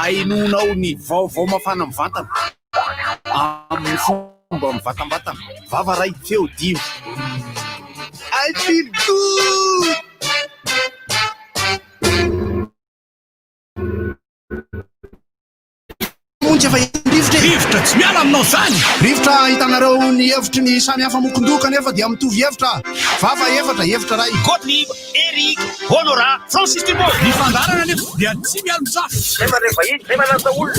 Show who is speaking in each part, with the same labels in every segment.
Speaker 1: Ahenoanao ny vaovao mafana mivantana amin'ny fomba mivantambatana. Vava ray, feo dimy. I feel good! Monjy efa rivotra e!
Speaker 2: Rivotra tsy miala aminao zany!
Speaker 1: Rivotra ahitanareo ny hevitry ny samy hafa mokondoha kanefa dia mitovy hevitra. Vava efatra, hevitra iray.
Speaker 2: Gottlieb, Eric, Honorat, Francis Dumont. Ny fandaharana anefa dia tsy mialon-jafy.
Speaker 3: Zay mandray vahiny, zay manasa olona.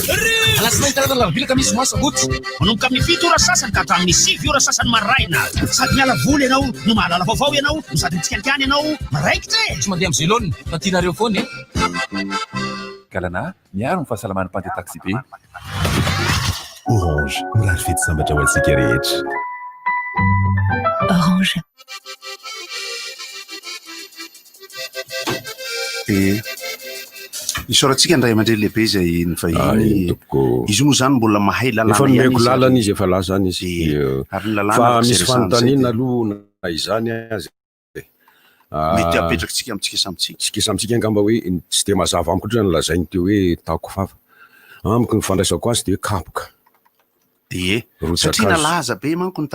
Speaker 2: Alatsinainy, talata, alarobia, alakamisy, zoma, sabotsy. Manomboka amin'ny 7 ora sasany ka hatramin'ny 9 ora sasany maraina. Sady miala voly ianao no mahalala vaovao ianao no sady mitsikalikany ianao. Miraikitra e!
Speaker 4: Tsy mandeha amin'ny zelone fa tianareo foana e!
Speaker 5: Galana, miaro ny fahasalaman'ny mpandeha taxibe.
Speaker 6: Orange, mirary fety sambatra ho antsika rehetra.
Speaker 7: Orange.
Speaker 1: Dia isaorantsika ny ray aman-dreny lehibe izay nivahiny.
Speaker 8: Ah, eny tompoko.
Speaker 1: Izy moa izany mbola mahay lalàna
Speaker 8: Efa
Speaker 1: ihany
Speaker 8: nomeko
Speaker 1: izy
Speaker 8: lalana izy, efa lasa any izy.
Speaker 1: Dia ary ny lalàna
Speaker 8: Fa
Speaker 1: araka izay
Speaker 8: misy
Speaker 1: resahana izay
Speaker 8: fanontaniana
Speaker 1: dia
Speaker 8: aloha na izany aza e.
Speaker 1: mety hapetrakitsika amintsika samy tsika.
Speaker 8: Tsika samy tsika angamba hoe tsy dia mazava amiko loatra ny lazainy teo hoe tako fafa. Amiko ny fandraisako azy dia hoe kapoka.
Speaker 1: Ie.
Speaker 8: Rotsakazo.
Speaker 1: Satria nalaza be manko ny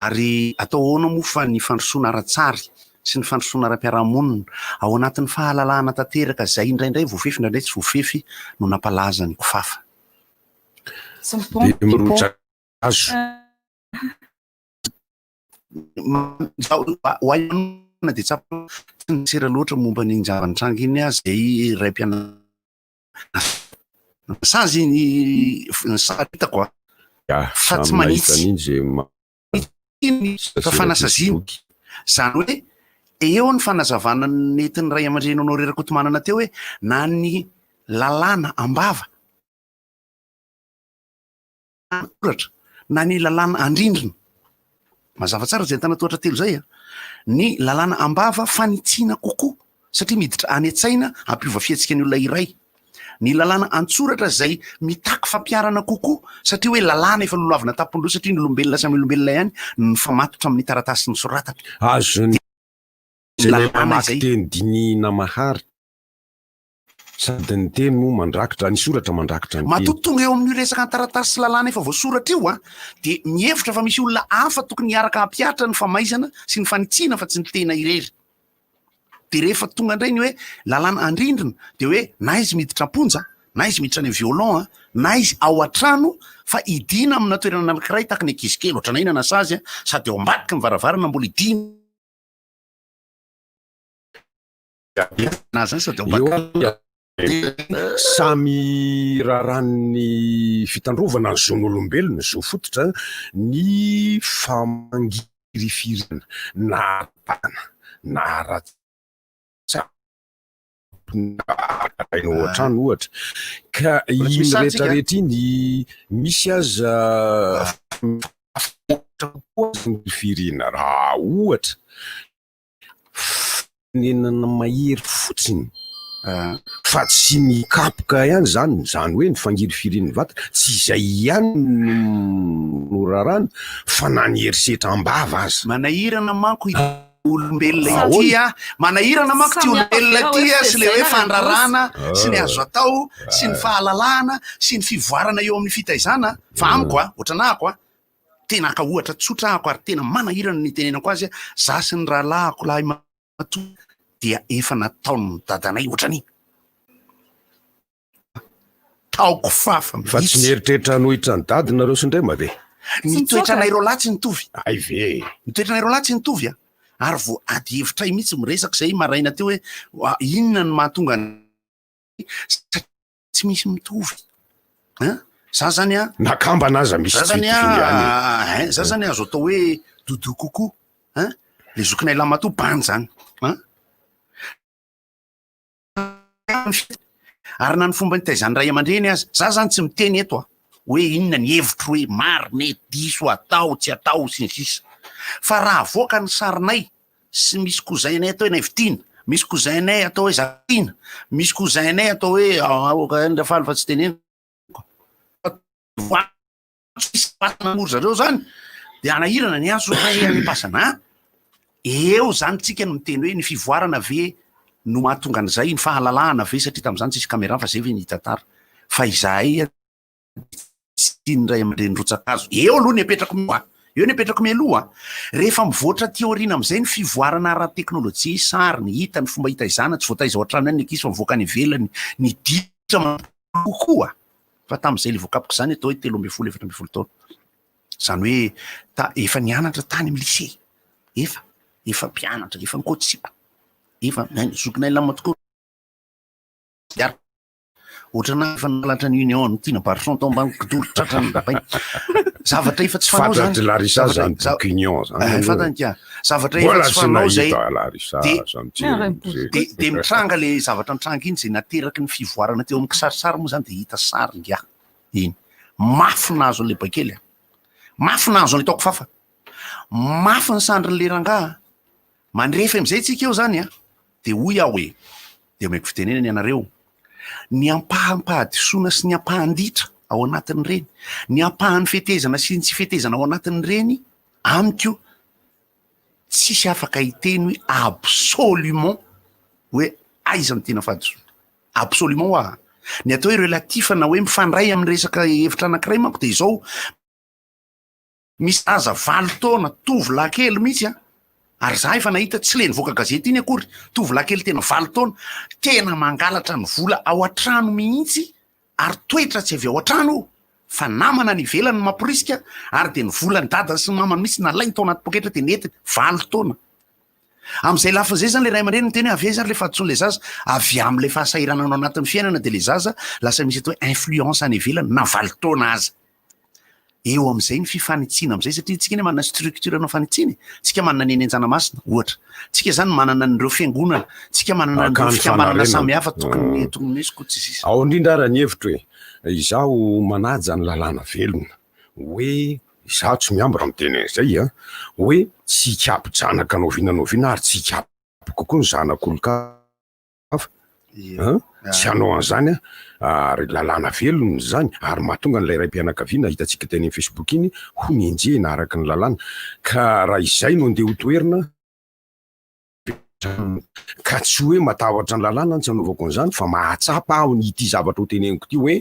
Speaker 1: Ary atao ahoana moa fa ny fandrosoana ara-tsary sy ny fandrosoana ara-piarahamonina ao anatin'ny fahalalahana tanteraka izay indraindray voafefy indraindray tsy voafefy no nampalaza ny kofafa.
Speaker 8: Dia mirotsaka hazo.
Speaker 1: Ho ahy manokana dia tsapa tsy nisera loatra momba an'iny zava-nitranga iny aho izay raim-pianakaviana Sazy ny ny sary hitako a.
Speaker 8: Ya,
Speaker 1: Fa tsy
Speaker 8: samy nahita
Speaker 1: manitsy.
Speaker 8: an'iny izay
Speaker 1: Fa
Speaker 8: ma-
Speaker 1: fanasaziana.
Speaker 8: Facebook.
Speaker 1: Izany hoe eo ny fanazavana nentin'ny ray aman-dreny Honoré Rakotomanana teo hoe na ny lalàna am-bava an-tsoratra na ny lalàna an-drindrina. Mazava tsara izay antanatohatra telo izay a. Ny lalàna am-bava fanitsiana kokoa satria miditra any an-tsaina hampiova fihetsika ny olona iray. Ny lalàna an-tsoratra izay mitaky fampiharana kokoa satria hoe lalàna efa lolohavina tampon-doha satria ny olombelona samy olombelona ihany no mifamatotra amin'ny taratasy nosoratana.
Speaker 8: Azon'izay
Speaker 1: Lalàna
Speaker 8: mamaky
Speaker 1: izay.
Speaker 8: teny dinihina maharitra. Sady ny teny moa mandrakitra, ny soratra mandrakitra ny teny.
Speaker 1: Matoa tonga eo amin'io resaka an-taratasy sy lalàna efa voasoratra io an, dia mihevitra fa misy olona hafa tokony hiaraka hampihatra ny famaizana sy ny fanitsiana fa tsy ny tena irery. Dia rehefa tonga indray ny hoe lalàna andrindrina dia hoe na izy miditra am-ponja, na izy miditra any amin'ny violon an, na izy ao an-trano fa hidiana amina toerana anankiray tahaka ny ankizy kely ohatran'ny inona sazy an, sady ao ambadiky ny varavarana mbola hidiana.
Speaker 8: Eo samy raharahan'ny fitandrovana ny zon'olombelona, zo fototra, ny famangirifiriana na ara-batana na ara-tsaina na ao an-trano ohatra. Ka iny rehetrarehetra iny misy aza koa fangirifiriana raha ohatra Fanenana mahery fotsiny fa tsy ny kapoka ihany izany, izany hoe ny fangirifirian'ny vatana, tsy izay ihany no raràna fa na ny herisetra am-bava aza.
Speaker 1: Manahirana manko ity olombelona ity a! Manahirana manko ity olombelona ity a! Sy ilay hoe fandraràna sy ny azo atao sy ny fahalalahana sy ny fivoarana eo amin'ny fitaizana fa amiko a, ohatran'ahako a, Tena haka ohatra tsotra ahako ary tena manahirana ny hitenenako azy, za sy ny rahalahiko lahy matoa dia efa nataon'ny dadanay ohatran'iny. Taoko fafa
Speaker 8: Fa tsy
Speaker 1: mihitsy.
Speaker 8: nieritreritra hanohitra an'i dady nareo sy ndrema ve?
Speaker 1: Ny toetranay roalahy tsy nitovy.
Speaker 8: Hay ve e!
Speaker 1: Ny toetranay roalahy tsy nitovy a! Ary vao ady hevitray mihitsy miresaka izay maraina teo hoe inona no mahatonga ny satria tsy misy mitovy an! Za zany an!
Speaker 8: Na kambana aza misy
Speaker 1: Za
Speaker 8: tsy
Speaker 1: zany
Speaker 8: mitovy ihany e.
Speaker 1: an, hein, za zany azo atao hoe doudou kokoa an! Le zokinay lahimatoa bandy zany an! Ary na ny fomba nitaizan'ny ray aman-dreny aza, za zany tsy miteny eto an, hoe inona ny hevitro hoe marina e, diso, atao, tsy atao, sy ny sisa. Fa raha avoaka ny sarinay sy misy cousin-nay atao hoe Naivotiana, misy cousin-nay atao hoe Zafiana, misy cousin-nay atao hoe aoka ihany Rafaly fa tsy teneniko. Tsisy pasana moa ry zareo zany de anahirana ny antso ray any pasana. Eo zany tsika no miteny hoe ny fivoarana ve no mahatonga an'izay, ny fahalalahana ve satria tamin'izany tsisy caméra fa zay ve ny hitantara fa izahay tsy ny ray aman-dreny rotsakazo. Eo aloha ny apetrako mialoha, eo ny apetrako mialoha. Rehefa mivoatra aty aoriana amin'izay ny fivoarana ara-teknolojia, sary, ny hita, ny fomba hitaizana, tsy voataiza ao an-trano ihany ny ankizy fa mivoaka any ivelany, ny ditra kokoa. Fa tamin'izay le voakapoka izany atao hoe 13, 14 taona. Izany hoe ta, efa nianatra tany amin'ny lycée, efa, efa mpianatra, efa nikotsipa, efa, zokinay lama tokoa. Ohatrana efa nangalatra ny union ny tiana barson tao ambany kidoro tratra ny baina. Zavatra efa tsy fanao zany.
Speaker 8: Fantatry Larissa zany boky union zany.
Speaker 1: Eh, fantany ka. Zavatra efa tsy fanao zay. De de mitranga le zavatra nitranga iny zay nateraky ny fivoarana teo amin'ny kisarisary moa zany de hita sary ingahy iny. Mafy nahazo an'ilay baikely a. Mafy nahazo an'ilay taoko fafa. Mafy ny sandrin'ilay rangahy. Mandrefy amin'izay tsika eo zany a. De hoy aho hoe, de omeko fitenenana ianareo, ny ampaham-pahadisoana sy ny ampahan-ditra ao anatin'ireny, ny ampahan'ny fetezana sy ny tsy fetezana ao anatin'ireny, amiko tsisy afaka hiteny hoe absolument hoe aiza ny tena fahadisoana. Absolument hoa. Ny atao hoe relatif na hoe mifandray amin'ny resaka hevitra anankiray manko de izao, Misy zaza 8 taona, tovolahy kely mihitsy an, ary za efa nahita, tsy le nivoaka gazety iny akory, tovolahy kely tena 8 taona, tena mangalatra ny vola ao an-trano mihitsy, ary toetra tsy avy ao an-trano io, fa namana any ivelany no mamporisika, ary dia ny volan'ny dadany sy ny mamany mihitsy nalainy tao anaty poketra dia nentiny, 8 taona. Amin'izay lafiny izay zany le ray aman-dreny miteny hoe avy aiza ary le fahadisoan'ilay zaza, avy amin'ilay fahasahiranana ao anatin'ny fiainana dia le zaza lasa misy atao hoe influence any ivelany na 8 taona aza. Eo amin'izay ny fifanitsiana amin'izay satria tsika anie manana structure anao fanitsiana e. Tsika manana ny eny Anjanamasina ohatra. Tsika zany manana an'ireo fiangonana, tsika manana an'ireo
Speaker 8: Akany
Speaker 1: fikambanana
Speaker 8: fanarenana.
Speaker 1: samihafa tokony tokony misy koa tsy sisa.
Speaker 8: Ao indrindra ara ny hevitro e. Izaho manaja ny lalàna velona. Hoe izaho tsy mihambo raha miteny an'izay an. Hoe tsy hikapo-janaka na oviana na oviana ary tsy hikapo kokoa ny zanak'olon-kafa. hafa an, tsy hanao an'izany aho, ary lalàna velona izany, ary mahatonga an'ilay raim-pianakaviana hitantsika teny amin'ny Facebook iny ho nenjehina araka ny lalàna, ka raha izay no andeha ho toherina, ka tsy hoe matahotra ny lalàna tsy hanaovako an'izany fa mahatsapa aho ny ity zavatra ho teneniko ity hoe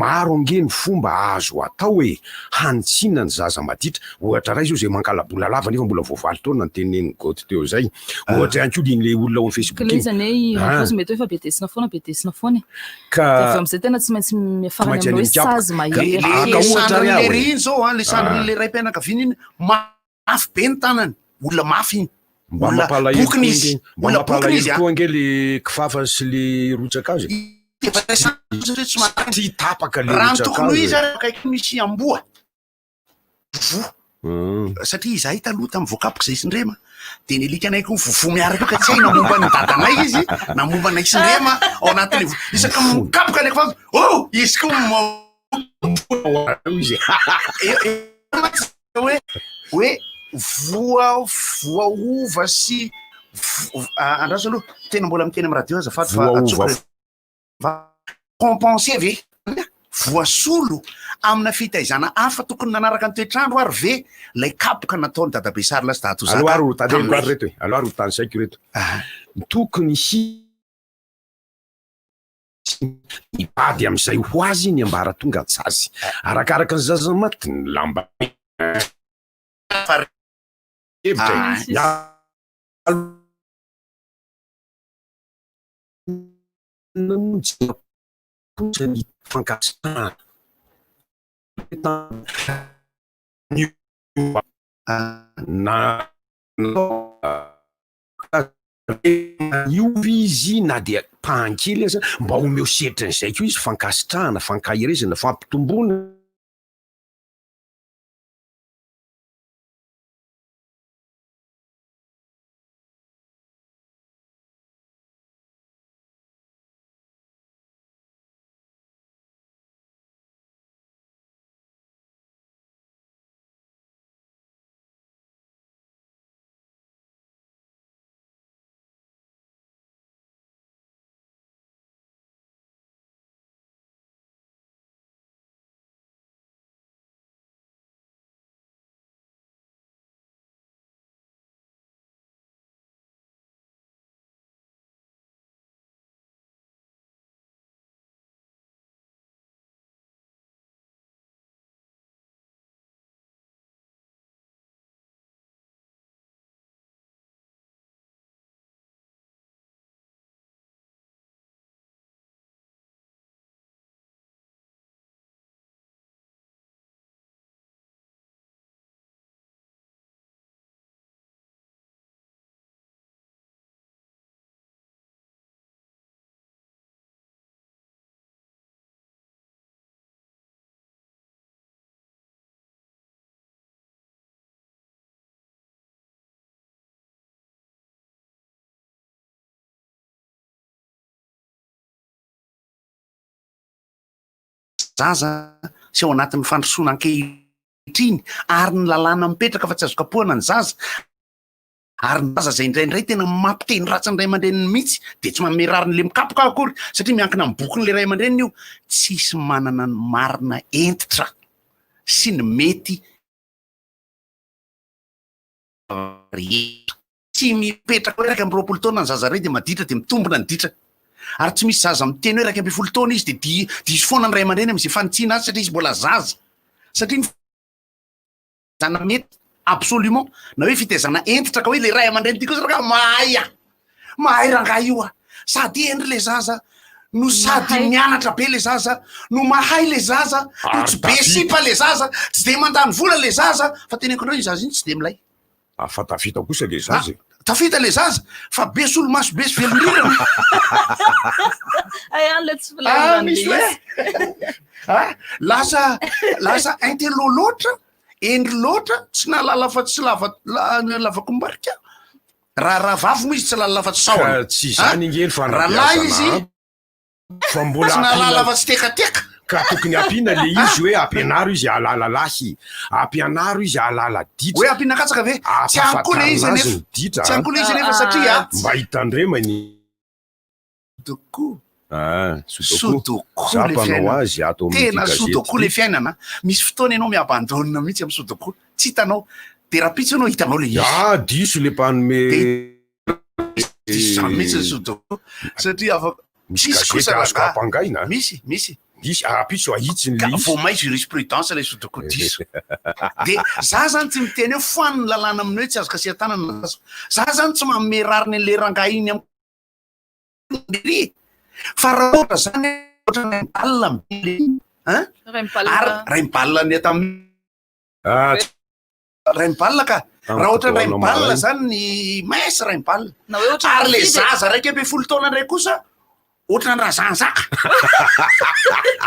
Speaker 8: maro ange ny fomba azo atao e, hanitsiana ny zaza maditra, ohatra iray izao izay mankala-bola lava nefa mbola vao 8 taona ny tenenin'i Goty teo izay, Ohatra ihany koa iny le olona ao amin'ny Facebook
Speaker 7: Ka le
Speaker 8: iny.
Speaker 7: izy anie i
Speaker 8: Ah.
Speaker 7: Rakozy mety hoe efa bedesina foana bedesina foana e.
Speaker 8: Ka
Speaker 7: Dia avy eo amin'izay tena tsy maintsy miafara
Speaker 8: maintsy
Speaker 7: any
Speaker 8: any
Speaker 7: amin'ny hoe
Speaker 8: amin'ny
Speaker 7: sazy
Speaker 8: kapoka.
Speaker 7: mahery.
Speaker 1: Le
Speaker 8: Ka ohatra ary aho
Speaker 1: sandrin'le
Speaker 8: e.
Speaker 1: ry iny zao an, le sandrin'le raim-pianakaviana iny, mafy be ny tanany, olona mafy iny.
Speaker 8: Mba
Speaker 1: Olona
Speaker 8: mampalahelo
Speaker 1: bokona
Speaker 8: koa
Speaker 1: izy,
Speaker 8: ange, mba
Speaker 1: olona bokona
Speaker 8: mampalahelo
Speaker 1: izy an.
Speaker 8: koa ange le kifafa sy le rotsakazo e.
Speaker 1: Efa sandry satria tsy mahay.
Speaker 8: Tsy tapaka le
Speaker 1: Raha ny tokony ho
Speaker 8: rotsakazo
Speaker 1: izy
Speaker 8: e.
Speaker 1: ary akaiky misy amboa. Voa. Satria izahay taloha tamin'ny voakapoka izay sy Ndrema dia ny alikanay koa vovoa miaraka eo ka tsy hay na momba ny dadanay izy na momba anay sy Ndrema ao anatin'ilay voa. Isaka mikapoka ilay kifafa, oh! Izy koa
Speaker 8: izy.
Speaker 1: Hoe hoe voa voaova sy andraso aloha tena mbola miteny amin'ny radio azafady fa
Speaker 8: Voaova
Speaker 1: Compenser ve? Voasolo amina fitaizana hafa tokony nanaraka ny toetr'andro ary ve ilay kapoka nataon'i Dadabe Sarla sy Dadatoa
Speaker 8: Aleo
Speaker 1: Zaka
Speaker 8: ary ho tadidiko ary
Speaker 1: taminay?
Speaker 8: reto e, aleo ary ho tanisaiko reto. Tokony hisy hibady amin'izay ho azy ny ambaratongan-tsazy. Arakaraka ny zaza maty ny lamba hevitra e. Inona moa no tsy mampipoitra ny fankasitrahana? Na niova izy na dia ampahany kely aza, mba omeo setrin'izay koa izy fankasitrahana, fankaherezana, fampitomboana.
Speaker 1: zaza sy ao anatin'ny fandrosoana ankehitriny ary ny lalàna mipetraka fa tsy azo kapohana ny zaza ary ny zaza izay indraindray tena mampiteny ratsy ny ray aman-dreniny mihitsy dia tsy manome rariny le mikapoka akory satria miankina amin'ny bokin'le ray aman-dreniny io, tsisy manana ny marina hentitra sy ny mety rehetra. Tsy mipetraka hoe 21 taona ny zaza iray dia maditra dia mitombina ny ditrany. Ary tsy misy zaza miteny hoe 11 taona izy dia diso foana ny ray aman-dreny amin'izay fanitsiana azy satria izy mbola zaza. Satria ny fitaizana mety absolument na hoe fitaizana hentitra ka hoe ilay ray aman-dreny ity kosa rangahy mahay ah! Mahay rangahy io ah! Sady hendry ilay zaza no sady mianatra be ilay zaza no mahay ilay zaza no tsy be sipa ilay zaza, tsy dia mandany vola ilay zaza fa teneniko anareo iny zaza iny tsy dia milay.
Speaker 8: Ah, fa tafita kosa le zaza e.
Speaker 1: Tafita le zaza fa be solomaso be sy velon-drirana.
Speaker 7: Hay any le tsy filazana
Speaker 1: Ah, misy hoe ah, lasa lasa intello loatra, hendry loatra, tsy nahalala fa tsy lava lavakombarika. Raha raha vavy moa izy tsy nahalala fa tsy sahona.
Speaker 8: Ka tsy izany ange ny
Speaker 1: Raha lahy izy
Speaker 8: fanabeazana Fa mbola
Speaker 1: Tsy nahalala
Speaker 8: ampiana
Speaker 1: fa tsy tekateka.
Speaker 8: Ka tokony ampiana le izy hoe ampianaro izy hahalala lahy, ampianaro izy hahalala ditra.
Speaker 1: Hoe ampiana katsaka ve? Tsy any koa le izy
Speaker 8: Ampahafantarina azy
Speaker 1: anefa.
Speaker 8: ny ditra
Speaker 1: Tsy any
Speaker 8: an.
Speaker 1: koa le izy anefa satria.
Speaker 8: Mba hitandremany.
Speaker 1: Sudoku.
Speaker 8: Ah, sudoku.
Speaker 1: Sudoku
Speaker 8: Za
Speaker 1: le
Speaker 8: mpanao
Speaker 1: fiainana.
Speaker 8: azy ato amin'ity
Speaker 1: Tena
Speaker 8: gazety
Speaker 1: sudoku le
Speaker 8: ity.
Speaker 1: fiainana. Misy fotoana ianao mi-abandonne mihitsy amin'ny sudoku. Tsy hitanao. Dia rahampitso ianao hitanao le izy.
Speaker 8: Ah, diso le mpanome.
Speaker 1: Dia Diso izany mihitsy ny sudoku satria afaka
Speaker 8: Misy
Speaker 1: Misy
Speaker 8: gazety
Speaker 1: kosa
Speaker 8: azoko
Speaker 1: rangahy.
Speaker 8: ampangaina an.
Speaker 1: Misy, misy.
Speaker 8: Misy, ampitso ahitsy ny
Speaker 1: Ka
Speaker 8: le izy.
Speaker 1: vao may jurisprudence ilay sudoku diso. Dia za zany tsy miteny hoe foano ny lalàna amin'ny hoe tsy azo kasihan-tanana ny zaza. Za zany tsy manome rariny an'ilay rangahy iny amin'ny ery. Fa raha ohatra zany ohatra ny balle hein? Ary raim-balle ny tamin'ny
Speaker 8: Ah, tsy
Speaker 1: Raim-balle ka. Raha ohatra ny raim-balle zany ny mince raim-balle. Ary le zaza 11 taona indray kosa ohatra ny razanjaka.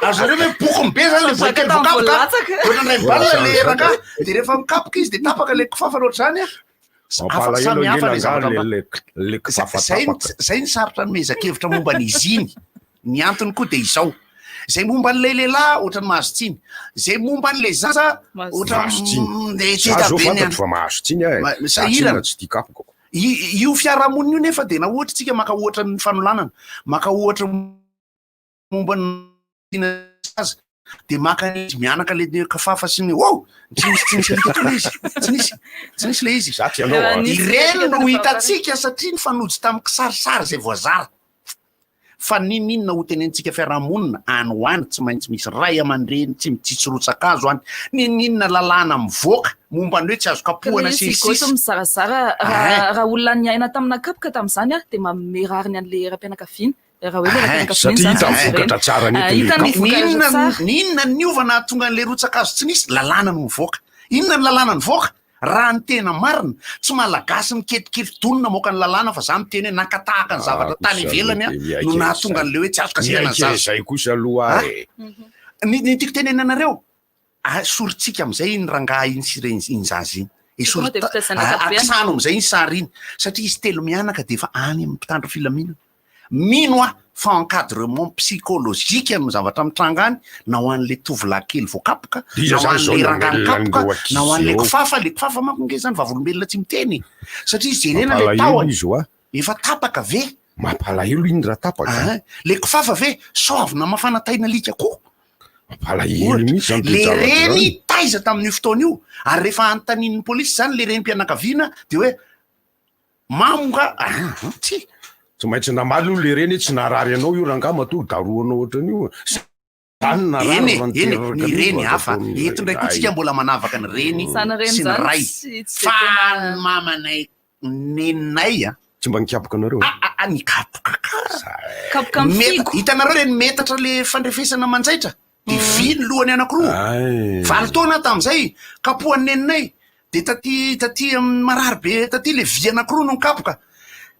Speaker 1: Azonareo ve bokony be zany le boikely voakapoka. Ohatra ny raim-balle le rangahy de rehefa mikapoka izy de tapaka le kifafa ohatra zany a. Afaka samy hafa le zavatra
Speaker 8: le kifafa tapaka.
Speaker 1: Zay ny sarotra anomezan-kevitra momba an'izy iny. Ny antony koa dia izao, izay momba an'ilay lehilahy ohatran'ny mahazo tsiny, izay momba an'ilay zaza
Speaker 8: Mahazo tsiny.
Speaker 1: ohatran'ny
Speaker 8: Za
Speaker 1: teta
Speaker 8: zao
Speaker 1: be ny
Speaker 8: fantatro
Speaker 1: any.
Speaker 8: fa mahazo tsiny aho e.
Speaker 1: Ma-
Speaker 8: Za tsinona
Speaker 1: Sahirana.
Speaker 8: tsy tia kapoka.
Speaker 1: Io fiarahamonina io nefa dia na ohatra tsika maka ohatra ny fanolanana, maka ohatra momba ny zaza, dia maka izy mianaka le kafafa sy ny oh! Tsy nisy tsy nisy alika teo le izy, tsy nisy, tsy nisy le izy.
Speaker 8: Za tsy hanao a.
Speaker 1: Ireny no hitantsika satria nifanojo tamin'ny kisarisary izay voazara. Fa n'inon'inona ho tenenintsika fiarahamonina any ho any tsy maintsy misy ray aman-dreny tsy mitsitsy rotsa-kazo any, n'inon'inona lalàna mivoaka momba ny hoe tsy azo kapohana sy ny
Speaker 7: Ilay izy
Speaker 1: sisa.
Speaker 7: mizarazara raha raha olona niaina tamina kapoka tamin'izany aho dia manome rariny an'ilay raim-pianakaviana raha hoe ilay raim-pianakaviana
Speaker 8: Satria
Speaker 7: izany
Speaker 8: hita ny
Speaker 7: tsy jerena.
Speaker 8: vokatra tsara
Speaker 7: Ah,
Speaker 8: nentin'ilay
Speaker 7: hita ny
Speaker 8: kapoka.
Speaker 7: vokatra
Speaker 1: N'inona
Speaker 7: tsara.
Speaker 1: n'inona niova nahatonga an'ilay rotsa-kazo tsy nisy? Lalàna no mivoaka. Inona ny lalàna nivoaka? Raha ny tena marina, tsy malagasy miketriketry dony namoaka ny lalàna fa za miteny hoe naka tahaka ny zavatra tany ivelany aho no nahatonga an'ilay hoe tsy azo kasihana ny zaza.
Speaker 8: Izay kosa aloha e.
Speaker 1: Ny ny tiako tenenina anareo, esorintsika amin'izay iny rangahy iny sy ireny iny zaza iny. Esory akisano amin'izay iny sary iny satria izy telo mianaka dia efa any amin'ny mpitandro filaminana. Mino aho fa encadrement psychologique no zavatra mitranga any, na ho an'ilay tovolahy kely voakapoka,
Speaker 8: Iza
Speaker 1: na ho
Speaker 8: zany zao
Speaker 1: an'ilay
Speaker 8: no
Speaker 1: rangahy
Speaker 8: hamelona
Speaker 1: nikapoka,
Speaker 8: an'ireo
Speaker 1: na ho
Speaker 8: ankizy
Speaker 1: an'ilay
Speaker 8: ireo?
Speaker 1: kifafa, ilay kifafa manko nge zany vavolombelona tsy miteny e! Satria jerena ilay
Speaker 8: Mampalahelo
Speaker 1: tahony,
Speaker 8: izy hoa.
Speaker 1: efa tapaka ve?
Speaker 8: Mampalahelo iny raha tapaka.
Speaker 1: Ahin, ilay kifafa ve sao avy namafana tain'alika koa?
Speaker 8: Mampalahelo
Speaker 1: Ohatra,
Speaker 8: mihitsy zany
Speaker 1: le
Speaker 8: toe-javatra
Speaker 1: reny
Speaker 8: zany.
Speaker 1: taiza tamin'io fotoana io? Ary rehefa anontanian'ny polisy zany le renim-pianakaviana de hoe Mamo nga ah tsia.
Speaker 8: Tsy maintsy namaly io le reny hoe tsy narary anao io rangaha matoa darohanao ohatran'io. Zany narary
Speaker 1: Eny e,
Speaker 8: raha
Speaker 1: eny e,
Speaker 8: niteraka
Speaker 1: ny
Speaker 8: an'io
Speaker 1: reny
Speaker 8: aza
Speaker 1: hafa.
Speaker 8: ataon'ny
Speaker 1: Eto indray koa tsika
Speaker 8: ray.
Speaker 1: mbola manavaka ny reny
Speaker 7: Zany reny
Speaker 1: sy ny
Speaker 7: zany
Speaker 1: ray.
Speaker 7: tsy tsy
Speaker 1: Fa
Speaker 7: dia tena
Speaker 1: ny mamanay neninay a.
Speaker 8: Tsy mba nikapoka anareo?
Speaker 1: Ah ah ah nikapoka ka.
Speaker 7: Kapoka amin'ny
Speaker 1: Meta-
Speaker 7: figo.
Speaker 1: Hitanareo ireny metatra le fandrefesana manjaitra? De vy ny lohany anankiroa.
Speaker 8: Ay.
Speaker 1: 8 taona aho tamin'izay, kapohan'ny neninay. De taty taty amin'ny marary be taty le vy anankiroa no nikapoka.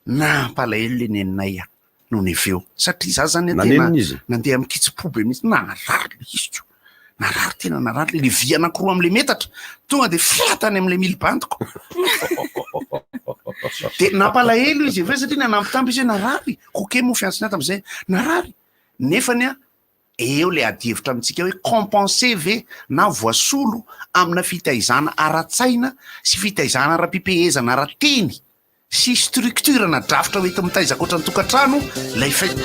Speaker 1: Nampalahelo le neninay aho nony avy eo. Satria za zany tena
Speaker 8: Nanenina izy?
Speaker 1: nandeha amin-kitsim-po be mihitsy. Narary le izy ko. Narary tena narary le le vy anankiroa amin'le metatra. Tonga de flat any amin'le mily bandiko. De nampalahelo izy avy eo satria nanambitamby izy hoe narary. Koke moa fiantsony ahy tamin'izay. Narary. Nefany an. Eo le adihevitra amintsika hoe compenser ve na voasolo amina fitaizana ara-tsaina sy fitaizana ara-pipehezana ara-teny sy structure na drafitra ho enti-mitaiza ankoatra ny tokantrano ilay fait.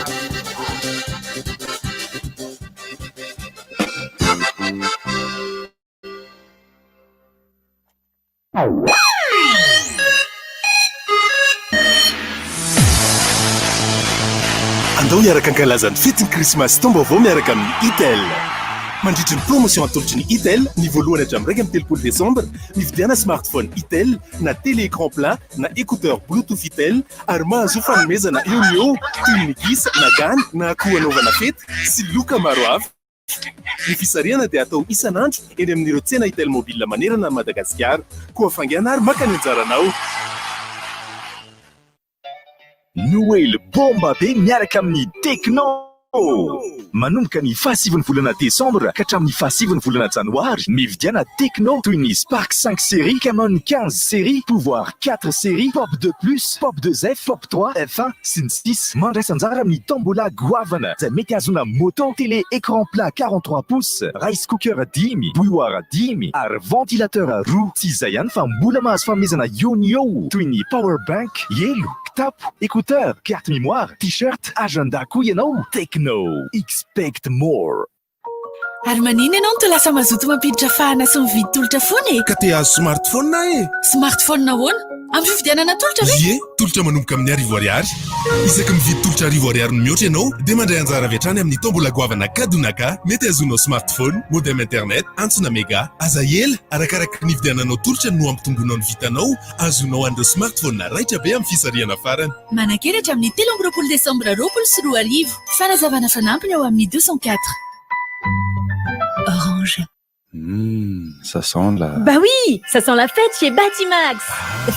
Speaker 6: Andao hiaraka hankalaza ny fetin'ny Krismasy taom-baovao miaraka amin'ny Itel. Mandritry ny promotion atolotry ny Itel, ny voalohany hatramin'ny 31 desambra, mividiana smartphone Itel na télé écran plat na écouteur Bluetooth Itel ary mahazoa fanomezana eo no eo toy ny gisa na gana na akoho anaovana fety sy loka maro hafa. Ny fisarihana dia atao isan'andro eny amin'ireo tsena Itel Mobile manerana an'i Madagasikara. Koa faingàna ary maka ny anjaranao!
Speaker 9: Noely bomba be miaraka amin'ny Tecno! Manomboka ny fahasivin'ny volana desambra ka hatramin'ny fahasivin'ny volana janoary, mividiana Tecno toy ny Spark cinq série, Camon 15 série, Pouvoir quatre série, Pop deux plus, Pop deux F, Pop trois, F1, sy ny sisa Mandraisa anjara amin'ny tombola goavana izay mety hahazoana moto, télé écran plat 43 pouces, rice cooker dimy, bouilloire dimy ary ventilateur roa. Tsy izay ihany fa mbola mahazo fanomezana eo no eo toy ny power bank, elo, kitapo, écouteur, carte mémoire, t-shirt, agenda koa ianao. Tecno, expect more.
Speaker 10: Ary maninona ianao no toa lasa mazoto mampiditra fahana sy mividy tolotra foana e?
Speaker 6: Ka te hahazo smartphone aho e!
Speaker 10: Smartphone ahoana? Amin'ny fividianana tolotra ve?
Speaker 6: Ie, tolotra manomboka amin'ny arivo ariary. Isaky mividy tolotra arivo ariary no mihoatra ianao dia mandray anjara avy hatrany amin'ny tombola goavana Kadonaka. Mety hahazoanao smartphone, modem internet, antsona mega. Aza ela, arakaraka ny hividiananao tolotra no hampitomboanao ny vitanao ahazoanao an'ireo smartphone raitra be amin'ny fisarihana farany.
Speaker 10: Manan-kery hatramin'ny 23 desambra 2020. Fanazavana fanampiny ao amin'ny 204. Orange.
Speaker 5: Hum, ça sent la...
Speaker 11: Bah oui, ça sent la fête chez Batimax.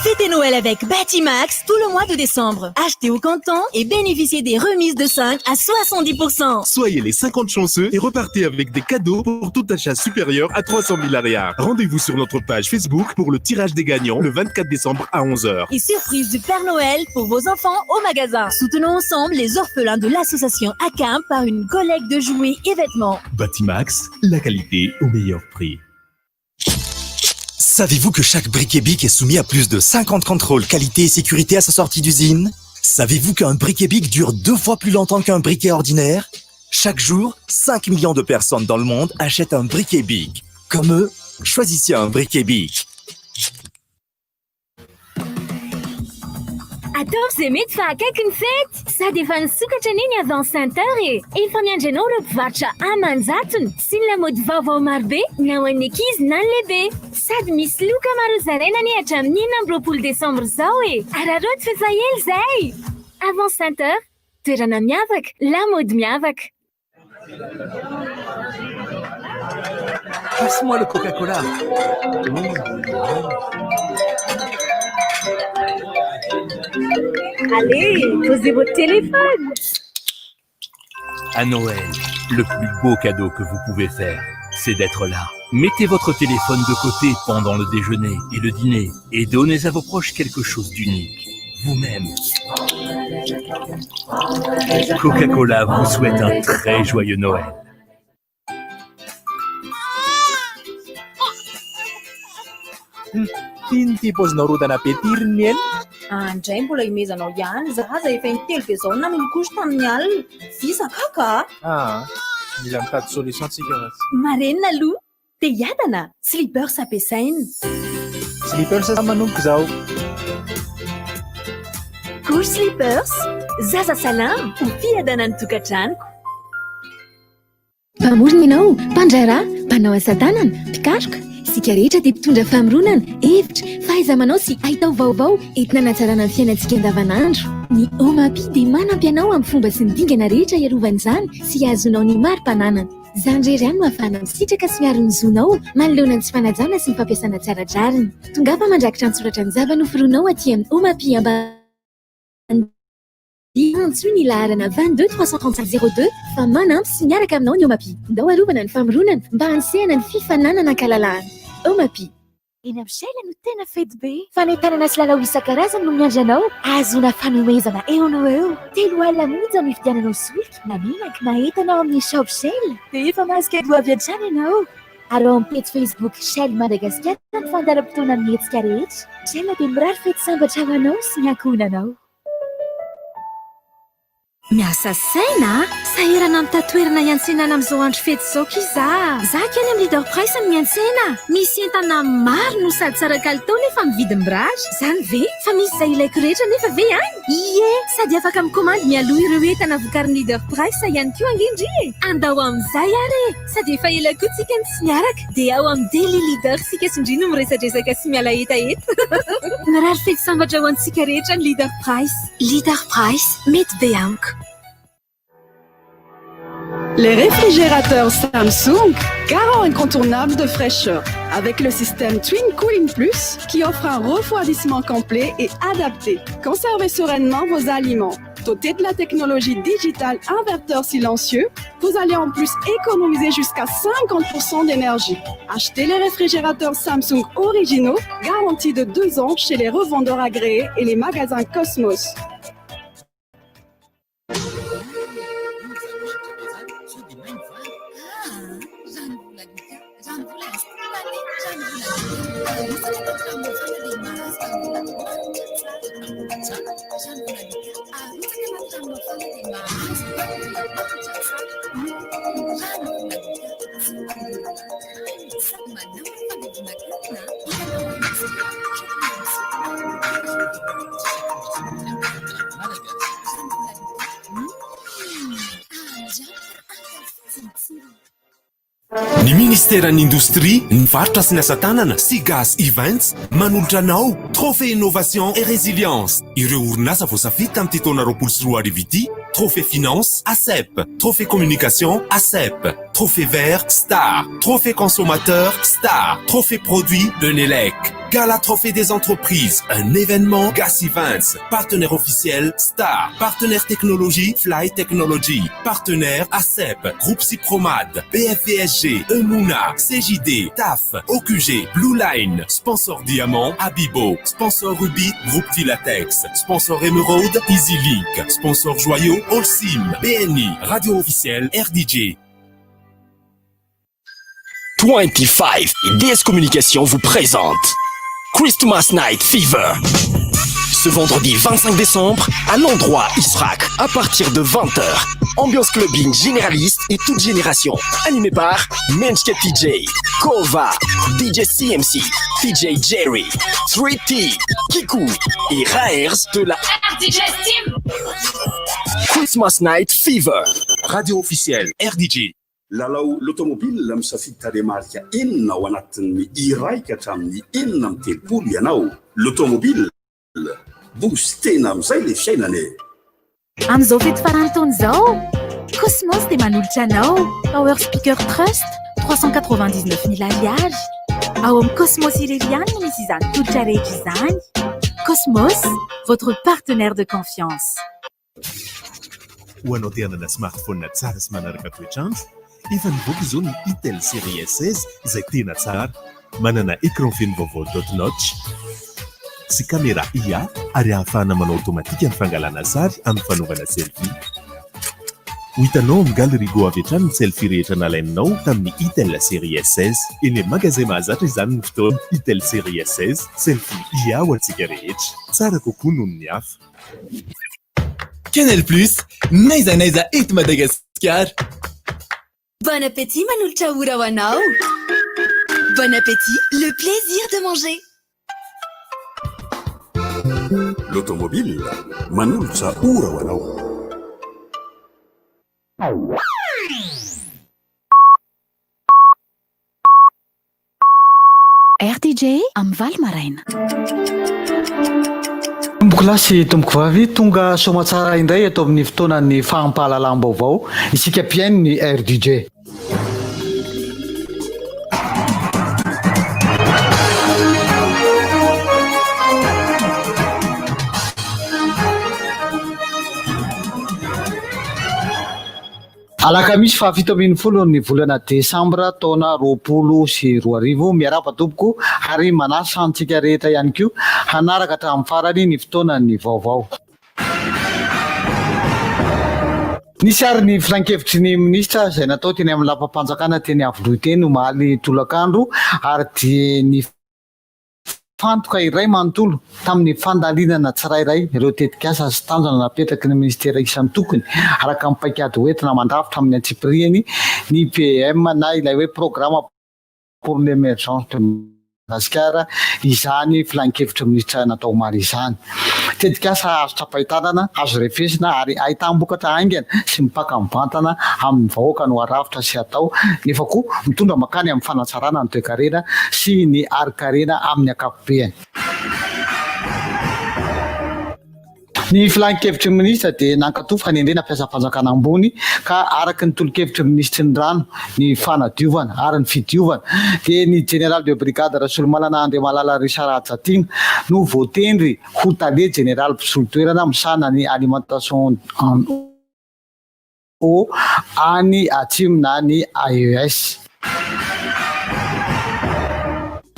Speaker 11: Fêtez Noël avec Batimax tout le mois de décembre. Achetez au comptant et bénéficiez des remises de 5 à 70%.
Speaker 6: Soyez les 50 chanceux et repartez avec des cadeaux pour tout achat supérieur à 300 000 ariary. Rendez-vous sur notre page Facebook pour le tirage des gagnants le 24 décembre à 11h.
Speaker 11: Et surprise du Père Noël pour vos enfants au magasin. Soutenons ensemble les orphelins de l'association ACAM par une collecte de jouets et vêtements.
Speaker 6: Batimax, la qualité au meilleur prix.
Speaker 9: Savez-vous que chaque briquet Bic est soumis à plus de 50 contrôles qualité et sécurité à sa sortie d'usine? Savez-vous qu'un briquet Bic dure deux fois plus longtemps qu'un briquet ordinaire? Chaque jour, 5 millions de personnes dans le monde achètent un briquet Bic. Comme eux, choisissez un briquet Bic.
Speaker 11: Ataovy izay mety fa akaiky ny fety! Sady efa nisokatra anie ny Avant Center e! Efa miandry anao ireo mpivarotra aman-jatony sy ny lamaody vaovao marobe na ho an'ny ankizy na ny lehibe! Sady misy loka maro hozaraina anie hatramin'ny 26 desambra izao e! Araraoty fa efa ela izay! Avant Center, toerana miavaka, lamaody miavaka!
Speaker 4: Passe-moi le Coca-Cola.
Speaker 11: Allez, posez votre téléphone.
Speaker 12: À Noël, le plus beau cadeau que vous pouvez faire, c'est d'être là. Mettez votre téléphone de côté pendant le déjeuner et le dîner et donnez à vos proches quelque chose d'unique. Vous-même. Coca-Cola vous souhaite un très joyeux Noël.
Speaker 13: Tiany ity paozinao rodana be ity ry Niel.
Speaker 14: Andray mbola imezanao ihany za aza efa intelo be zao nanolokosy tamin'ny alina. Visa kaka a!
Speaker 13: Aa, mila mitady solution tsika fa tsy.
Speaker 11: Marenina aloha Te hiadana? Slippers ampiasaina.
Speaker 13: Slippers manomboka izao.
Speaker 11: Couche Slippers, zaza salama ho fiadanan'ny tokantranoko.
Speaker 15: Mpamorona ianao, mpandraharaha, mpanao asa tanana, mpikaroka. Isika rehetra dia mpitondra famoronana, hevitra, fahaiza-manao sy haitao vaovao entina hanatsarana ny fiainantsika andavanandro. Ny OMAPI dia manampy anao amin'ny fomba sy ny dingana rehetra hiarovana izany sy hahazoanao ny mari-pananana. Izany irery ihany no ahafahana misitraka sy miaro ny zonao manoloana ny tsy fanajana sy ny fampiasana tsy ara-drariny. Tongava mandrakitra an-tsoratra ny zava-noforonao aty amin'ny OMAPI Ambanidia. Antsoy ny laharana 22 335 02 fa manampy sy miaraka aminao ny OMAPI. Ndao arovana ny famoronana mba hanosehana ny fifaninanana an-kalalahana. OMAPI. Eny amin'ny Shell no tena fety be. Fanentanana sy lalao isan-karazany no miandry anao, ahazoana fanomezana eo no eo. 30 monja no hividiananao solika na menaka na entana ao amin'ny Shop Shell dia efa mahazo cadeau avy hatrany ianao. Ary ao amin'ny pejy Facebook Shell Madagasikara ny fandaharam-potoana amin'ny hetsika rehetra. Shell dia mirary fety sambatra ho anao sy ny ankohonanao.
Speaker 16: Miasa saina a! Sahirana mitady toerana hiantsenana amin'izao andro fety izao ki za! Za ki any amin'ny Leader Price no miantsena! Misy entana maro no sady tsara kalitao nefa amin'ny vidiny mirary! Izany ve? Fa misy izay ilaiko rehetra nefa ve any? Ie! Sady afaka mikomandy mialoha ireo entana vokarin'ny Leader Price ihany koa ange ndry e! Andao amin'izay ary e! Sady efa ela koa tsika no tsy niaraka dia ao amin'ny Daily Leader isika sy ndry no miresadresaka sy miala hetaheta. Mirary fety sambatra ho antsika rehetra ny Leader Price. Leader Price, mety be amiko.
Speaker 17: Les réfrigérateurs Samsung, garant incontournable de fraîcheur, avec le système Twin Cooling Plus qui offre un refroidissement complet et adapté. Conservez sereinement vos aliments. Doté de la technologie digitale inverteur silencieux, vous allez en plus économiser jusqu'à 50% d'énergie. Achetez les réfrigérateurs Samsung originaux, garantie de deux ans chez les revendeurs agréés et les magasins Cosmos.
Speaker 6: Ny Ministeran'ny Indostria, ny Varotra sy ny Asa Tanana, Sigas Events, manolotra anao Trophée Innovation et Résilience. Ireo orinasa voasafidy tamin'ity taona 2020 ity, Trophée Finance, ACEP, Trophée Communication, ACEP, Trophée Vert, Star, Trophée Consommateur, Star, Trophée Produit, Benelec. Gala Trophée des entreprises, un événement Gas Events, partenaire officiel Star, partenaire technologie Fly Technology, partenaire ACEP, Groupe Cipromad, BFVSG, Emouna, CJD, TAF, OQG, Blue Line, sponsor Diamant, Abibo, sponsor Ruby, Groupe Filatex, sponsor Emeraude, EasyLink, sponsor Joyau, Allsim, BNI, Radio officielle RDJ.
Speaker 18: 25 et DS Communication vous présente Christmas Night Fever. Ce vendredi 25 décembre, à l'endroit Israk, à partir de 20h. Ambiance clubbing généraliste et toute génération. Animé par Menchke TJ, Kova, DJ CMC, TJ Jerry, 3T, Kiku et Raers de la
Speaker 19: RDJ Team.
Speaker 18: Christmas Night Fever.
Speaker 6: Radio officielle RDJ.
Speaker 20: Lalao L'automobile misafidy tarehimarika enina ao anatin'ny iray ka hatramin'ny 36 ianao. L'automobile, boostena amin'izay ilay fiainana e!
Speaker 16: Amin'izao fety faran'ny taona izao, Cosmos dia manolotra anao Power Speaker Trust 399 mille ariary. Ao amin'ny Cosmos irery ihany no misy izany tolotra rehetra izany. Cosmos, votre partenaire de confiance.
Speaker 6: Ho anao te hanana smartphone tsara sy manaraka toetr'andro, efa nivoaka izao ny Itel Série S16 izay tena tsara. Manana écran feno vaovao dot notch sy caméra IA ary ahafahana manao automatika ny fangalana sary amin'ny fanaovana selfie. Ho hitanao amin'ny Galerie Go avy hatrany ny selfie rehetra nalainao tamin'ny Itel Série S16. Eny amin'ny magazay mahazatra izany ny fotoana. Itel Série S16, selfie IA ho antsika rehetra. Tsara kokoa noho ny hafa.
Speaker 21: Canal Plus, n'aiza n'aiza eto Madagasikara.
Speaker 22: Bon appétit manolotra ora ho anao. Bon appétit, le plaisir de manger.
Speaker 20: L'automobile, manolotra ora ho anao.
Speaker 10: RTJ amin'ny 8 maraina.
Speaker 23: Tompoko lahy sy tompoko vavy, tonga soamatsara indray eto amin'ny fotoanan'ny fampahalalam-baovao isika mpihaino ny RDJ. Alakamisy faha 17 ny volana desambra taona 2020, miarahaba tompoko ary manasa antsika rehetra ihany koa hanaraka hatramin'ny farany ny fotoanan'ny vaovao. Nisy ary ny filankevitry ny minisitra izay natao teny amin'ny lapam-panjakana teny Iavoloha teny omaly tolakandro ary dia nifantoka iray manontolo tamin'ny fandalinana tsirairay ireo tetikasa sy tanjona napetraky ny minisitera isan-tokony araka ny paikady hoentina mandrafitra amin'ny antsipiriany ny PEM na ilay hoe Programme pour l'Emergence de Madagasikara izany filankevitry ny minisitra natao omaly izany. Tetikasa azo tsapain-tanana, azo refesina ary ahitam-bokatra haingana sy mipaka mivantana amin'ny vahoaka no arafitra sy atao nefa koa mitondra mankany amin'ny fanatsarana ny toekarena sy ny harin-karena amin'ny ankapobeny. Ny filan-kevitry ny minisitra dia nankatoa fanendrena mpiasam-panjakana ambony ka araka ny tolo-kevitry ny minisitry ny rano, ny fanadiovana ary ny fidiovana dia ny Jeneraly de Brigade Rasolomanana Andriamalala Richard Hajatiana no voatendry ho tale jeneraly mpisolo toerana misahana ny alimentation en eau any Atsimo na ny AES.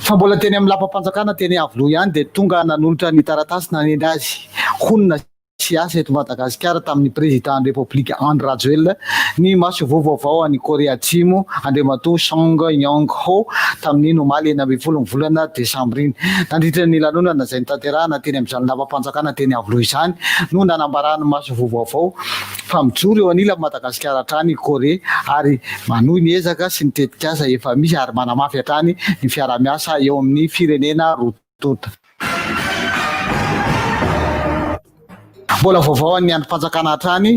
Speaker 23: Fa mbola teny amin'ny lapam-panjakana teny Iavoloha ihany dia tonga nanolotra ny taratasy nanendry azy honina sy hiasa eto Madagasikara tamin'ny Prezidan'ny Repoblika Andry Rajoelina ny masoivoho vaovao any Korea Atsimo Andriamatoa Song Yong Ho tamin'iny omaly 16 ny volana desambra iny. Nandritra ny lanonana izay notanterahana teny amin'izany lapam-panjakana teny Iavoloha izany no nanambaran'ny masoivoho vaovao fa mijoro eo anilan'i Madagasikara hatrany i Korea ary manohy ny ezaka sy ny tetikasa efa misy ary manamafy hatrany ny fiaraha-miasa eo amin'ny firenena roa tonta. Mbola vaovao an'ny andrim-panjakana hatrany,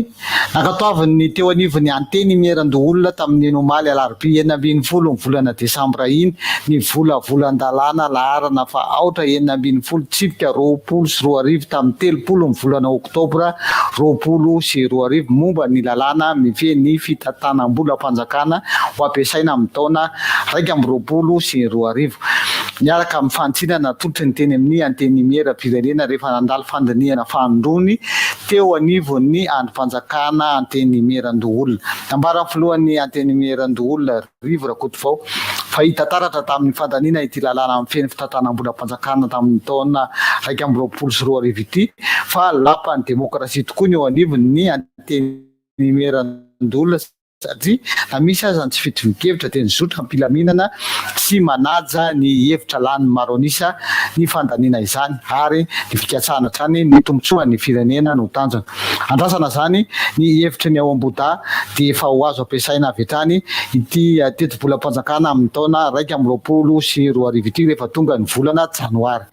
Speaker 23: nankatoavin'ny teo anivon'ny Antenimierandoholona tamin'iny omaly alarobia 16 ny volana desambra iny ny volavolan-dalàna laharana faha aotra 16 tsipika 2020 tamin'ny 30 ny volana Oktobra 2020 momba ny lalàna mifehy ny fitantanam-bolam-panjakana ho ampiasaina amin'ny taona 2021, miaraka amin'ny fanitsiana natolotry ny teny amin'ny Antenimieram-pirenena rehefa nandalo fandinihana fanindroany teo anivon'ny andrim-panjakana Antenimierandoholona. Nambaran'ny filohan'ny Antenimierandoholona, Rivo Rakotovao, fa hita taratra tamin'ny fandaniana ity lalàna mifehy ny fitantanam-bolam-panjakana tamin'ny taona 2021 ity fa lapan'ny demokrasia tokoa ny eo anivon'ny Antenimierandoholona satria na misy aza ny tsy fitovian-kevitra dia nizotra am-pilaminana sy manaja ny hevitra lanin'ny maro an'isa ny fandaniana izany ary ny fikatsahana hatrany ny tombontsoan'ny firenena no tanjona. Andrasana izany ny hevitry ny ao Ambohidahy dia efa ho azo ampiasaina avy hatrany ity tetibolam-panjakana amin'ny taona 2021 ity rehefa tonga ny volana janoary.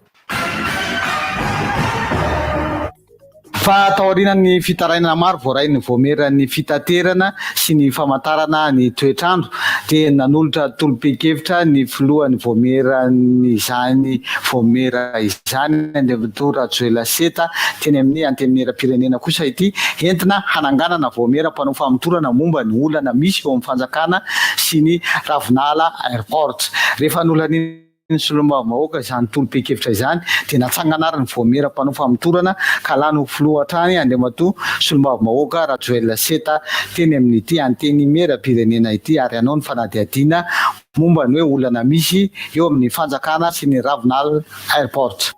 Speaker 23: Fa taorian'ny fitarainana maro voarain'ny Vaomieran'ny fitaterana sy ny famantarana ny toetr'andro dia nanolotra tolo-pehin-kevitra ny filohan'ny Vaomieran'izany vaomiera izany Andriamatoa Rajoelina Seta teny amin'ny Antenimierampirenena kosa ity entina hananganana vaomiera mpanao famotorana momba ny olana misy eo amin'ny fanjakana sy ny Ravinala Airport. Rehefa nolanian'ny solombavambahoaka izany tolo-pehin-kevitra izany dia natsangana ary ny vaomiera mpanao famotorana ka lany ho filoha hatrany Andriamatoa solombavambahoaka Rajoelina Seta teny amin'ity Antenimierampirenena ity ary hanao ny fanadihadiana momba ny hoe olana misy eo amin'ny fanjakana sy ny Ravinala Airport.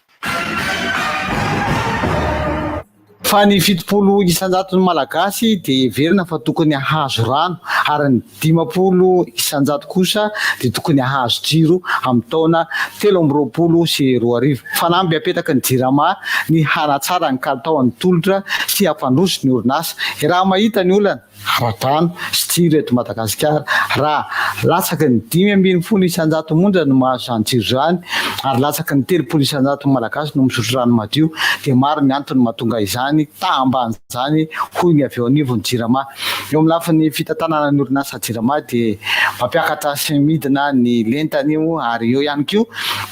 Speaker 23: Fa ny 70 isan-jaton'ny Malagasy dia heverina fa tokony hahazo rano ary ny 50% kosa dia tokony hahazo jiro amin'ny taona 2023. Fanamby apetaky ny Jirama ny hanatsara ny kalitaon'ny tolotra sy hampandroso ny orinasa. Iaraha-mahita ny olana. ara-drano sy jiro eto Madagasikara raha latsaky ny 15% monja no mahazo izany jiro izany ary latsaky ny 30% ny Malagasy no misotro rano madio dia maro ny antony mahatonga izany taha ambany izany hoy ny avy eo anivon'ny Jirama. Eo amin'ny lafiny fitantanana ny orinasa Jirama dia mampiakatra sy midina ny lentany io ary eo ihany koa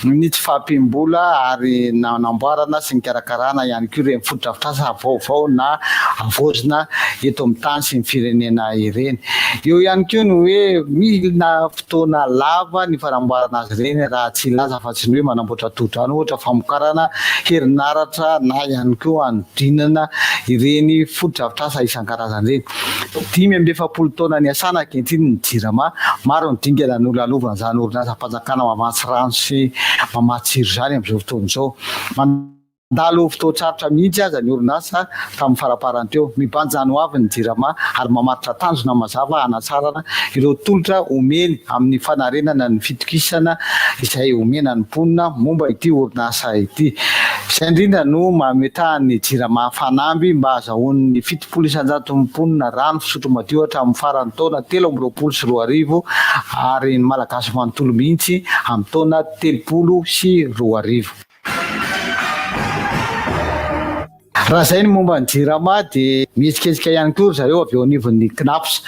Speaker 23: ny tsy fahampiam-bola ary nanamboarana sy nikarakarana ihany koa ireny fotodrafitrasa vaovao na havaozina eto amin'ny tany sy ny firenena ireny. Eo ihany koa ny hoe mila fotoana lava ny fanamboarana azy ireny raha tsy hilaza afa-tsy ny hoe manamboatra tohodrano ohatra famokarana herinaratra na ihany koa hanodinana ireny fotodrafitrasa isan-karazany ireny. 45 taona niasana ankehitriny ny Jirama. Maro ny dingana nolalovan'izany orinasam-panjakana mamatsy rano sy mamatsy jiro izany amin'izao fotoana izao. Nandalo fotoan-tsarotra mihitsy aza ny orinasa tamin'ny faraparany teo. Mibanjina ny hoavy ny Jirama ary mamaritra tanjona mazava hanatsarana ireo tolotra omeny amin'ny fanarenana ny fitokisana izay omena ny mponina momba ity orinasa ity. Izay indrindra no mametrahan'ny Jirama fanamby mba hahazahoan'ny 70 isan-jaton'ny mponina rano fisotro madio hatramin'ny faran'ny taona 2023 ary ny Malagasy manontolo mihitsy amin'ny taona 2030. Raha izay ny momba ny Jirama dia mihetsiketsika ihany koa ry zareo avy eo anivon'ny Cnaps.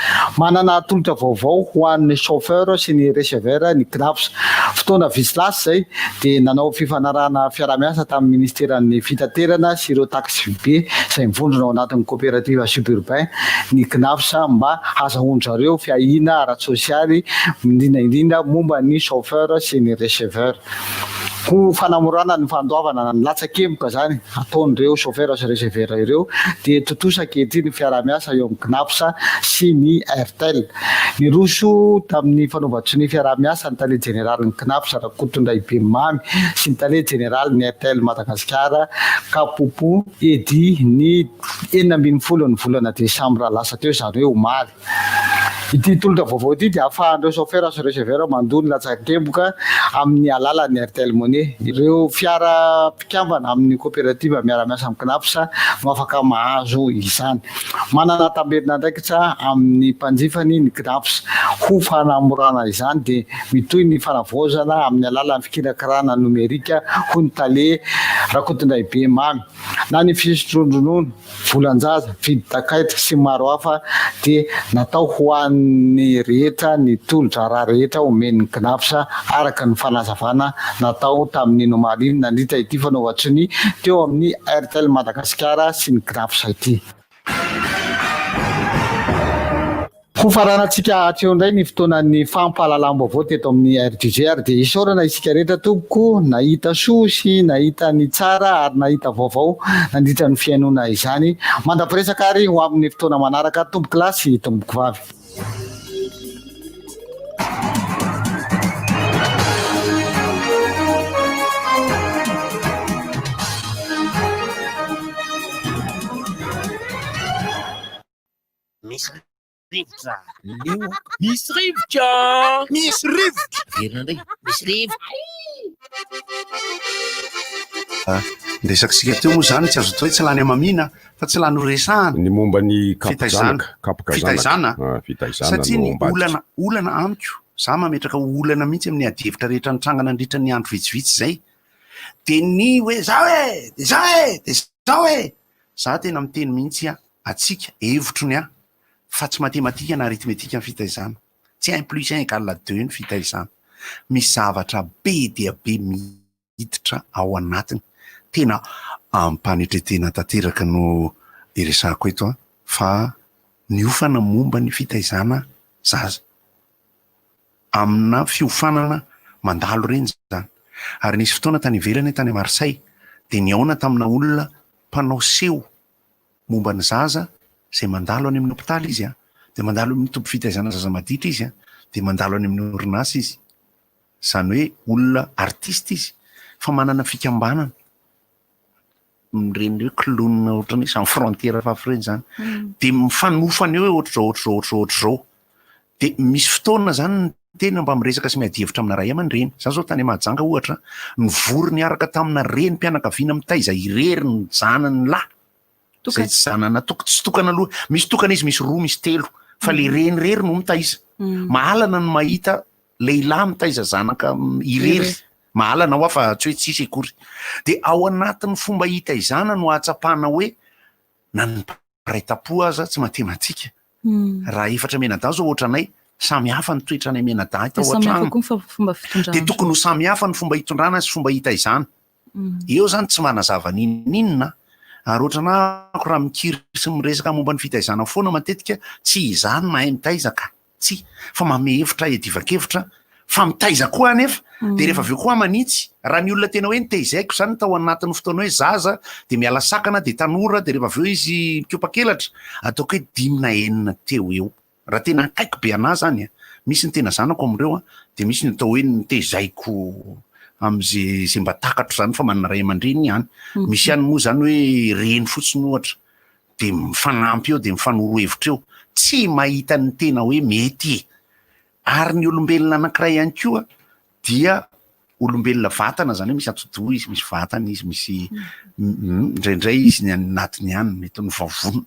Speaker 23: Manana tolotra vaovao ho an'ny chauffeur sy ny receveur ny Cnaps. Fotoana vitsy lasa izay dia nanao fifanarahana fiaraha-miasa tamin'ny ministeran'ny fitaterana sy ireo taxibe izay mivondrona ao anatin'ny coopérative suburbain ny Cnaps mba hahazahoan-dry zareo fiahiana ara-tsosialy indrindra indrindra momba ny chauffeur sy ny receveur. Ho fanamorana ny fandoavana ny latsakemboka izany ataon'ireo chauffeur sy receveur ireo dia tontosa ankehitriny ny fiaraha-miasa eo amin'ny Cnaps sy ny Airtel. Niroso tamin'ny fanaovan-tsonia fiaraha-miasa ny tale jeneralin'ny Cnaps Rakotondraibe Mamy sy ny tale jeneralin'ny Airtel Madagasikara Kapopo Eddy ny 16 ny volana desambra lasa teo izany hoe omaly. Ity tolotra vaovao ity dia ahafahan'ireo saofera sy receveur mandoa ny latsakemboka amin'ny alalan'ny Airtel Money. Ireo fiara mpikambana amin'ny koperativa miara-miasa amin'ny Cnaps no afaka mahazo izany. Manana tamberin'andraikitra amin'ny mpanjifany ny Cnaps. Ho fanamorana izany dia mitohy ny fanavaozana amin'ny alalan'ny fikirakirana nomerika, hoy ny tale Rakotondraibe Mamy. Na ny fisotroan-dronono. volan-jaza, vidin-takaitra sy maro hafa dia natao ho an'ny rehetra ny tolo-draharaha rehetra omen'ny Cnaps araka ny fanazavana natao tamin'iny omaly iny nandritra ity fanaovan-tsonia teo amin'ny Airtel Madagasikara sy ny Cnaps ity. Ho faranantsika hatreo indray ny fotoanan'ny fampahalalam-baovao teto amin'ny RDG ary dia isaorana isika rehetra tompoko nahita soa sy nahita ny tsara ary nahita vaovao nandritra ny fihainoana izany. Mandra-piresaka ary ho amin'ny fotoana manaraka tompoko lahy sy tompoko vavy.
Speaker 1: Misy rivotra.
Speaker 4: Leo aho. Misy rivotra.
Speaker 1: Misy rivotra.
Speaker 4: Verina indray. Misy rivotra.
Speaker 1: Ah, ny resak'isika teo moa izany tsy azo atao hoe tsy lany hamamiana fa tsy lany horesahana.
Speaker 8: Ny momba ny
Speaker 1: Fitaizana.
Speaker 8: kapoka-zanaka. Kapoka
Speaker 1: Fitaizana.
Speaker 8: zanaka. Ah, fitaizana
Speaker 1: Satria
Speaker 8: no
Speaker 1: ny
Speaker 8: ambadika.
Speaker 1: olana, olana amiko, za mametraka ho olana mihitsy amin'ny adihevitra rehetra nitranga nandritra ny andro vitsivitsy izay, dia ny hoe zao e, dia zao e, dia zao e. Za tena miteny mihitsy a, atsika, hevitro ny ahy, fa tsy matematika na aritmetika ny fitaizana. Tsy un plus un égale deux ny fitaizana. Misy zavatra be dia be miditra ao anatiny. Tena amim-panetretena tanteraka no iresahako eto a, fa niofana momba ny fitaizana zaza. Amina fiofanana mandalo ireny izany. Ary nisy fotoana tany ivelany, tany Marseille, dia nihaona tamina olona mpanao seho momba ny zaza izay mandalo any amin'ny hopitaly izy an, dia mandalo amin'ny toby fitaizana zaza maditra izy an, dia mandalo any amin'ny orinasa izy. Izany hoe olona artiste izy fa manana fikambanana. Ireny hoe clown ohatran'ny hoe sans frontière fafy ireny izany. Dia mifanofana eo hoe ohatr'izao, ohatr'izao, ohatr'izao, ohatr'izao. Dia misy fotoana izany ny tena mba miresaka sy miady hevitra amina ray aman-dreny. Izaho izao tany Mahajanga ohatra, nivory niaraka tamina renim-pianakaviana mitaiza irery ny zanany lahy. Izay tsy zanana toko, tsy tokana aloha. Misy tokana izy, misy roa, misy telo. Fa le reny irery no mitaiza. Mahalana ny mahita lehilahy mitaiza zanaka irery. Mahalana hoa fa tsy hoe tsisy akory. Dia ao anatin'ny fomba hitaizana no ahatsapana hoe na ny mpiray tampo aza tsy matematika. Raha efatra mianadahy zao ohatranay, samy hafa ny toetranay mianadahy tao
Speaker 7: Samy hafa
Speaker 1: an-trano.
Speaker 7: koa ny fomba fitondrana.
Speaker 1: Dia tokony ho samy hafa ny fomba hitondrana sy fomba hitaizana. Eo zany tsy manazava n'inon'inona. Ary ohatran'ahako raha mikiry sy miresaka momba ny fitaizana foana matetika, tsy izaho no mahay mitaiza ka. Tsia. Fa manome hevitra, iadivan-kevitra. Fa mitaiza koa anefa, de rehefa avy eo koa manitsy. Raha ny olona tena hoe nitezaiko zany tao anatin'ny fotoana hoe zaza de miala sakana de tanora de rehefa avy eo izy mikopa-kelatra, ataoko hoe dimy na enina teo eo. Raha tena akaiky be anah zany a, misy ny tena zanako amin'ireo a, de misy ny atao hoe nitezaiko am'ze ze mba takatro zany fa manana ray aman-dreny ihany. Misy ihany moa zany hoe reny fotsiny ohatra de mifanampy eo de mifanoro hevitra eo, tsy mahita ny tena hoe mety e! Ary ny olombelona anankiray ihany koa dia olombelona vatana, izany hoe misy atidoha izy, misy vatana izy, misy indraindray izy ny anatiny ihany, mety ny vavony,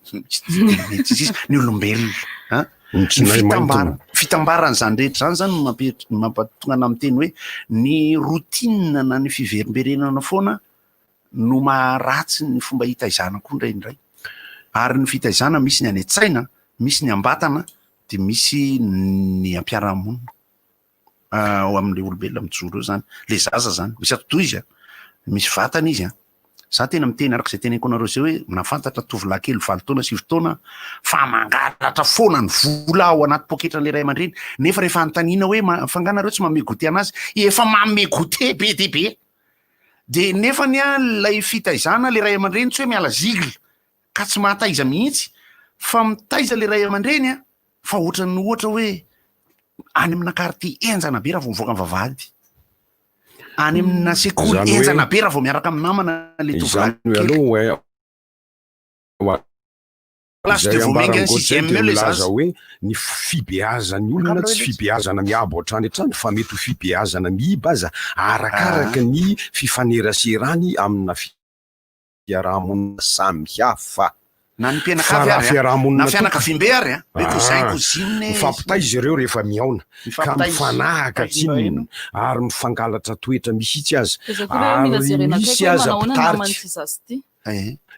Speaker 1: mety tsy sisa, ny olombelona an.
Speaker 8: Ny
Speaker 1: Ny
Speaker 8: tsinay
Speaker 1: fitambara-
Speaker 8: maintona.
Speaker 1: fitambaran'izany rehetra izany izany no mampi- mampatonga anà miteny hoe ny routine na ny fiverimberenana foana no maharatsy ny fomba hitaizana koa indraindray. Ary ny fitaizana misy ny any an-tsaina, misy ny am-batana, dia misy ny am-piarahamonina ao amin'ilay olombelona mijoro eo zany, le zaza zany, misy atidoha izy an, misy vatana izy an, za tena miteny araka izay teneniko anareo zay hoe nahafantatra tovolahy kely valo taona sivy taona fa mangalatra foana ny vola ao anaty poketran'ilay ray aman-dreny, nefa rehefa anontaniana hoe fa nga nareo tsy manome goûter anazy, efa manome goûter be dia be, de nefany an ilay fitaizana le ray aman-dreny tsy hoe miala zigle ka tsy mahataiza mihitsy fa mitaiza le ray aman-dreny a, fa ohatran'ny ohatra hoe any amina quartier henjana be raha vao mivoaka ny vavahady, any amina sekoly
Speaker 8: Izany hoe-
Speaker 1: henjana be raha vao miaraka amin'ny namana le tovolahy
Speaker 8: Izany hoe
Speaker 1: kely.
Speaker 8: aloha hoe
Speaker 1: Place de
Speaker 8: izay
Speaker 1: Vomenga
Speaker 8: ambaran'i
Speaker 1: ny
Speaker 8: Gauthier
Speaker 1: sixième
Speaker 8: dia
Speaker 1: eo le
Speaker 8: milaza
Speaker 1: zaza.
Speaker 8: hoe ny fibeazan'ny olona tsy fibeazana miabo hatrany hatrany fa mety ho fibeazana miiba aza arakaraka ny fifaneraserany amina fiarahamonina samihafa.
Speaker 1: Na ny
Speaker 8: Fa
Speaker 1: mpianakavy
Speaker 8: raha
Speaker 1: ary a,
Speaker 8: fiarahamonina
Speaker 1: na
Speaker 8: tokana,
Speaker 1: fianakaviambe ary a, hoe cousin,
Speaker 8: ah,
Speaker 1: cousine,
Speaker 8: mifampitaiza ireo rehefa mihaona, ka
Speaker 1: mifampitaiza,
Speaker 8: mifanahaka
Speaker 1: tsinona.
Speaker 8: tsinona ary mifangalatra toetra mihitsy aza,
Speaker 7: Dia zay koa hoe mila
Speaker 8: ary
Speaker 7: jerena akaiky
Speaker 8: misy
Speaker 7: hoe
Speaker 8: aza
Speaker 7: manao ahoana ny
Speaker 8: mpitarika.
Speaker 7: naman'ity zaza ity.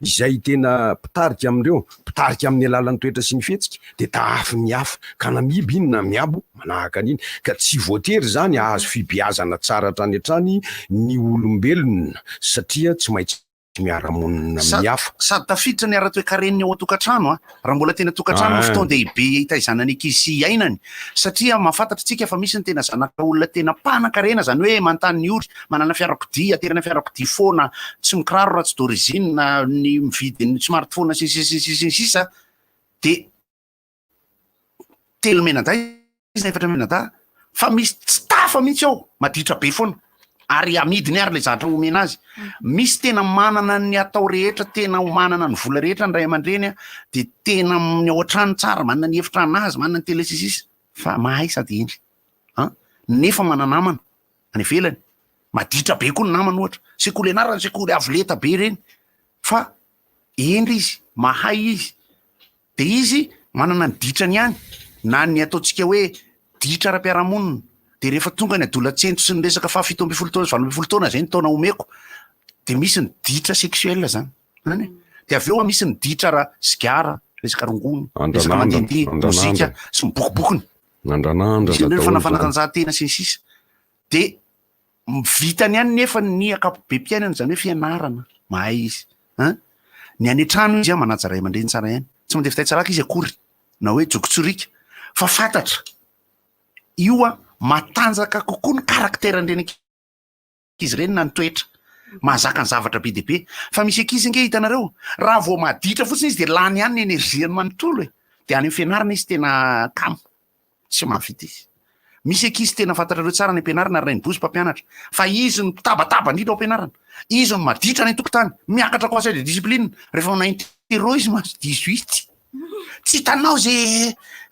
Speaker 8: Izay tena mpitarika amin'ireo, mpitarika amin'ny alalan'ny toetra sy ny fihetsika, dia tahafin'ny hafa, ka na miiba iny na miabo, manahaka an'iny. Ka tsy voatery izany hahazo fibeazana tsara hatrany hatrany ny olombelona, satria tsy maintsy miara-monina amin'ny hafa.
Speaker 1: Sady tafiditra ny ara-toekaren'ny ao an-tokantrano an! Raha mbola tena tokantrano no fotoan-dehibe hitaizana ny ankizy sy hiainany, satria mahafantatra isika fa misy ny tena zanaka olona tena mpanan-karena, izany hoe manontany ny ory, manana fiarakodia, aterana fiarakodia foana, tsy mikiraro raha tsy d'origine, ny mividy ny smartphone sy ny sisa sy ny sisa sy ny sisa, dia telo mianadahy izy na efatra mianadahy fa misy tsy tafa mihitsy ao, maditra be foana ary amidiny ary le zavatra omena azy. Misy tena manana ny atao rehetra, tena manana ny vola rehetra ny ray aman-dreny a, de tena ny ao an-trano tsara, manana ny efitra anazy, manana ny tele sy sisa, fa mahay sady hendry an, nefa mana-namana any ivelany, maditra be koa ny namany ohatra, sekoly anarany sekoly avo lenta be ireny, fa hendry izy, mahay izy, De izy manana ny ditrany ihany, na ny ataontsika hoe ditra ara-piarahamonina. De rehefa tonga ny adolatsento sy ny resaka faha 17 taona sy 18 taona, zay ny taona omeko, de misy ny ditra sexuel zany. Zany e. De avy eo misy ny ditra ara sigara, resaka rongony, resaka
Speaker 8: Andranandrana,
Speaker 1: mandehandeha, mozika
Speaker 8: andranandrana.
Speaker 1: sy ny bokobokony.
Speaker 8: Andranandrana
Speaker 1: Misy an'ireo
Speaker 8: daholo
Speaker 1: fana-
Speaker 8: zany.
Speaker 1: fanatanjahantena sy ny sisa. De Vitany ihany nefa ny ankapobem-piainana, izany hoe fianarana, mahay izy an! Ny any an-trano izy an, manaja ray aman-dreny tsara ihany, tsy mandeha fitay tsaraka izy akory, na hoe jokotsoriaka, fa fantatra io an, matanjaka kokoa ny caractère-n'ireny ankizy ireny na ny toetra, mahazaka ny zavatra be dia be, fa misy ankizy ange hitanareo, raha vao maditra fotsiny izy dia lany ihany ny énergie-ny manontolo e, dia any amin'ny fianarana izy tena kamo. Tsy mahavita izy. Misy ankizy tena fantatrareo tsara any am-pianarana ry Rainibozy mpampianatra fa izy no mpitabataba indrindra ao am-pianarana. Izy no maditra any an-tokotany. Miakatra conseil de discipline. Rehefa manao interro izy mahazo 18. Tsy hitanao ze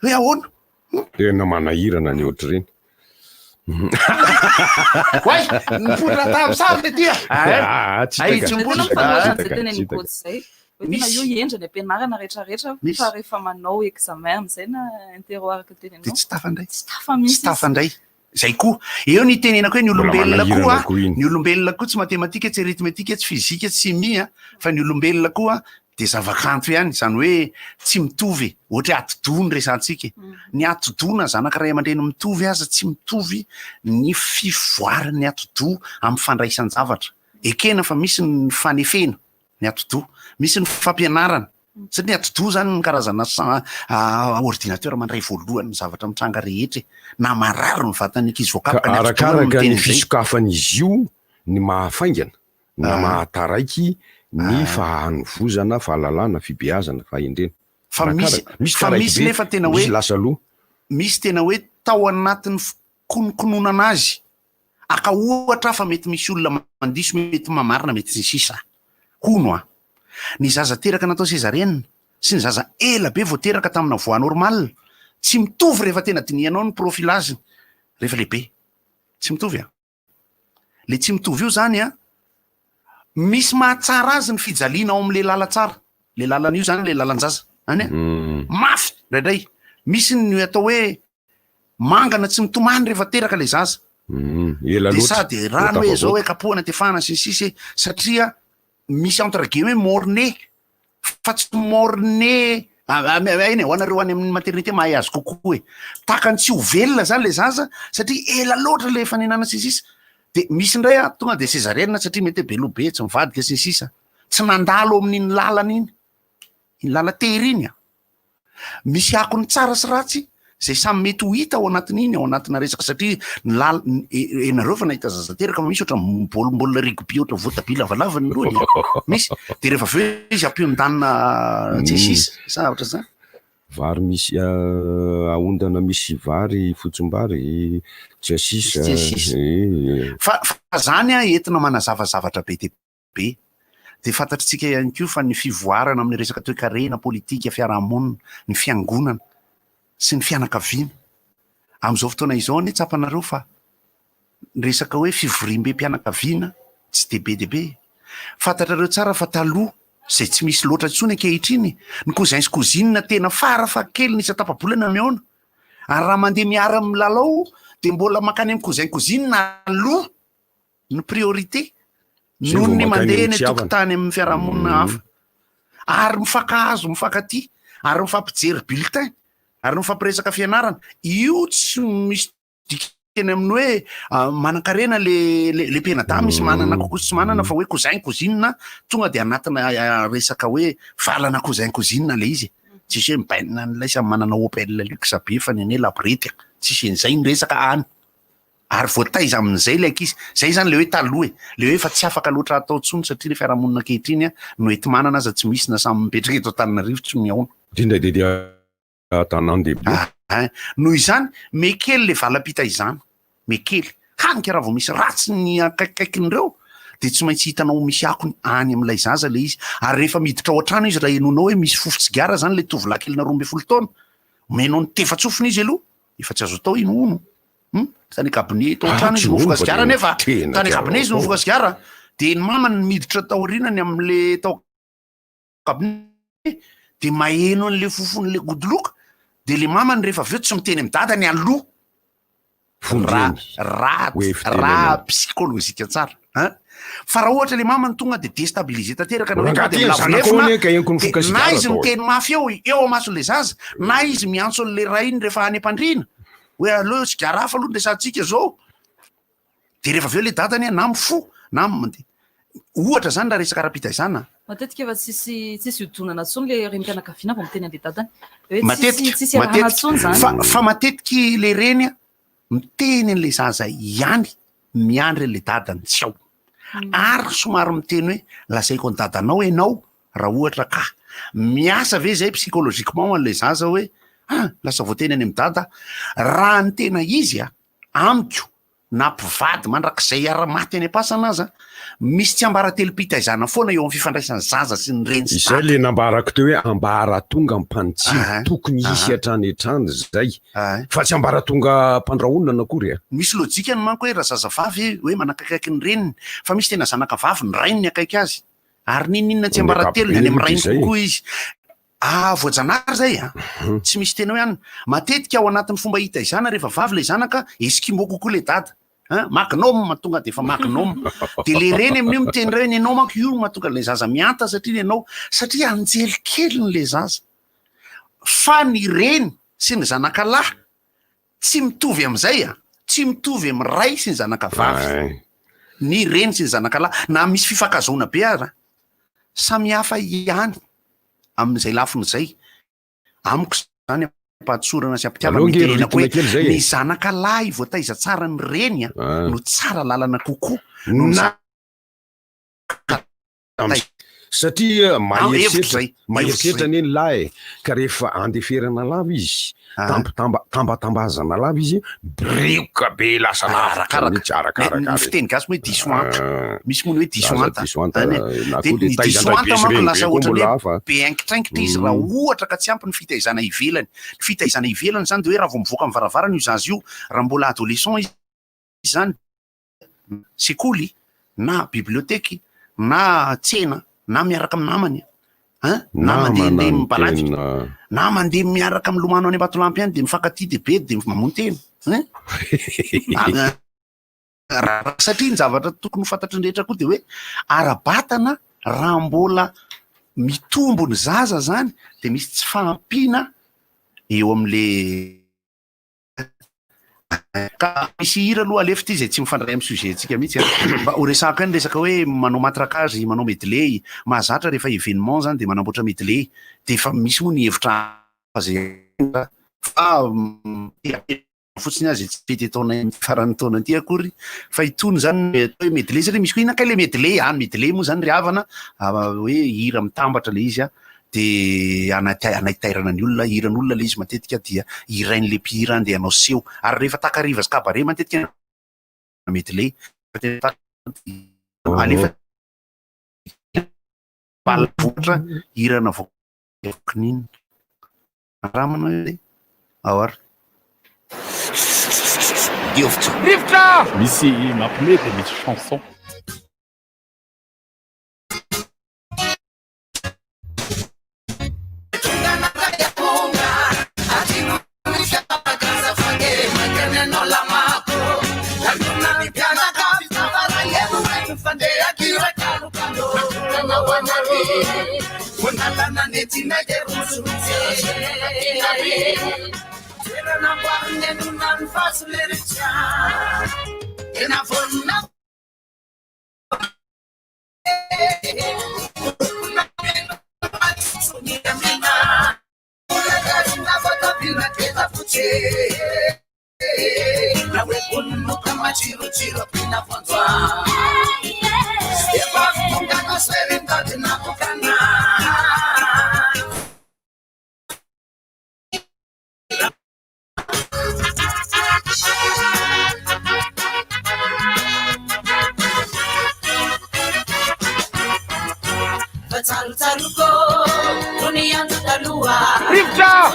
Speaker 1: hoe ahoana.
Speaker 8: Tena manahirana ny ohatr'ireny.
Speaker 1: Oay! Nipoitra tamin'ny sary le ty a!
Speaker 8: Ah, tsy
Speaker 1: Ay,
Speaker 8: hitaka.
Speaker 1: tsy
Speaker 7: Tena
Speaker 1: mipoitra.
Speaker 7: mifanohitra amin'izay
Speaker 8: Tsy
Speaker 7: tenenin'i
Speaker 8: hitaka.
Speaker 7: Gauthier izay. Hoe tena
Speaker 1: Misy.
Speaker 7: io hendry any am-pianarana rehetrarehetra
Speaker 1: Misy.
Speaker 7: fa rehefa manao examen amin'izay na interro araka ny
Speaker 1: Dia
Speaker 7: teneninao,
Speaker 1: tsy tafa indray.
Speaker 7: tsy tafa mihitsy
Speaker 1: Tsy tafa
Speaker 7: izy.
Speaker 1: indray. Zay koa. Eo ny itenenako hoe ny
Speaker 8: Mbola
Speaker 1: olombelona koa,
Speaker 8: manahirana koa iny.
Speaker 1: ny olombelona koa tsy matematika, tsy aritmetika, tsy fizika, tsy chimie, fa ny olombelona koa dia zavakanto ihany, izany hoe tsy mitovy e. Ohatra hoe atidoha no resahantsika e. Ny atidoha na zanaka ray aman-dreny mitovy aza tsy mitovy ny fivoaran'ny atidoha amin'ny fandraisan-javatra. Ekena fa misy ny fanefena ny atidoha, misy ny fampianarana. Satria ny atidoha zany ny karazana ordinateur mandray voalohany ny zavatra mitranga rehetra e. Na marary ny vatan'ny ankizy voakapoka ny atidoha no
Speaker 8: Arakaraka
Speaker 1: miteny
Speaker 8: ny
Speaker 1: an'izay.
Speaker 8: fisokafan'izy io ny mahafaingana na mahataraiky ny fahanovozana, fahalalana, fibeazana, fahendrena.
Speaker 1: Fa misy
Speaker 8: Arakaraka. Misy
Speaker 1: fa
Speaker 8: taraiky
Speaker 1: misy
Speaker 8: be,
Speaker 1: nefa tena hoe
Speaker 8: misy lasa aloha.
Speaker 1: misy tena hoe tao anatin'ny fikononkononana azy Aka ohatra fa mety misy olona mandiso mety mamarina mety sy ny sisa. Hono an! Ny zaza teraka natao césarienne sy ny zaza ela be vao teraka tamina voie normale tsy mitovy rehefa tena dinihanao ny profilage-ny rehefa lehibe. Tsy mitovy an! Le tsy mitovy io zany an, misy mahatsara azy ny fijaliana ao amle lalantsara, le lalana io zany le lalan-jaza any an, mafy indraindray, misy ny atao hoe Mangana tsy mitomany rehefa teraka ilay zaza.
Speaker 8: Ela
Speaker 1: De
Speaker 8: loatra.
Speaker 1: sady rano hoe zao hoe kapohana tefahana sy ny sisa e, satria misy entre guillemets mort-né fa tsy mort-né eny e, ho anareo any amin'ny maternité mahay azy kokoa e. Takany tsy ho velona zany ilay zaza satria ela loatra ilay fanenana sy ny sisa. De misy indray a, tonga de césarienne satria mety hoe be loha be, tsy mivadika sy ny sisa. Tsy nandalo amin'iny lalana iny, iny lala-tery iny a. Misy akony tsara sy ratsy izay samy mety ho hita ao anatin'iny, ao anatina resaka satria ny lal- ianareo efa nahita zaza teraka fa misy ohatra mibolombolona rugby ohatra voatabia lavalava ny lohany e. Misy, dia rehefa avy eo izy ampiondanina tsy sisa, sa ohatra izany.
Speaker 8: Vary misy aondana misy vary fotsimbary tsy asisa.
Speaker 1: Tsy asisa. Fa fa zany an entina manazava zavatra be dia be. Dia fantatritsika ihany koa fa ny fivoarana amin'ny resaka toekarena, politika, fiarahamonina, ny fiangonana sy ny fianakaviana. Amin'izao fotoana izao anie tsapanareo fa ny resaka hoe fivoriambem-pianakaviana tsy dia be dia be. Fantatrareo tsara fa taloha, izay tsy misy loatra intsony ankehitriny, ny cousins sy cousines tena fara fahakeliny isan-tapa-bolana mihaona. Ary raha mandeha miara-milalao dia mbola mankany amin'ny cousin cousine aloha. ny priorité
Speaker 8: Zay
Speaker 1: noho
Speaker 8: vao
Speaker 1: ny
Speaker 8: mankany
Speaker 1: mandeha
Speaker 8: amin'ny
Speaker 1: eny
Speaker 8: fitiavana.
Speaker 1: an-tokotany amin'ny fiarahamonina hafa ary mifankahazo mifankatia ary mifampijery bulletin ary mifampiresaka fianarana io tsy misy dikany amin'ny hoe ah, manankarena le le le mpianadahy misy manana kokoa sy tsy manana fa hoe cousin cousine tonga de anatina ah, resaka hoe valana cousin cousine le izy tsisy hoe mibainina an'ilay samy manana Opel luxe be fa ny anay laborety tsisy an'izay ny resaka any Ary voataiza amin'izay ilay ankizy. Izay izany ilay hoe taloha e. Ilay hoe efa tsy afaka loatra atao intsony satria ilay fiarahamonina ankehitriny no enti-manana aza tsy misy na samy mipetraka eto Antananarivo tsy mihaona.
Speaker 8: Indrindra dia dia tanàn-dehibe.
Speaker 1: Aa. Noho izany, me kely ilay valam-pitaizana. Me kely. Hany ka raha vao misy ratsy ny akaikikaikin'ireo dia tsy maintsy hitanao ho misy akony any amin'ilay zaza ilay izy. Ary rehefa miditra ao an-trano izy raha henoinao hoe misy fofon-tsigara izany ilay tovolahy kelina 12 taona, omenao ny tefa-tsofina izy aloha, efa tsy azo atao iny hono. Hum, tany cabinet tao an-trano izy mifoka sigara nefa tany cabinet izy mifoka sigara de ny mamany miditra taorianany am'le tao cabinet de maheno an'le fofon'le godoloka de le mamany rehefa avy eo tsy miteny amy dadany aloha raha raha raha psychologique tsara an fa raha ohatra le mamany tonga de déstabiliser tanteraka na hoe tonga de milavolefona de na izy miteny mafy eo eo amason'le zaza na izy miantso an'le rainy rehefa any am-pandriana hoe aleo sigara hafa aloha no resahantsika zao de rehefa avy eo le dadany na mifoha na mandeha ohatra zany raha resaka ara-pitaizana
Speaker 7: Matetika efa tsisy tsisy iodonana intsony le renim-pianakaviana vao miteny an'le dadany. Hoe tsisy
Speaker 1: matetika
Speaker 7: tsisy iarahana
Speaker 1: matetika
Speaker 7: intsony zany.
Speaker 1: fa fa matetiky le reny a miteny an'le zaza ihany miandry an'le dadany tsy ao ary somary miteny hoe lazaiko an'i dadanao ianao raha ohatra ka miasa ve zay psychologiquement an'le zaza hoe ah lasa voateny any amin'ny dada raha ny tena izy a amiko na mpivady mandrakizay hiara-maty any am-pasana aza, misy tsiambaratelom-pitaizana foana eo amin'ny fifandraisan'ny zaza sy ny reny sy
Speaker 8: Izay
Speaker 1: dada.
Speaker 8: le nambarako teo hoe ambaratonga mpanitsiana, tokony hisy hatrany hatrany zay, fa tsy ambaratonga mpandrahonana akory a.
Speaker 1: Misy lojikany manko hoe raha zazavavy hoe manakaikaiky ny reniny, fa misy tena zanaka vavy ny rainy ny akaiky azy, ary n'inon'inona
Speaker 8: Amin'ny
Speaker 1: tsiambaratelony any
Speaker 8: ankapobeny
Speaker 1: amin'ny
Speaker 8: aloha dia
Speaker 1: rainy
Speaker 8: izay e.
Speaker 1: kokoa izy. Ah, voajanahary zay a! Tsy misy teny hoe anona. Matetika ao anatin'ny fomba hitaizana rehefa vavy ilay zanaka, eskimo kokoa ilay dada. Hein? Magnum, tonga dia efa magnum. Dia le reny amin'io miteny indray hoe ny anao manko io no mahatonga an'ilay zaza mihanta satria ny anao, satria anjely keliny ilay zaza. Fa ny reny sy ny zanaka lahy tsy mitovy amin'izay a! Tsy mitovy amin'ny ray sy ny zanaka vavy. Ny reny sy ny zanaka lahy, na misy fifankazahoana be aza, samy hafa ihany. amin'izay lafiny izay. Amiko izany am-pahatsorana sy am-pitiavana
Speaker 8: Aleo
Speaker 1: no
Speaker 8: ange
Speaker 1: itenenako
Speaker 8: rythme
Speaker 1: hoe
Speaker 8: kely izay e.
Speaker 1: ny zanaka lahy voataiza tsara ny reny a,
Speaker 8: Ah.
Speaker 1: no tsara lalana kokoa noho ny
Speaker 8: Na satria
Speaker 1: Ah, hevitra
Speaker 8: maherisetra
Speaker 1: izay, hevitra
Speaker 8: maherisetra
Speaker 1: izay.
Speaker 8: anie ny lahy e. Ka rehefa andeferana lava izy,
Speaker 1: Ah.
Speaker 8: tambitamba tambatambazana lava izy, breoka be lasa lavitra
Speaker 1: Arakaraka.
Speaker 8: mihitsy arakaraka
Speaker 1: Ny
Speaker 8: ary.
Speaker 1: fiteny gasy moa hoe diso anta.
Speaker 8: Ah.
Speaker 1: Misy moa ny hoe diso
Speaker 8: Zaza
Speaker 1: anta.
Speaker 8: diso anta,
Speaker 1: Zany e.
Speaker 8: na
Speaker 1: Dia
Speaker 8: koa le
Speaker 1: ny
Speaker 8: taiza
Speaker 1: diso
Speaker 8: ndray
Speaker 1: anta
Speaker 8: be sy
Speaker 1: manko
Speaker 8: reny be
Speaker 1: lasa
Speaker 8: koa
Speaker 1: ohatran'ny
Speaker 8: mbola
Speaker 1: hoe
Speaker 8: hafa.
Speaker 1: be aingitraingitra izy raha ohatra ka tsy ampy ny fitaizana ivelany. Ny fitaizana ivelany izany dia hoe raha vao mivoaka amin'ny varavarana io zaza io, raha mbola adolescent izy izany, sekoly na bibliothèque na tsena na miaraka amin'ny namany hein, na
Speaker 8: Namana
Speaker 1: mandehandeha
Speaker 8: no
Speaker 1: mibalady
Speaker 8: tena
Speaker 1: na mandeha miaraka milomano any Ambatolampy any dia mifankatia dia be dia mamono tena hein. Ah, raha satria ny zavatra tokony ho fantatry ny rehetra koa dia hoe ara-batana raha mbola mitombo ny zaza zany dia misy tsy fahampiana eo amin'le ka misy hira aloha alefa ity izay tsy mifandray amin'ny sujet-ntsika mihitsy a. Mba ho resahako ihany resaka hoe manao matraquage, manao medley. Mahazatra rehefa événement zany dia manamboatra medley. Dia efa misy moa ny hevitra hafa izay fa fotsiny aza tsy fety taona faran'ny taona ity akory fa itony zany atao hoe medley satria misy koa inona kay le medley a, medley moa zany ry havana hoe hira mitambatra le izy a. Dia anaitairana ny olona, hiran'olona ilay izy matetika dia hirain'ilay mpihira andeha hanao seho. Ary rehefa takariva sy cabaret matetika medley. Alefa bala voatra hirana voakinina. Andramana hoe ao ary.
Speaker 4: Rivotra.
Speaker 2: Rivotra! Misy mampime dia misy chanson. Rivotra!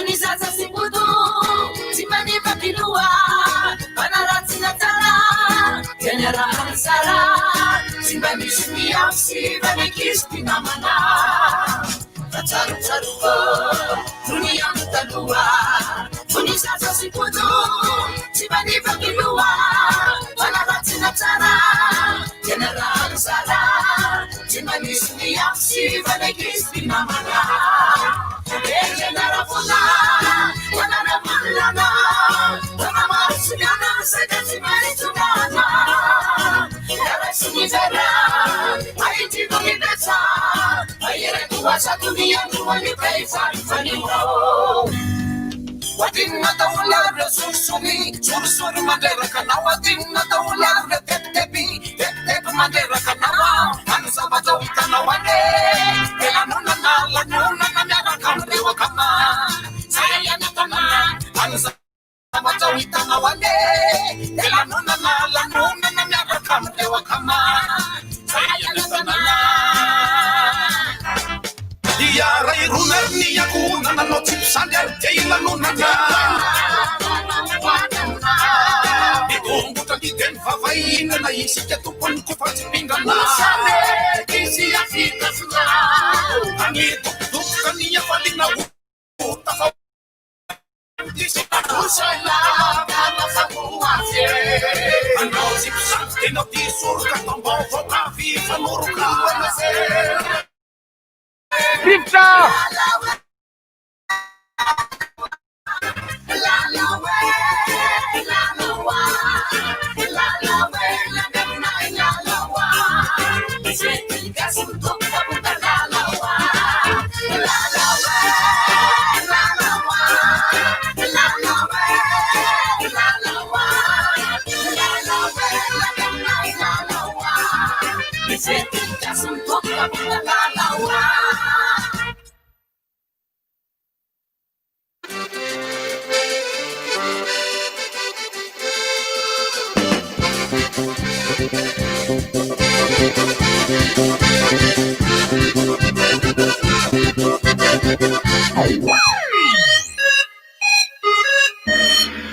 Speaker 2: Rivotra!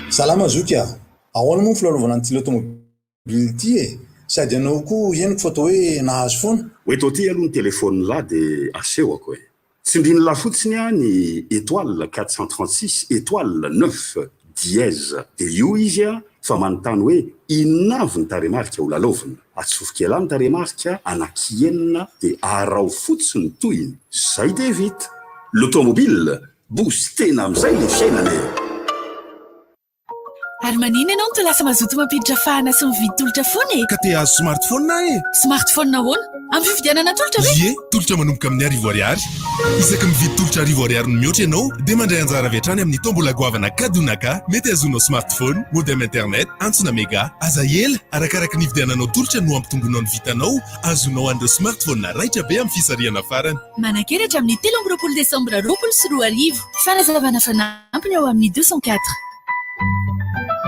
Speaker 3: Salama zoky a! Ahoana moa ny filalaovana an'ity laotomobily ity e? Sady ianao koa henoko fa toa hoe nahazo foana?
Speaker 20: Hoento aty aloha ny telefaonina dia asehoko e! Tsindrin'lah fotsiny a ny étoile 436 étoile 9 dièse dia io izy a fa manontany hoe inona avy ny tarehimarika ho lalaovina. Atsofoka elah ny tarehimarika anakienina dia araho fotsiny tohiny. Zay dia vita. L'automobile, boostena amin'izay le fiainana e!
Speaker 10: Ary maninona ianao no toa lasa mazoto mampiditra fahana sy mividy tolotra foana e?
Speaker 6: Ka te hahazo smartphone aho e!
Speaker 10: Smartphone ahoana? Amin'ny fividianana tolotra ve?
Speaker 6: Ie, tolotra manomboka amin'ny 1000 ariary. Isaky ny mividy tolotra 1000 ariary no mihoatra ianao dia mandray anjara avy hatrany amin'ny tombola goavana Kadonaka. Mety hahazoanao smartphone, modem internet, antsona mega. Aza ela, arakaraka ny hividiananao tolotra no hampitomboinao ny vitanao hahazoanao an'ireo smartphone raitra be amin'ny fisarihana farany.
Speaker 10: Manan-kery hatramin'ny 23 desambra 2020. Fanazavana fanampiny ao amin'ny 204.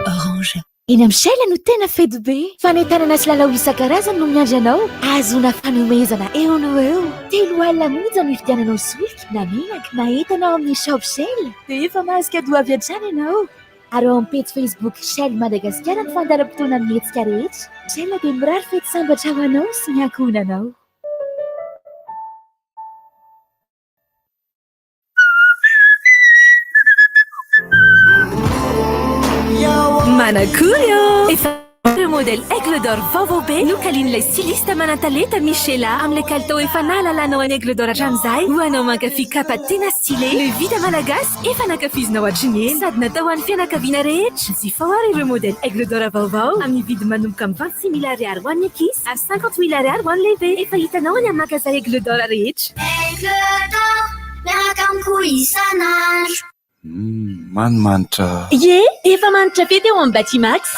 Speaker 15: Orange. Eny amin'ny Shell no tena fety be. Fanentanana sy lalao isan-karazany no miandry anao. Ahazoana fanomezana eo no eo. 30 monja no hividiananao solika na menaka na entana ao amin'ny Shop Shell. Dia efa mahazo cadeau avy hatrany ianao. Ary ao amin'ny pejy Facebook Shell Madagasikara ny fandaharam-potoana amin'ny hetsika rehetra. Shell dia mirary fety sambatra ho anao sy ny ankohonanao.
Speaker 22: Manakory ô! Efa ireo modèle Aigle d'Or vaovao be nokalin'ilay styliste manan-talenta Michela amin'ilay kalitao efa nahalalanao an'i Aigle d'Or hatramin'izay. Ho anao mankafy kapa tena stylé, le vita malagasy efa nankafizinao hatry ny ela sady natao ho an'ny fianakaviana rehetra. Jifao ary ireo modèle Aigle d'Or vaovao amin'ny vidiny manomboka amin'ny 26 000 ariary ho an'ny ankizy ary 50 000 ariary ho an'ny lehibe. Efa hitanao any amin'ny magazay Aigle d'Or rehetra.
Speaker 5: Aigle d'Or, miaraka amiko isan'andro.
Speaker 19: Humm, manimanitra.
Speaker 22: Ie, efa manitra fety ao amin'ny Batimax.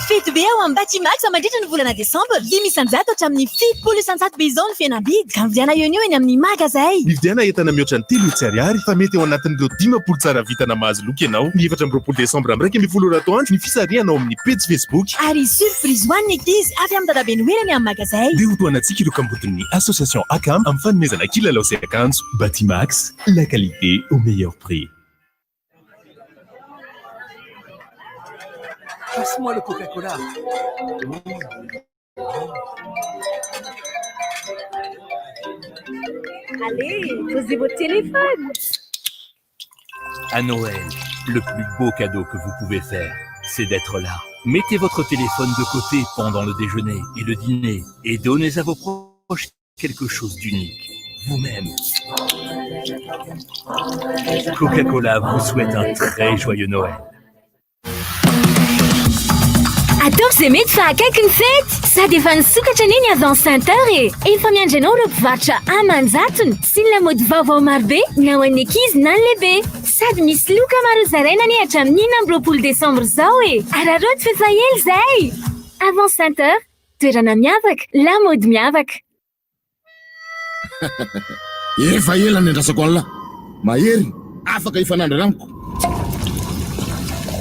Speaker 22: Fety be ao amin'ny Batimax mandritra ny volana desambra. 5% hatramin'ny 70% be izao ny fihenam-bidy. Ka mividiana eo anio eny amin'ny magazay.
Speaker 6: Mividiana entana mihoatra ny 300 ariary fa mety ao anatin'ireo 50 tsara vintana mahazo loka ianao. Ny 24 desambra amin'ny 11 ora atoandro ny fisarihana ao amin'ny pejy Facebook.
Speaker 22: Ary surprise ho an'ny ankizy avy amin'ny dadabe Noely any amin'ny magazay.
Speaker 6: Dia hotohanantsika ireo kambotin'ny Association Akam amin'ny fanomezana kilalao sy akanjo. Batimax, la qualité au meilleur prix.
Speaker 12: Passe-moi le Coca-Cola.
Speaker 11: Allez, posez votre téléphone.
Speaker 12: À Noël, le plus beau cadeau que vous pouvez faire, c'est d'être là. Mettez votre téléphone de côté pendant le déjeuner et le dîner et donnez à vos proches quelque chose d'unique, vous-même. Coca-Cola vous souhaite un très joyeux Noël.
Speaker 11: Ataovy izay mety fa akaiky ny fety! Sady efa nisokatra anie ny Avance Center e! Efa miandry anao ireo mpivarotra aman-jatony sy ny lamaody vaovao marobe na ho an'ny ankizy na ny lehibe. Sady misy loka maro hozaraina anie hatramin'ny 26 desambra izao e! Araraoty fa efa ela izay! Avance Center, toerana miavaka, lamaody miavaka.
Speaker 24: Efa ela niandrasako an'lah. Mahery, afaka hifanandrina amiko.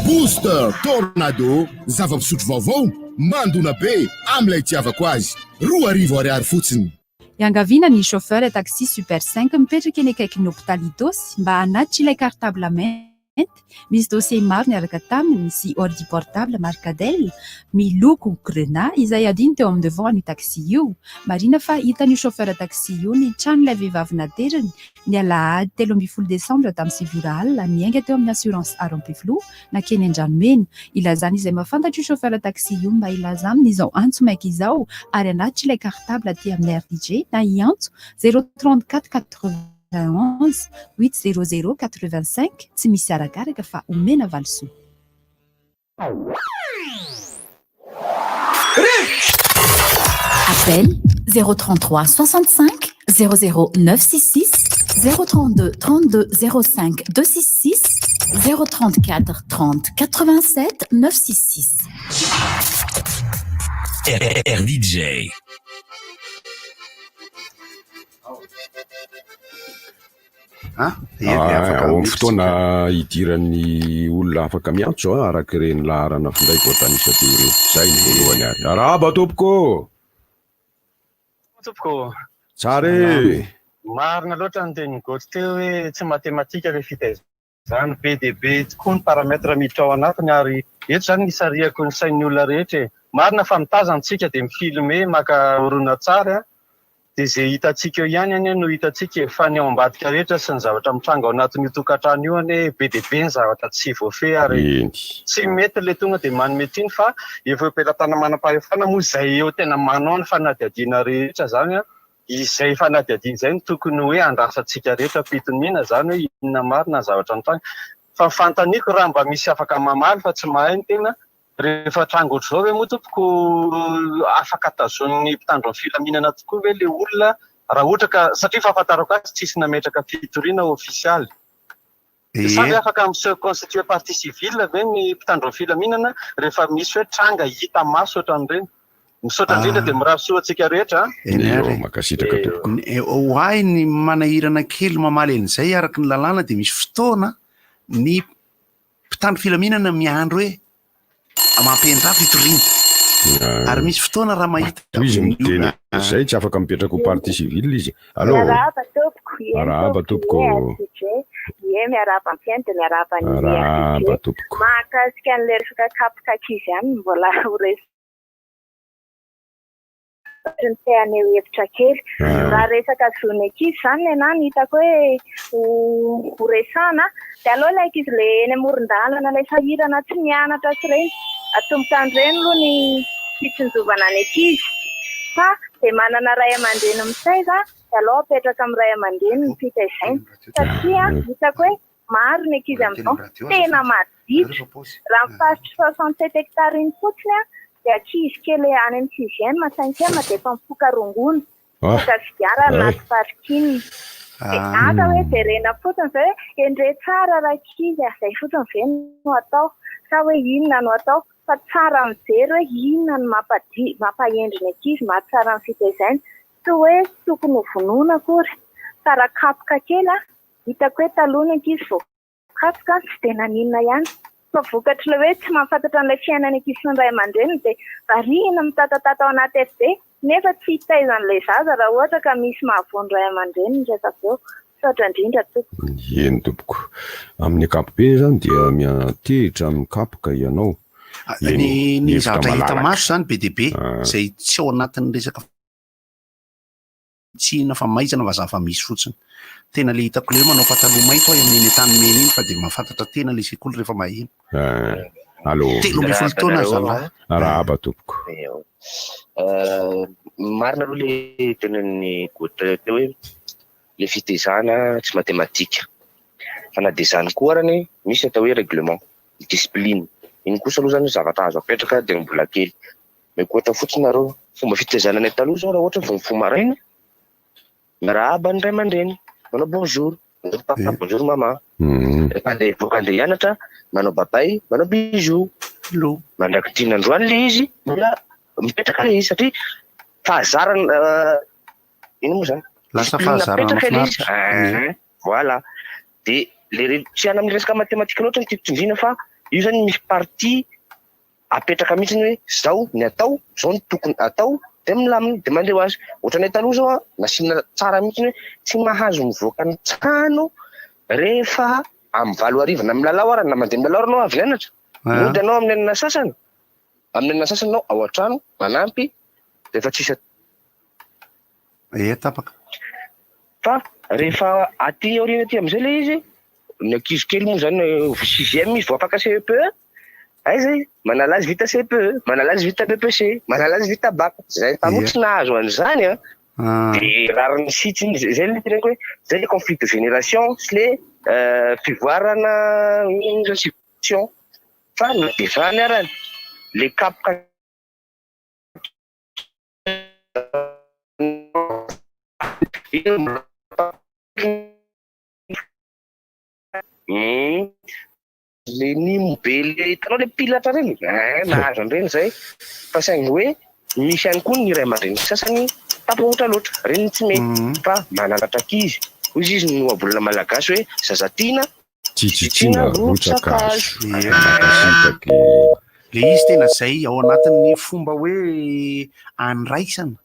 Speaker 24: Booster Tornado, zava-pisotro vaovao, mandona be amin'ilay itiavako azy. 2000 ariary fotsiny.
Speaker 25: Iangaviana ny chauffeur taxi super cinq mipetraka eny akaikin'ny hopitaly Itaosy mba hanatitra ilay cartable mainty Misy dossier maro niaraka taminy sy ordi portable marque Dell miloko grenat izay adino teo amin'ny devant an'io taxi io. Marihina fa hitan'io chauffeur taxi io ny tranon'ilay vehivavy nateriny ny alahady 13 desambra tamin'ny 9 ora alina niainga teo amin'ny assurance Aro Ampefiloha nankeny Andranomena. Ilazana izay mahafantatra io chauffeur taxi io mba hilaza aminy izao antso maika izao ary hanatitra ilay cartable aty amin'ny RDJ na hiantso 034 80 11 8 00 85 tsy misy arakaraka fa omena valisoa.
Speaker 10: Appel 033 65 00 966 032 32 05 266 034 30 87 966.
Speaker 26: RDJ.
Speaker 1: Ah,
Speaker 8: ah, ao amin'ny fotoana hidiran'ny olona afaka miantso a, araka ireny laharana finday voatanisa teo ireny. Izay ny voalohany ary. Arahaba tompoko!
Speaker 9: Tompoko.
Speaker 8: Tsara e!
Speaker 9: Marina loatra ny tenin'i Gauthier teo hoe tsy matematika ilay fitaizana. Be dia be tokoa ny paramètre miditra ao anatiny ary eto izany ny isarihako ny sain'ny olona rehetra e. Marina fa mitazana isika dia mi-filmer, maka horonantsary an, Dia izay hitantsika eo ihany anie no hitantsika e, fa ny ao ambadika rehetra sy ny zavatra mitranga ao anatin'io tokantrano io anie be dia be ny zavatra tsy voafehy ary tsy mety ilay tonga dia manome tsiny fa efa eo am-pelatanana manam-pahefana moa izay eo tena manao ny fanadihadiana rehetra izany an, izay fanadihadiana izay no tokony hoe andrasantsika rehetra am-pitoniana izany hoe inona marina ny zavatra nitranga fa ny fanontaniako raha mba misy afaka mamaly fa tsy mahay ny tena Rehefa tranga ohatr'izao ve moa tompoko afaka tazonin'ny mpitandro ny filaminana tokoa ve le olona raha ohatra ka satria fahafantarako azy tsisy nametraka fitoriana ofisialy. Dia sa ve afaka mi-se constituer partie civile ve ny mpitandro ny filaminana rehefa misy hoe tranga hita maso ohatran'ireny? Misaotra indrindra dia mirary soa antsika rehetra a.
Speaker 1: Eny ary.
Speaker 8: Mankasitraka tompoko.
Speaker 1: Ho ahy ny manahirana kely mamaly an'izay araka ny lalàna dia misy fotoana ny mpitandro filaminana miandry hoe mampendra fitoriana ary misy fotoana raha mahita
Speaker 8: Toy izy miteny izay tsy afaka mipetraka ho partie civile izy. Allô.
Speaker 13: Miarahaba tompoko. Ie
Speaker 8: Miarahaba
Speaker 13: tompoko.
Speaker 8: tompoko.
Speaker 13: Ie RDJ. Ie miarahaba mpihaino dia miarahaba ny
Speaker 8: Miarahaba
Speaker 13: RDJ.
Speaker 8: tompoko.
Speaker 13: Mahakasika an'ilay resaka kapoka ankizy ihany no mbola ho resahina. Ohatry ny te haneho hevitra kely. Raha resaka zon'ny ankizy izany ny anah no hitako hoe ho resahana dia aleo ilay ankizy ilay eny amoron-dalana ilay sahirana tsy mianatra sy ireny, atomboka amin'ireny aloha ny fitsinjovana ny ankizy fa dia manana ray aman-dreny mitaiza dia aleo apetraka amin'ny ray aman-dreny ny fitaizaina satria hitako hoe maro ny ankizy amin'izao tena maditra. Raha ny faritry 67 hectares iny fotsiny dia ankizy kely any amin'ny sixième, cinquième dia efa mifoka rongony, mifoka sigara anaty parking. Dia asa hoe jerena fotsiny ve hoe endrey tsara rankizy a, izay fotsiny ve no atao sa hoe inona no atao fa tsara mijery hoe inona no mampadio, mampahendry ny ankizy, mahatsara ny fitaizana. Tsy hoe tokony ho vonoina akory fa raha kapoka kely Hitako hoe taloha ny ankizy vao kapoka tsy dia naninona ihany. Fa vokatr'ilay hoe tsy mahafantatra an'ilay fiainan'ny ankizy sy ny ray aman-dreniny dia variana mitatatata ao anaty FB nefa tsy hitaiza an'ilay zaza raha ohatra ka misy mahavoa ny ray aman-dreniny rehefa avy eo. Misaotra indrindra tompoko.
Speaker 8: Eny tompoko. Amin'ny ankapobeny izany dia miantehitra amin'ny kapoka ianao.
Speaker 1: Ny ny zavatra hita maso izany be dia be izay tsy ao anatin'ny resaka Tsy inona fa maizina fa zava-misy fotsiny. Tena le hitako le hoe manao pataloha mainty ho'a amin'iny Antanimena iny fa dia mahafantatra tena le sekoly rehefa maheno.
Speaker 8: Eh, allo.
Speaker 1: 13 taona ry zalahy.
Speaker 8: Arahaba tompoko.
Speaker 14: Marina aloha le tenin'i Gauthier teo hoe le fitezana tsy matematika. Fa na dia izany koa arany misy atao hoe règlement, discipline. Iny kosa aloha zany zavatra azo apetraka dia mbola kely. Omeko ohatra fotsiny nareo, fomba fitaizana anay taloha zao raha ohatra vao mifoha maraina, miarahaba ny ray aman-dreny, manao bonjour, bonjour papa, bonjour maman. Rehefa handeha hivoaka handeha hianatra, manao babay, manao bisous. Mandrak'ity nandroany le izy, mbola mipetraka le izy satria fahazarana, ino moa zany?
Speaker 1: Lasa
Speaker 14: Discipline
Speaker 1: fahazarana
Speaker 14: napetraka le izy.
Speaker 1: mahafinaritra.
Speaker 14: Voilà. De le re- tsy any amin'ny resaka matematika loatra no tiako tsindriana fa io zany misy partie apetraka mihitsy ny hoe zao ny atao, zao no tokony atao dia milamina dia mandeha ho azy. Ohatranay taloha zao an, nasiana tsara mihitsy ny hoe tsy mahazo mivoaka ny trano rehefa amin'ny 8 hariva na milalao ara na mandeha milalao ara anao avy nianatra, mody anao amin'ny enina sasany, amin'ny enina sasany anao ao an-trano manampy rehefa tsisy
Speaker 1: Ee, tapaka.
Speaker 14: Fa rehefa aty aoriana aty amin'izay ilay izy, ny ankizy kely moa izany sixième izy vao afaka CEPE, aiza izy? Manala azy vita CEPE, manala azy vita BEPC, manala azy vita bac. Zay taloha tsy nahazo an'izany an, dia rariny sy hitsiny, zay ilay teneniko hoe zay ilay conflit de génération sy ilay fivoarana civilisation. Fa na dia izany arany, ilay kapoka Le nimo be le hitanao le pilatra reny eh nahazo an'ireny zay fa saingy hoe misy ihany koa ny ray aman-dreny sasany tafahoatra loatra reny tsy mety fa mananatra ankizy Hoy izy ny ohabolana malagasy hoe zaza tiana
Speaker 8: Tsitsitsiana rotsa-kazo.
Speaker 1: Mankasitraka e. Le izy tena zay ao anatin'ny fomba hoe andraisana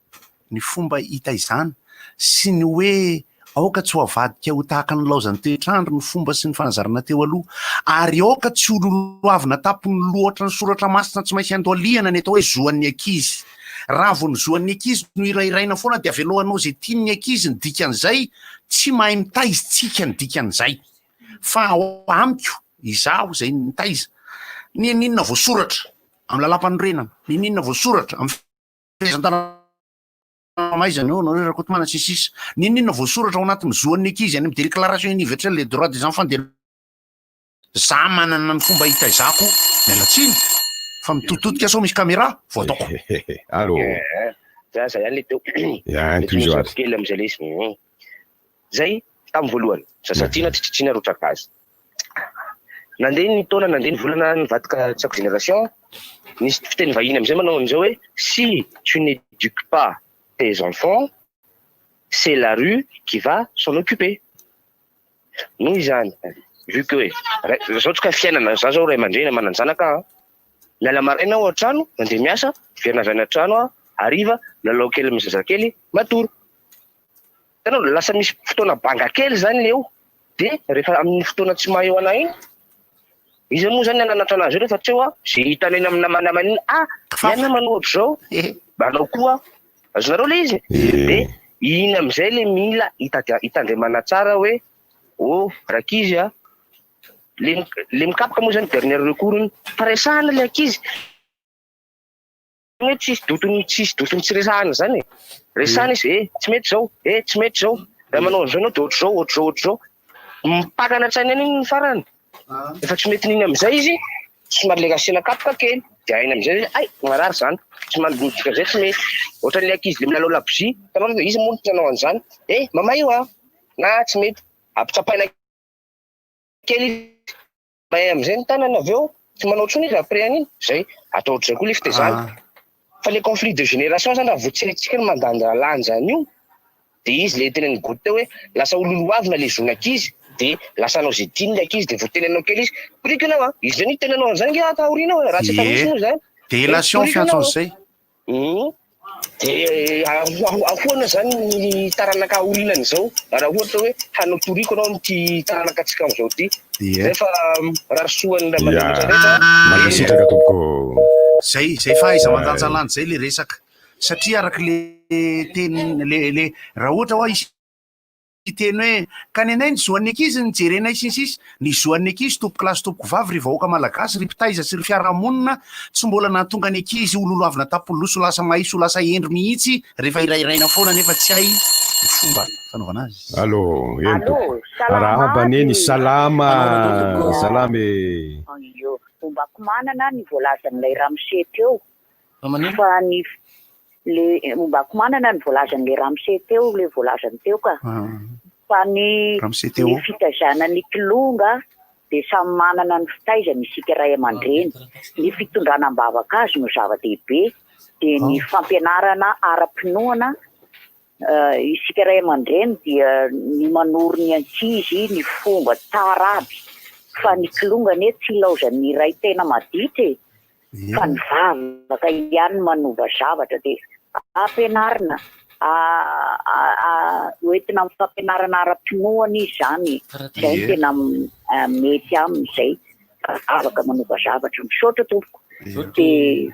Speaker 1: ny fomba hitaizana sy ny hoe aoka tsy ho avadika ho tahaka ny laozan'ny toetr'andro ny fomba sy ny fanazarana teo aloha ary aoka tsy ho lolohavina tampon'ny loha ohatran'ny soratra masina tsy maintsy andohalihana ny atao hoe zoan'ny ankizy. Raha vao ny zoan'ny ankizy no hirahiraina foana dia avelao hanao izay tiany ny ankizy ny dikan'izay tsy mahay mitaiza tsika ny dikan'izay. Fa ao amiko, izaho izay nitaiza, n'inon'inona voasoratra amin'ny lalàmpanorenana, n'inon'inona voasoratra amin'ny fehezan-dalàna maizana eo, Honoré Rakotomanana sy ny sisa, n'inon'inona voasoratra ao anatin'ny zoan'ny ankizy any amin'ny déclaration universelle des droits des enfants de za manana ny fomba hitaizako, miala tsiny fa mitoditodika sao misy caméra vao ataoko.
Speaker 8: Allô.
Speaker 14: Za zay ihany le teo.
Speaker 8: Ya, tohizo ary.
Speaker 14: Kely am'zay le izy. Zay tamin'ny voalohany. Zaza tiana tsy tsitsiana rotsaka azy. Nandeha ny taona, nandeha ny volana, nivadika tsy haiko génération. Nisy fiteny vahiny am'zay manao an'izao hoe si tu n'éduques pas tes enfants, c'est la rue qui va s'en occuper. Noho izany, vu que hoe zao tsika fiainana, za zao ray aman-dreny manan-janaka aho, miala maraina aho an-trano, mandeha miasa, miverina avy any an-trano aho, hariva, milalao kely amin'ny zazakely, matory. Hitanao, lasa misy fotoana banga kely zany le eo, de rehefa amin'ny fotoana tsy maha eo anah iny, iza moa zany hananatra anazy eo rehefa tsy eo aho, ze hitany eny amin'ny namanamany iny, ah, ny anah manao ohatr'izao, manao koa aho, azonareo le izy? De iny am'zay le mila hitady- hitandremana tsara hoe, oh rankizy a, le le mikapoka moa zany dernier recours iny, fa resahana le ankizy, hoe tsisy dotony tsisy dotony tsy resahana zany e. Resahana izy eh tsy mety zao, eh tsy mety zao. Raha manao an'izao ianao de ohatr'izao, ohatr'izao, ohatr'izao. Mipaka any an-tsaina any iny ny farany. Efa tsy mety niny amin'izay izy, somary le asiana kapoka kely. De hainy amin'izay hoe hay marary zany, tsy mandika zay tsy mety. Ohatran'le ankizy le milalao labozia, hitanao izy moa no tsy nanao an'izany, eh mamay io an, na tsy mety. Ampitsapaina kely izy. Mahay amizay ny tanana avy eo, tsy manao intsony izy après an'iny, zay, atao ohatr'izay koa le fitaizana. Fa le conflit de génération zany raha vao tsy haintsika ny mandanjalanja an'io, de izy le tenenin'i Goty teo hoe lasa ho lolohavina le zon'ankizy, de lasa hanao ze tiany le ankizy, de vao tenenao kely izy, poriko ianao an, izy zay niteny anao an'izany nge ato aoriana ao e, raha tsy efa misy moa zany.
Speaker 1: Délation fiantso an'izay.
Speaker 14: Dia ahoana izany ny taranaka aorinan'izao raha ohatra hoe hanao toriko anao amin'ity taranaka antsika amin'izao ity? Izay fa mirary soa an'ny ray aman-dreny rehetra rehetra.
Speaker 8: Mankasitraka tompoko.
Speaker 1: Zay, zay fahaiza-mandanjalanja zay le resaka. Satria araka le teny le le raha ohatra hoa isika hiteny hoe ka ny anay ny zoan'ny ankizy ny jerenay sy ny sisa ny zoan'ny ankizy tompoko lahy sy tompoko vavy ry vahoaka malagasy ry mpitaiza sy ry fiarahamonina tsy mbola nahatonga ny ankizy ho lolohavina tampony loha sy ho lasa mahay sy ho lasa hendry mihitsy rehefa hirahiraina foana nefa tsy hay ny fomba fanaovana azy.
Speaker 8: Allo, eny
Speaker 7: Allo,
Speaker 8: tompoko.
Speaker 7: salama
Speaker 8: Arahaba
Speaker 7: aby.
Speaker 8: neny, salama, salama e.
Speaker 7: Io, ombako manana ny voalazan'ilay ramose teo fa ny Le ombako manana ny voalazan'le ramose teo le voalazany teo ka. Fa ny
Speaker 1: Ramose teo.
Speaker 7: ny fitaizana ny kilonga dia samy manana ny fitaizany isika ray aman-dreny. Ny fitondrana am-bavaka azy no zava-dehibe dia ny fampianarana ara-pinoana isika ray aman-dreny dia ny manoro ny ankizy ny fomba tsara aby fa ny kilonga anie tsy ilaozan'ny ray tena maditra e. fa ny vavaka ihany no manova zavatra dia ampianarina hoentina amin'ny fampianarana ara-pinoana izy izany izay no tena mety aminy izay vavaka manova zavatra misaotra tompoko dia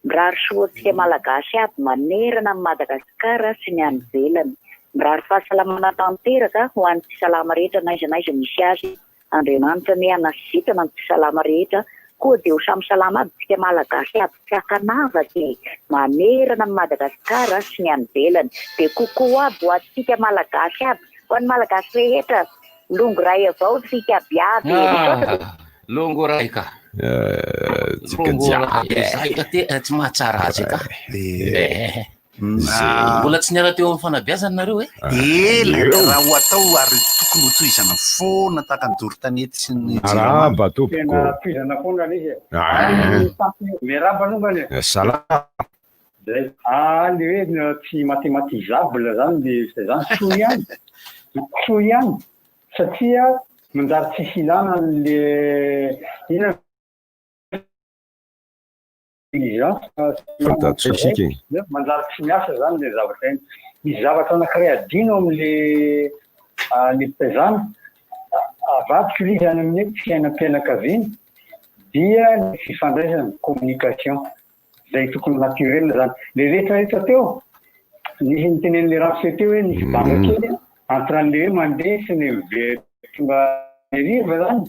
Speaker 7: mirary soa antsika malagasy aby manerana an'i Madagasikara sy ny any ivelany mirary fahasalamana tanteraka ho an'ny tsy salama rehetra n'aiza n'aiza misy azy Andriamanitra anie hanasitrana ny tsy salama rehetra koa dia ho samy salama aby tsika malagasy aby tsy ankanavaka e! manerana an'i Madagascar sy ny any ivelany dia coucou aby ho antsika malagasy aby ho an'ny malagasy rehetra longo ray avao tsika aby aby e! Misaotra
Speaker 4: Ah, longo ray ka.
Speaker 8: Tsika
Speaker 4: Longo ray
Speaker 8: jiaby.
Speaker 4: zay ka te tsy mahatsara azy ka.
Speaker 8: Eh.
Speaker 4: Ah. Mbola tsy niala teo amin'ny fanabeazana nareo e?
Speaker 1: Ela raha ho atao ary tokony ho tohizana foana tahaka ny doro tanety sy ny jirama.
Speaker 8: Arahaba tompoko.
Speaker 16: Tena tohizana foana le izy e.
Speaker 8: Ah.
Speaker 16: Miarahaba longany e.
Speaker 8: Salama.
Speaker 9: Zay. Ah, le hoe tsy mathématisable zany le fitaizana, soa ihany, soa ihany satria manjary tsisy ilana an'le inona intelligence
Speaker 8: Fantatsika e.
Speaker 9: Manjary tsy miasa zany le zavatra iny. Misy zavatra anankiray adino am'le le fitaizana, avadiko le izy any amin'ny hoe fiainam-pianakaviana dia ny fifandraisana, communication. Zay tokony naturel zany. Le rehetra rehetra teo, nisy nitenen'le ramose teo hoe nisy banga kely entre an'le hoe mandeha sy ny miverina tonga hariva zany.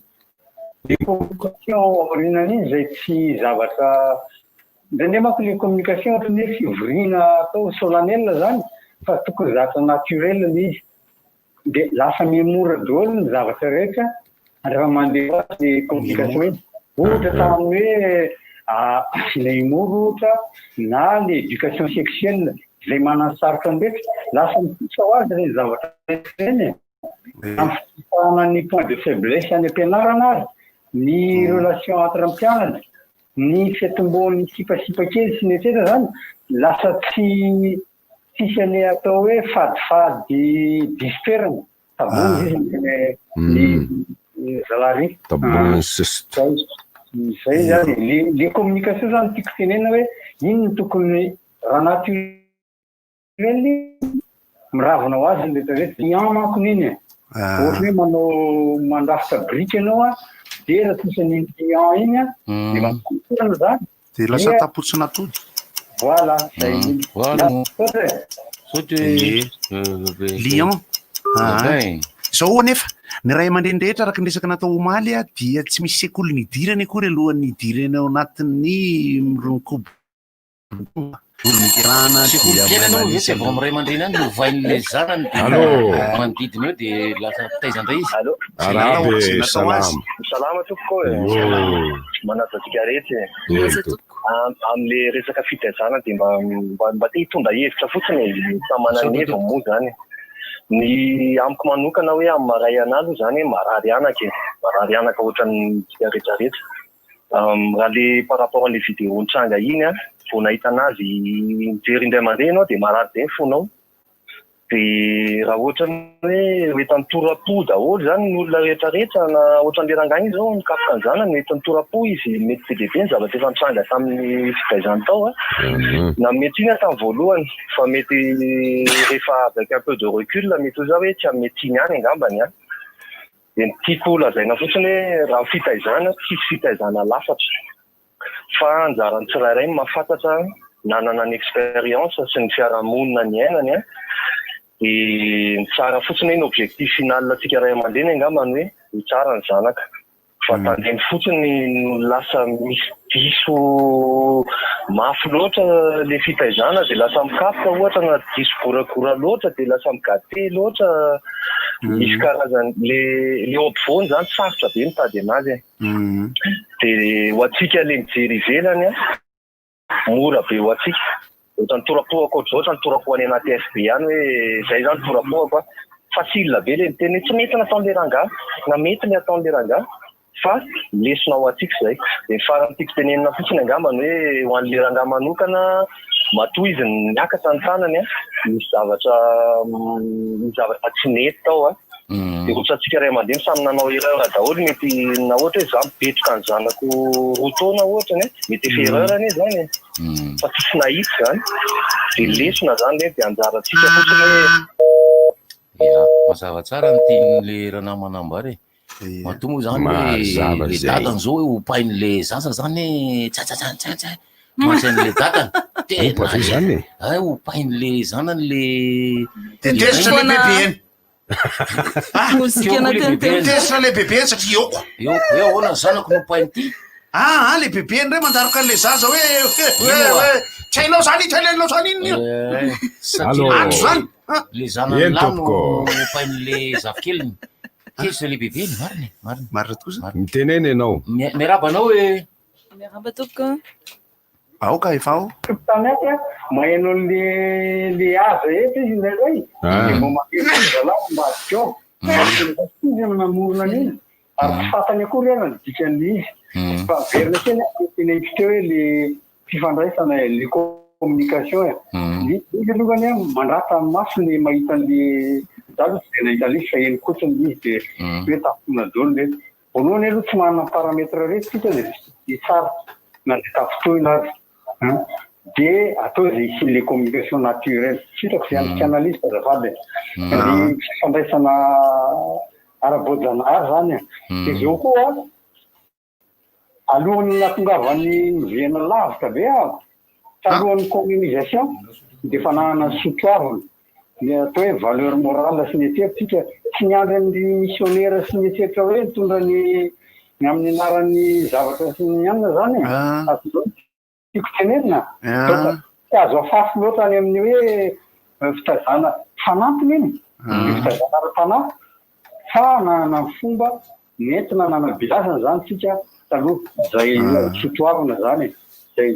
Speaker 9: Le communication aorianan'iny zay tsy zavatra, indraindray manko le communication ohatran'ny hoe fivoriana atao solennel zany fa tokony zavatra naturel le izy. Dia lasa mihemora daholo ny zavatra rehetra rehefa mandeha ho azy ny communication iny. Ohatra tamin'ny hoe asiana humour ohatra na le éducation sexuelle izay mananosarotra ny rehetra, lasa mipoitra ho azy ireny zavatra rehetra ireny e. Amin'ny fitsipahana ny point de faiblesse any am-pianarana ary, ny relation entre mpianatra, ny fiatombohan'ny sipasipa kely sy ny etcetera zany, lasa tsy Tsisy an'ilay atao hoe fadifady diso toerana, tabou izy ny ny zalahy ry.
Speaker 8: Tabou inceste.
Speaker 9: Zay zany e, le le communication zany tiako tenenina hoe iny no tokony raha naturel miravona ho azy ny rehetra rehetra, liant manko iny e, ohatra hoe manao mandrafitra biriky ianao an, dia raha tsisy an'iny liant iny an, dia mampitoerana zany.
Speaker 1: Dia lasa tapotsin'atody.
Speaker 9: Voilà, zay mihitsy.
Speaker 4: Voilà.
Speaker 9: Misaotra e.
Speaker 4: Misaotra e.
Speaker 1: Lion. Izao anefa, ny ray aman-dreny rehetra araka ny resaka natao omaly dia tsy misy sekoly nidirany akory alohan'ny hidirany ao anatin'ny mironkobo. Olom-piarahana
Speaker 4: Sekoly
Speaker 1: dia
Speaker 4: fiainana moa ve
Speaker 1: manisa
Speaker 4: tsy avy amin'ny ray aman-dreny ihany no ovain'ilay zanany dia
Speaker 8: Allô.
Speaker 4: manodidina eo dia lasa mpitaiza indray izy.
Speaker 14: Allô.
Speaker 8: Arahaba e, salama.
Speaker 14: Salama tompoko e.
Speaker 8: Yo.
Speaker 14: Manaja antsika rehetra e.
Speaker 8: Eny tompoko.
Speaker 14: Amin'le resaka fitaizana dia mba mba te hitondra hevitra fotsiny e, samy manana ny heviny moa zany. Ny amiko manokana hoe amin'ny maha ray anah aloha zany hoe marary anaka e, marary anaka ohatran'ny antsika rehetra rehetra. Raha le par rapport an'le vidéo nitranga iny an, vao nahita anazy nijery indray mandeha ianao dia marary be ny fonao. Dia raha ohatra ny hoe ho entin'ny tora-po daholo izany ny olona rehetra rehetra na ohatran'le rangahy iny izao nikapoka ny zanany entin'ny tora-po izy mety be dia be ny zavatra efa nitranga tamin'ny fitaizany tao an. Na mety iny tamin'ny voalohany fa mety rehefa avec un peu de recul mety ho za hoe tsy hanome tsiny ihany angambany an. Dia ny tiako holazaina fotsiny hoe raha ny fitaizana, tsisy fitaizana lafatra fa anjaran'ny tsirairay ny mahafantatra nanana ny expérience sy ny fiarahamonina niainany an, dia ny tsara fotsiny hoe ny objectif final antsika ray aman-dreny angamba ny hoe ho tsara ny zanaka fa tandremo fotsiny no lasa misy diso mafy loatra le fitaizana de lasa mikapoka ohatra na diso goragora loatra de lasa mi-gâter loatra misy karazany le le eo ampovoany zany sarotra be mitady anazy e de ho antsika le mijery ivelany an Mora be ho antsika. Ohatran'ny torapohako ohatr'izao, ohatran'ny torapohany anaty FB ihany hoe izay izany torapohako a. Facile be ilay miteny hoe tsy mety ny ataon'ilay rangahy na mety ilay ataon'ilay rangahy fa lesona ho antsika izay. Dia ny farany tiako tenenina fotsiny angamba ny hoe ho an'ilay rangahy manokana, matoa izy niakatra ny tanany a, nisy zavatra nisy zavatra tsy nety tao a. Dia ohatra antsika ray aman-dreny samy nanao erreur daholo mety na ohatra hoe za mibetroka ny zanako 2 taona ohatra anie mety efa erreur anie zany e fa tsisy nahitsy zany dia lesona zany le dia anjarantsika fotsiny hoe
Speaker 4: Ya, mazava tsara ny tenin'le ranamana ambara e. Matoa moa zany hoe
Speaker 8: Mazava
Speaker 4: le
Speaker 8: zay.
Speaker 4: dadany zao hoe hopain'le zaza zany hoe tsatsatsatsatsa mantsy an'le dadany. Tena
Speaker 8: Opa ve zany e?
Speaker 4: Ay, hopain'le zanany le
Speaker 1: Dia tezitra le bebe eny.
Speaker 2: Mozika anatin'ny
Speaker 1: Tezitra le bebe eny satria eoko.
Speaker 4: Eoko, hoe ahoana ny zanako no hopain'ity?
Speaker 1: Ah, ah, le bebe eny ndray mandaroka an'le zaza hoe hoe hoe tsy hainao zany iny, tsy hainao zany iny io.
Speaker 4: Satria
Speaker 1: Ato zany. Ah.
Speaker 4: le zanany
Speaker 8: Eny,
Speaker 4: lahy no
Speaker 8: tompoko.
Speaker 4: hopain'le zafikeliny. Tezitra le bebe eny, marina e, marina.
Speaker 1: Marina tokoa zany.
Speaker 8: Mitenena ianao.
Speaker 4: Miarahaba anao e.
Speaker 2: Miarahaba tompoko.
Speaker 1: Aoka efa ao.
Speaker 9: Tompon-tany aty a, maheno an'le le haza eto izy indraindray, dia mba mamerina ny zalahy ambadika ao. Izy no namorona an'iny, ary tsy fantany akory aza ny dikan'ilay izy. Fa miverina kely aho, teneniko teo hoe le fifandraisana e, le.
Speaker 2: communication e. Ny izy alohany an, mandratra ny maso ny mahita an'le, za aloha tsy dia nahita an'ilay izy fa henoko fotsiny ilay izy dia hoe tafintohina daholo le. Voalohany aloha tsy manana paramètre rehetra isika dia tsy tsara na dia tafintohina aza an. Dia atao izay hisian'ilay communication naturelle. Tsy hitako izay andikana an'ilay izy fa azafady e. Ny fifandraisana ara-boajanahary izany e. Dia izao koa an, Alohan'ny nahatongavan'ny niverina lavitra be aho, talohan'ny communisation dia efa nanana ny soatoavina, ny atao hoe valeur morale sy ny etsetra tsika, tsy niandry ny missionnaire sy ny etsetra hoe nitondra ny ny amin'ny anaran'ny zavatra sy ny anona zany e. Azonao ny tiako tenenina? Donc tsy azo afafy loatra any amin'ny hoe fitaizana fanampiny iny, ny fitaizana ara-panahy, fa nanana ny fomba nentina nanabeazana izany tsika taloha, izay sotoavina izany e, izay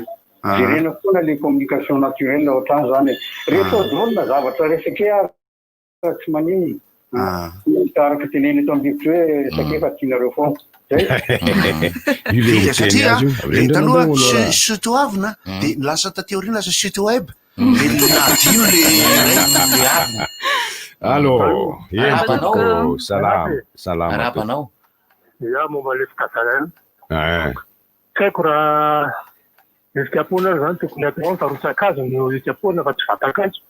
Speaker 2: jerena foana le communication naturelle ohatrany izany e, rehefa ao daholo na zavatra resaka ary. Fa tsy maninona. Ah. Araka teneny eto ambivitra hoe sake fa tianareo foana. Zay.
Speaker 8: Io le
Speaker 1: Dia
Speaker 8: miteny
Speaker 1: satria
Speaker 8: azy io.
Speaker 1: le taloha
Speaker 8: Avereno daholo
Speaker 1: sotoavina dia lasa taty aoriana lasa site web. Dia nadio le le avina.
Speaker 8: Allô, eny
Speaker 4: Arahaba anao.
Speaker 8: tompoko, salama, salama
Speaker 4: Arahaba
Speaker 8: tompoko.
Speaker 4: anao.
Speaker 16: Ya, momba ilay fitazanana.
Speaker 8: Ah.
Speaker 16: Tsy haiko raha ny fikapohana ary izany tokony atao fa rotsakazo no ikapohana fa tsy vatan-kazo.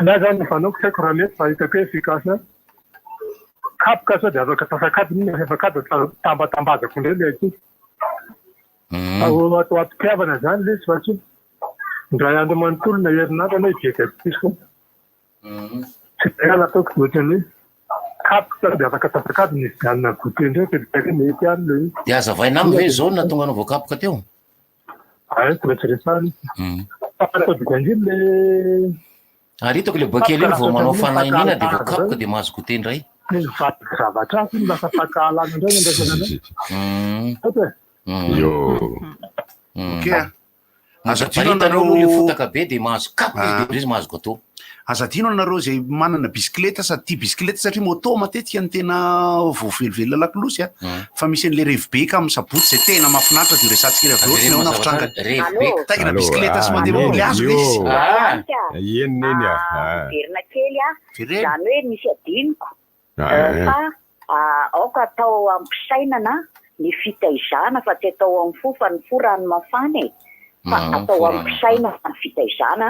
Speaker 16: Ny ahy zany ny fanaoko tsy haiko raha mety fa hitako hoe efficace ihany. Kapoka sao dia afaka antsasak'adiny iny, afak'adiny tambatambazako indray ilay ankizy. Fa ho atao am-pitiavana izany ilay izy fa tsy indray andro manontolo na herinandro ianao higega ankizy foana. Tsy izay raha nataoko dia ohatran'ny hoe kapoka sao dia afaka antsasak'adiny hividianana goûter indray dia hitako hoe mety ihany ilay izy.
Speaker 4: Dia hazavaina aminy ve izao no nahatonga anao voakapoka teo?
Speaker 16: Ay, tsy maintsy resahana izy. Fa atao dikandriny le.
Speaker 4: Ary hitako le boa kely iny vao manao fanahy iniana dia voakapoka dia mahazo goûter indray.
Speaker 16: Ny mivadika zavatra hafa iny lasa fankahalana indray ny andraisana anay. Haiko e.
Speaker 8: Yo.
Speaker 1: Ok a. Aza adino
Speaker 4: Paritany aloha le
Speaker 1: anareo
Speaker 4: fotaka be dia mahazo kapoka izy dia indray izy mahazo gâteau.
Speaker 1: Aza adino anareo izay manana bisikileta sady tia bisikileta satria moto matetika no tena voavelivelona lakolosy a. Fa misy an'le revo-beka amin'ny sabotsy izay tena mahafinaritra dia resahantsika ry avy eo ohatry ny ahoana fitrangany.
Speaker 4: Revo-beka.
Speaker 1: Taingina
Speaker 8: Allô,
Speaker 1: bisikileta sy
Speaker 8: ah,
Speaker 1: mandeha
Speaker 8: neny,
Speaker 1: mamboly hazo
Speaker 8: io.
Speaker 1: le izy.
Speaker 7: Alika,
Speaker 8: Eny neny a. Ah.
Speaker 7: miverina kely aho,
Speaker 1: Vereno.
Speaker 7: izany hoe misy adinoko
Speaker 8: Ah,
Speaker 7: fa aoka atao am-pisainana ny fitaizana fa tsy atao amin'ny fo fa ny fo rano mafana e! Fa atao am-pisainana ny fitaizana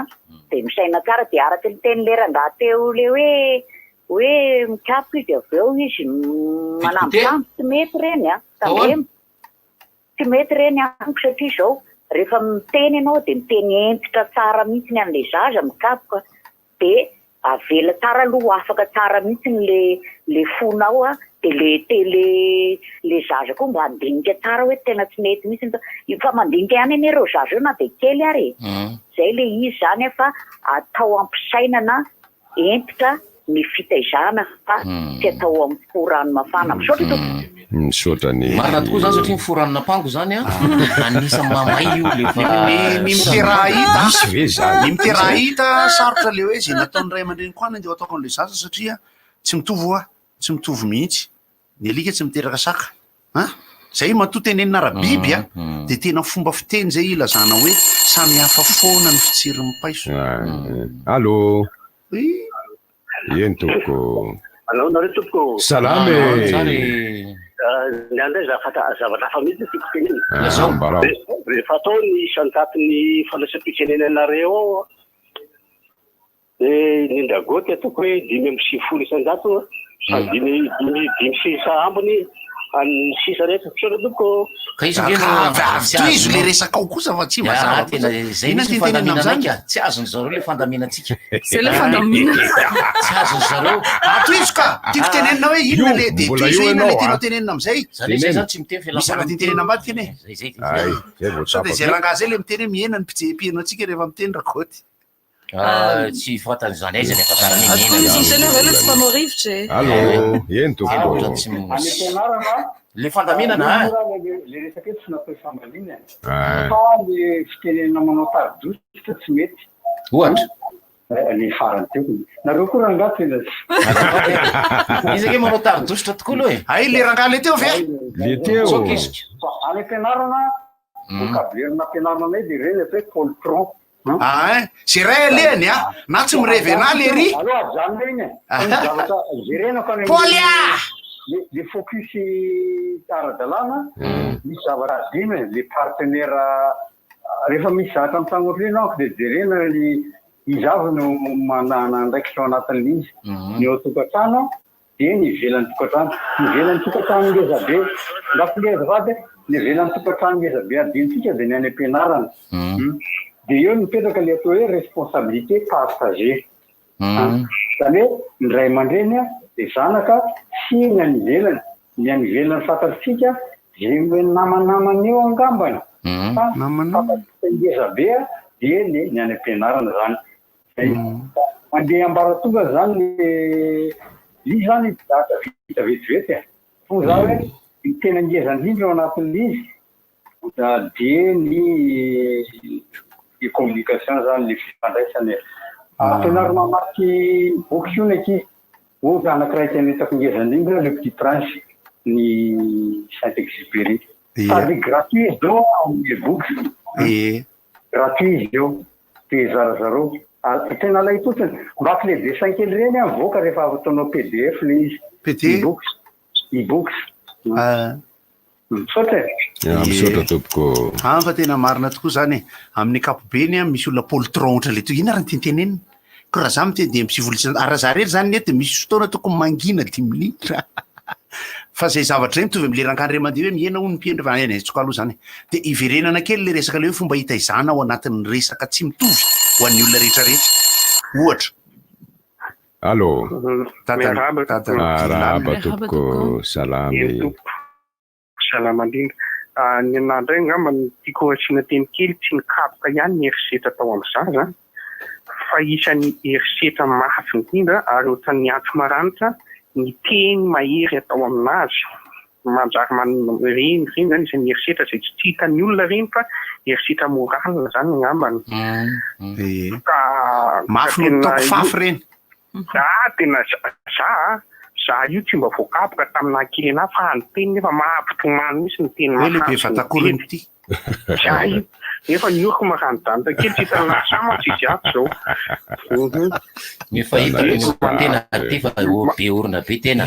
Speaker 7: dia misaina tsara dia araka ny tenin'ilay rangahy teo ilay hoe hoe mikapoka izy avy eo izy manambitamby tsy mety ireny an! Tandremo! Tsy mety ireny amiko satria izao rehefa miteny ianao dia miteny hentitra tsara mihitsy ny an'ilay zaza mikapoka de avela tsara aloha ho afaka tsara mihitsy le le fonao a de le te le le zaza koa mba handinika tsara hoe tena tsy mety mihitsy ny fa mandinika ihany anie ireo zaza ireo na dia kely ary e zay le izy zany a fa atao ampisainana hentitra ny fitaizana fa tsy atao amin'ny fo rano mafana misaotra tompoko
Speaker 8: Misaotra ny.
Speaker 4: Marina tokoa zany satria ny fo ranon'ampango zany an anisan'ny mamay io le fa
Speaker 1: Ny ny miteraha hita
Speaker 8: Misy ve zany?
Speaker 1: Ny miteraha hita sarotra le hoe zay nataon'ny ray aman-dreny koa any andeha ho ataoko an'le zaza satria tsy mitovy hoa, tsy mitovy mihitsy. Ny alika tsy miteraka saka. An! Zay matoa tenenina ara-biby a, dia tena fomba fiteny zay ilazana hoe samy hafa foana ny fitsirin'ny paiso.
Speaker 8: Allô. Eny tompoko.
Speaker 17: Allo nareo tompoko.
Speaker 8: Salama e.
Speaker 17: Ny ahy indray zavatra zavatra hafa mihitsy no tiako tenenina.
Speaker 8: Ah, Lazao. ambarao.
Speaker 17: Rehefa atao ny isan-jaton'ny fandraisam-pitenenanareo ao dia ny Indragoty ataoko hoe 95% fa dimy dimy dimy sisa ambiny An'ny sisa rehetra. Misaotra tompoko ô.
Speaker 4: Ka izy nge no
Speaker 1: Avy
Speaker 4: tsy
Speaker 1: tohizo le
Speaker 4: azonao.
Speaker 1: resakao kosa fa tsy
Speaker 4: Ya,
Speaker 1: mazava
Speaker 4: tena
Speaker 1: kosa.
Speaker 4: izay
Speaker 1: Inona
Speaker 4: mihitsy ny
Speaker 1: ny tenenina
Speaker 4: fandaminanay
Speaker 1: amin'izany?
Speaker 4: ka. Tsy azony zareo le fandaminantsika.
Speaker 1: Zay le fandaminana.
Speaker 4: Tsy azony zareo.
Speaker 1: Atohizo ka! Tiako tenenina hoe inona le dia
Speaker 8: Mbola
Speaker 1: tohizo
Speaker 8: eo
Speaker 1: hoe inona le
Speaker 8: ianao,
Speaker 1: tianao
Speaker 8: ah.
Speaker 1: tenenina amin'izay.
Speaker 4: Zany hoe zay zany tsy miteny fa
Speaker 1: Misy zavatra tiany tenenina ambadika anie.
Speaker 4: Zay zay.
Speaker 8: Ay, zay vao
Speaker 1: Sao dia
Speaker 8: tsapako.
Speaker 1: izay rangahy zay le miteny hoe mihena ny mpijery mpihaino antsika rehefa miteny Rakoty.
Speaker 4: Ah, tsy fantany izany aiza ny ahafantarany
Speaker 10: Ato koa misy miteny hoe zareo tsy mpanao rivotra e.
Speaker 8: Allô, eny tompoko.
Speaker 2: Any am-pianarana.
Speaker 4: Le fandaminana
Speaker 2: a.
Speaker 4: ah.
Speaker 2: Le resaka hoe tsy natao ifamaliana e.
Speaker 8: Ah.
Speaker 2: Fa le fitenenana manao tari-dositra tsy mety.
Speaker 4: Ohatra?
Speaker 2: Le farany teo. Nareo koa rangahy tena tsy.
Speaker 4: Izy ange manao tari-dositra tokoa aloha e.
Speaker 1: Hay le rangahy le teo ve?
Speaker 8: Le teo.
Speaker 4: Tsoaka izy.
Speaker 2: Fa any am-pianarana. Vocabulaire nampianarina anay dia ireny atao hoe poltron.
Speaker 1: Ah hein, zay ray alehany a, na tsy mirevy anah le ry.
Speaker 2: Aleo ajanona iny e. Fa ny zavatra jerena fa ny
Speaker 1: Paoly ah!
Speaker 2: Le le focus ara-dalàna misy zavatra adino e, le partenaire rehefa misy zavatra mitranga ohatran'iny manko dia jerena ny iza avy no manana andraikitra ao anatin'ilay izy. Ny ao an-tokantrano dia ny ivelan'ny tokantrano. Ny ivelan'ny tokantrano ngeza be, ndafy azafady, ny ivelan'ny tokantrano ngeza be adinontsika dia ny any am-pianarana. Dia eo no mipetraka ilay atao hoe responsabilité partagée. Izany hoe ny ray aman-dreny, ny zanaka sy ny any ivelany. Ny any ivelany fantatsika izay hoe namanamana eo angambany fa fantatsika ngeza be dia ny any am-pianarana izany. Mandeha ambaratonga zany le izy zany data vita vetivety e. Fony za hoe ny tena ngeza indrindra ao anatin'le izy dia ny ny communication zany le fifandraisana e. Ampianaro mamaky boky io ny ankizy. Ohatra anankiray tena hitako ngeza indrindra le petit prince ny Saint Exupéry. Sady gratuit izy io amin'ny e-books. Gratuit izy io. Dia zarazarao. Ary tena alai-potsiny. Mba le dessin kely ireny an, mivoaka rehefa avy ataonao pdf le izy.
Speaker 1: PD?
Speaker 2: E-books. E-books. Misaotra e.
Speaker 8: Ah, misaotra tompoko.
Speaker 1: Ah, fa tena marina tokoa zany e. Amin'ny ankapobeny an, misy olona poltron ohatra le toy. Inona ary ny tenitenenina? Ko raha za miteny dia misivolisa. Ary raha za rery zany nety misy fotoana tokony mangina dimy minitra. Fa zay zavatra zay mitovy amle rangahy ndray mandeha hoe mihena hono ny mpihendry fa eny e, tsoka aloha zany e. Dia iverenana kely le resaka le hoe fomba hitaizana ao anatin'ny resaka tsy mitovy ho an'ny olona rehetra rehetra. Ohatra.
Speaker 8: Allo.
Speaker 1: Dada, dada,
Speaker 8: Arahaba tompoko, salama e.
Speaker 3: Salama indrindra. Ny anah indray angamba no tiako asiana teny kely, tsy ny kapoka ihany ny herisetra atao amin'ny zaza fa isan'ny herisetra mafy indrindra ary ohatran'ny antsy maranitra ny teny mahery atao aminazy. Manjary man, ireny ireny izany isan'ny herisetra izay tsy hitan'ny olona ireny fa herisetra moral izany angambany. Ka
Speaker 1: Mafy noho ny taoko fafy ireny.
Speaker 3: Za tena za a, za io tsy mba voakapoka tamin'ny naha kely anah fa ny teny nefa mahampitomany mihitsy ny teny
Speaker 1: Hoe le be
Speaker 3: mahazo ny
Speaker 1: vatakoriny
Speaker 3: biby.
Speaker 1: ity.
Speaker 3: Za io, nefa ny oroko maranidranitra kely tsy hitan'ny lasa mantsy izy ato zao. Uhum.
Speaker 4: Efa hitako ny tena aty fa be orona be tena.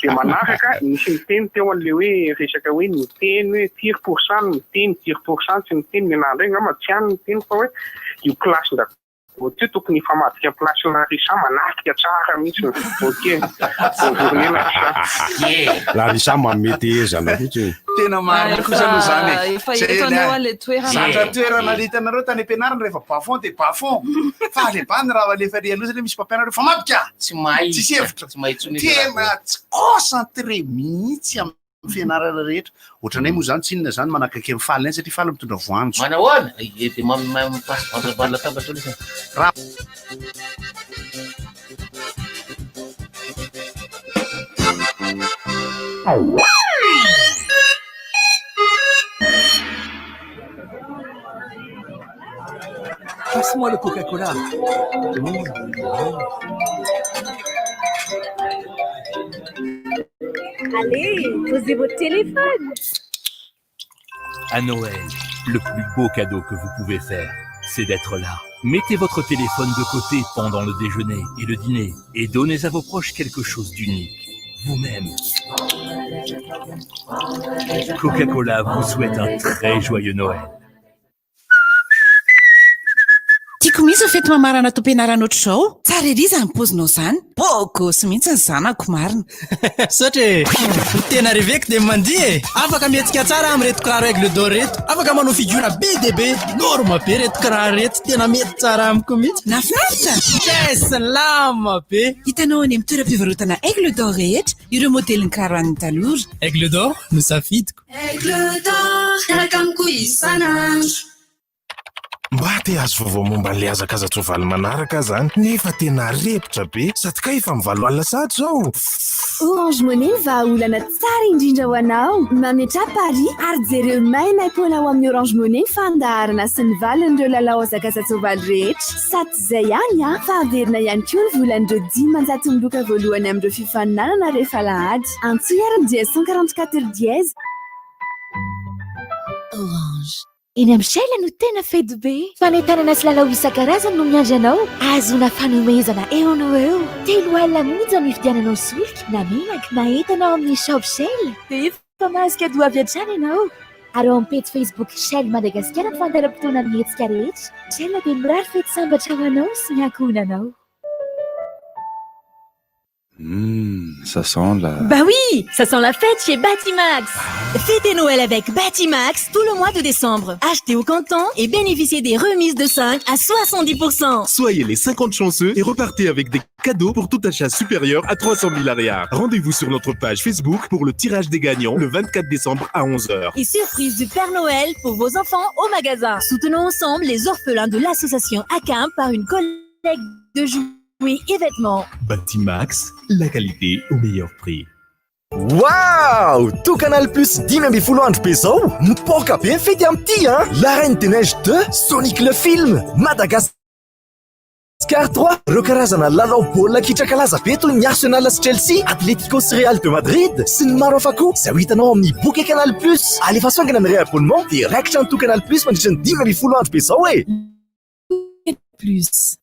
Speaker 3: Dia manaraka, nisy niteny teo an'le hoe resaka hoe niteny hoe firy pour cent no miteny, firy pour cent tsy miteny, ny anah indray angamba tsy any ny teny fa hoe io classe-nda Oty tokony hifamadika place Larissa manatrika tsara mihitsy ok bonne journée Larissa.
Speaker 8: Larissa manome tehezana fotsiny.
Speaker 1: Tena marina kosa aloha zany e.
Speaker 15: Efa
Speaker 1: Zay
Speaker 15: eto
Speaker 1: eny
Speaker 15: anao
Speaker 1: a.
Speaker 15: le toerana.
Speaker 1: Zatra toerana le hitanareo tany am-pianarana rehefa bas-fond dia bas-fond. Fa alebany raha alefa ery aloha satria misy mpampianatra hoe famadika!
Speaker 4: Tsy mahay.
Speaker 1: Tsisy hevitra.
Speaker 4: Tsy mahay intsony izy raha
Speaker 1: Tena tsy concentré mihitsy amin'ny fianarana rehetra. Ohatranay moa zany tsinona zany manakaiky an'i Faly any satria Faly mitondra voanjo.
Speaker 4: Manahoana? Ie dia mampiasa voanjo ambany latabatra aloha izy.
Speaker 1: Raha.
Speaker 26: Passe-moi le Coca-Cola.
Speaker 11: Allez, posez votre téléphone.
Speaker 12: À Noël, le plus beau cadeau que vous pouvez faire, c'est d'être là. Mettez votre téléphone de côté pendant le déjeuner et le dîner et donnez à vos proches quelque chose d'unique, vous-même. Coca-Cola vous souhaite un très joyeux Noël.
Speaker 18: Tiako mihitsy ny fety mamarana taom-pianarana ohatr'izao. Tsara ery izany paozinao izany. Beau gosse mihitsy ny zanako marina.
Speaker 20: Misaotra e! Ny tena reveko dia mandihy e! Afaka mihetsika tsara amin'ireto kiraro Aigle d'Or ireto. Afaka manao figure be dia be. Norme be ireto kiraro ireto. Tena mety tsara amiko mihitsy.
Speaker 18: Nahafinaritra?
Speaker 20: Yes! Lama be!
Speaker 18: Hitanao any amin'ny toeram-pivarotana Aigle d'Or rehetra ireo modelin'ny kiraro an'ny tanora.
Speaker 20: Aigle d'Or no safidiko.
Speaker 5: Aigle d'or, miaraka amiko isan'andro.
Speaker 6: Mba te hahazo vaovao momba an'ilay hazakaza-tsoavaly manaraka aho izany, nefa tena repotra be, sady kay efa amin'ny valo alina sahady izao!
Speaker 11: Orange Money ny vahaolana tsara indrindra ho anao. Mametraha pari ary jereo maimaimpoana ao amin'ny Orange Money ny fandaharana sy ny valin'ireo lalao hazakaza-tsoavaly rehetra. Sady tsy izay ihany fa averina ihany koa ny volan'ireo 500 miloka voalohany amin'ireo fifaninanana rehefa alahady. Antsoy ary ny dièse 144 dièse. Orange. Eny amin'ny Shell no tena fety be. Fanentanana sy lalao isan-karazany no miandry anao, ahazoana fanomezana eo no eo. 30 monja no hividiananao solika na menaka na entana ao amin'ny Shop Shell. Dia efa mahazo cadeau avy hatrany ianao. Ary ao amin'ny pejy Facebook Shell Madagasikara ny fandaharam-potoana ny hetsika rehetra. Shell dia mirary fety sambatra ho anao sy ny ankohonanao.
Speaker 15: Hum, ça sent la...
Speaker 10: Bah oui, ça sent la fête chez Batimax. Fêtez Noël avec Batimax tout le mois de décembre. Achetez au canton et bénéficiez des remises de 5 à 70%.
Speaker 6: Soyez les 50 chanceux et repartez avec des cadeaux pour tout achat supérieur à 300 000 ariary. Rendez-vous sur notre page Facebook pour le tirage des gagnants le 24 décembre à 11h.
Speaker 10: Et surprise du Père Noël pour vos enfants au magasin. Soutenons ensemble les orphelins de l'association ACAM par une collecte de jouets et vêtements.
Speaker 6: Batimax, la qualité au meilleur prix.
Speaker 19: Waouh! Tout Canal Plus 15 andro be zao! Mipoaka be ny fety amin'ity an! La Reine des Neiges 2, Sonic le film, Madagascar 3, ireo karazana lalao baolina kitra kalaza be toy ny Arsenal sy Chelsea, Atletico sy Real de Madrid sy ny maro hafa koa izay ho hitanao amin'ny bouquet Canal Plus. Alefaso haingana ny réabonnement dia raikitra ny Tout Canal Plus mandritra ny 15 andro be zao e!
Speaker 10: Plus.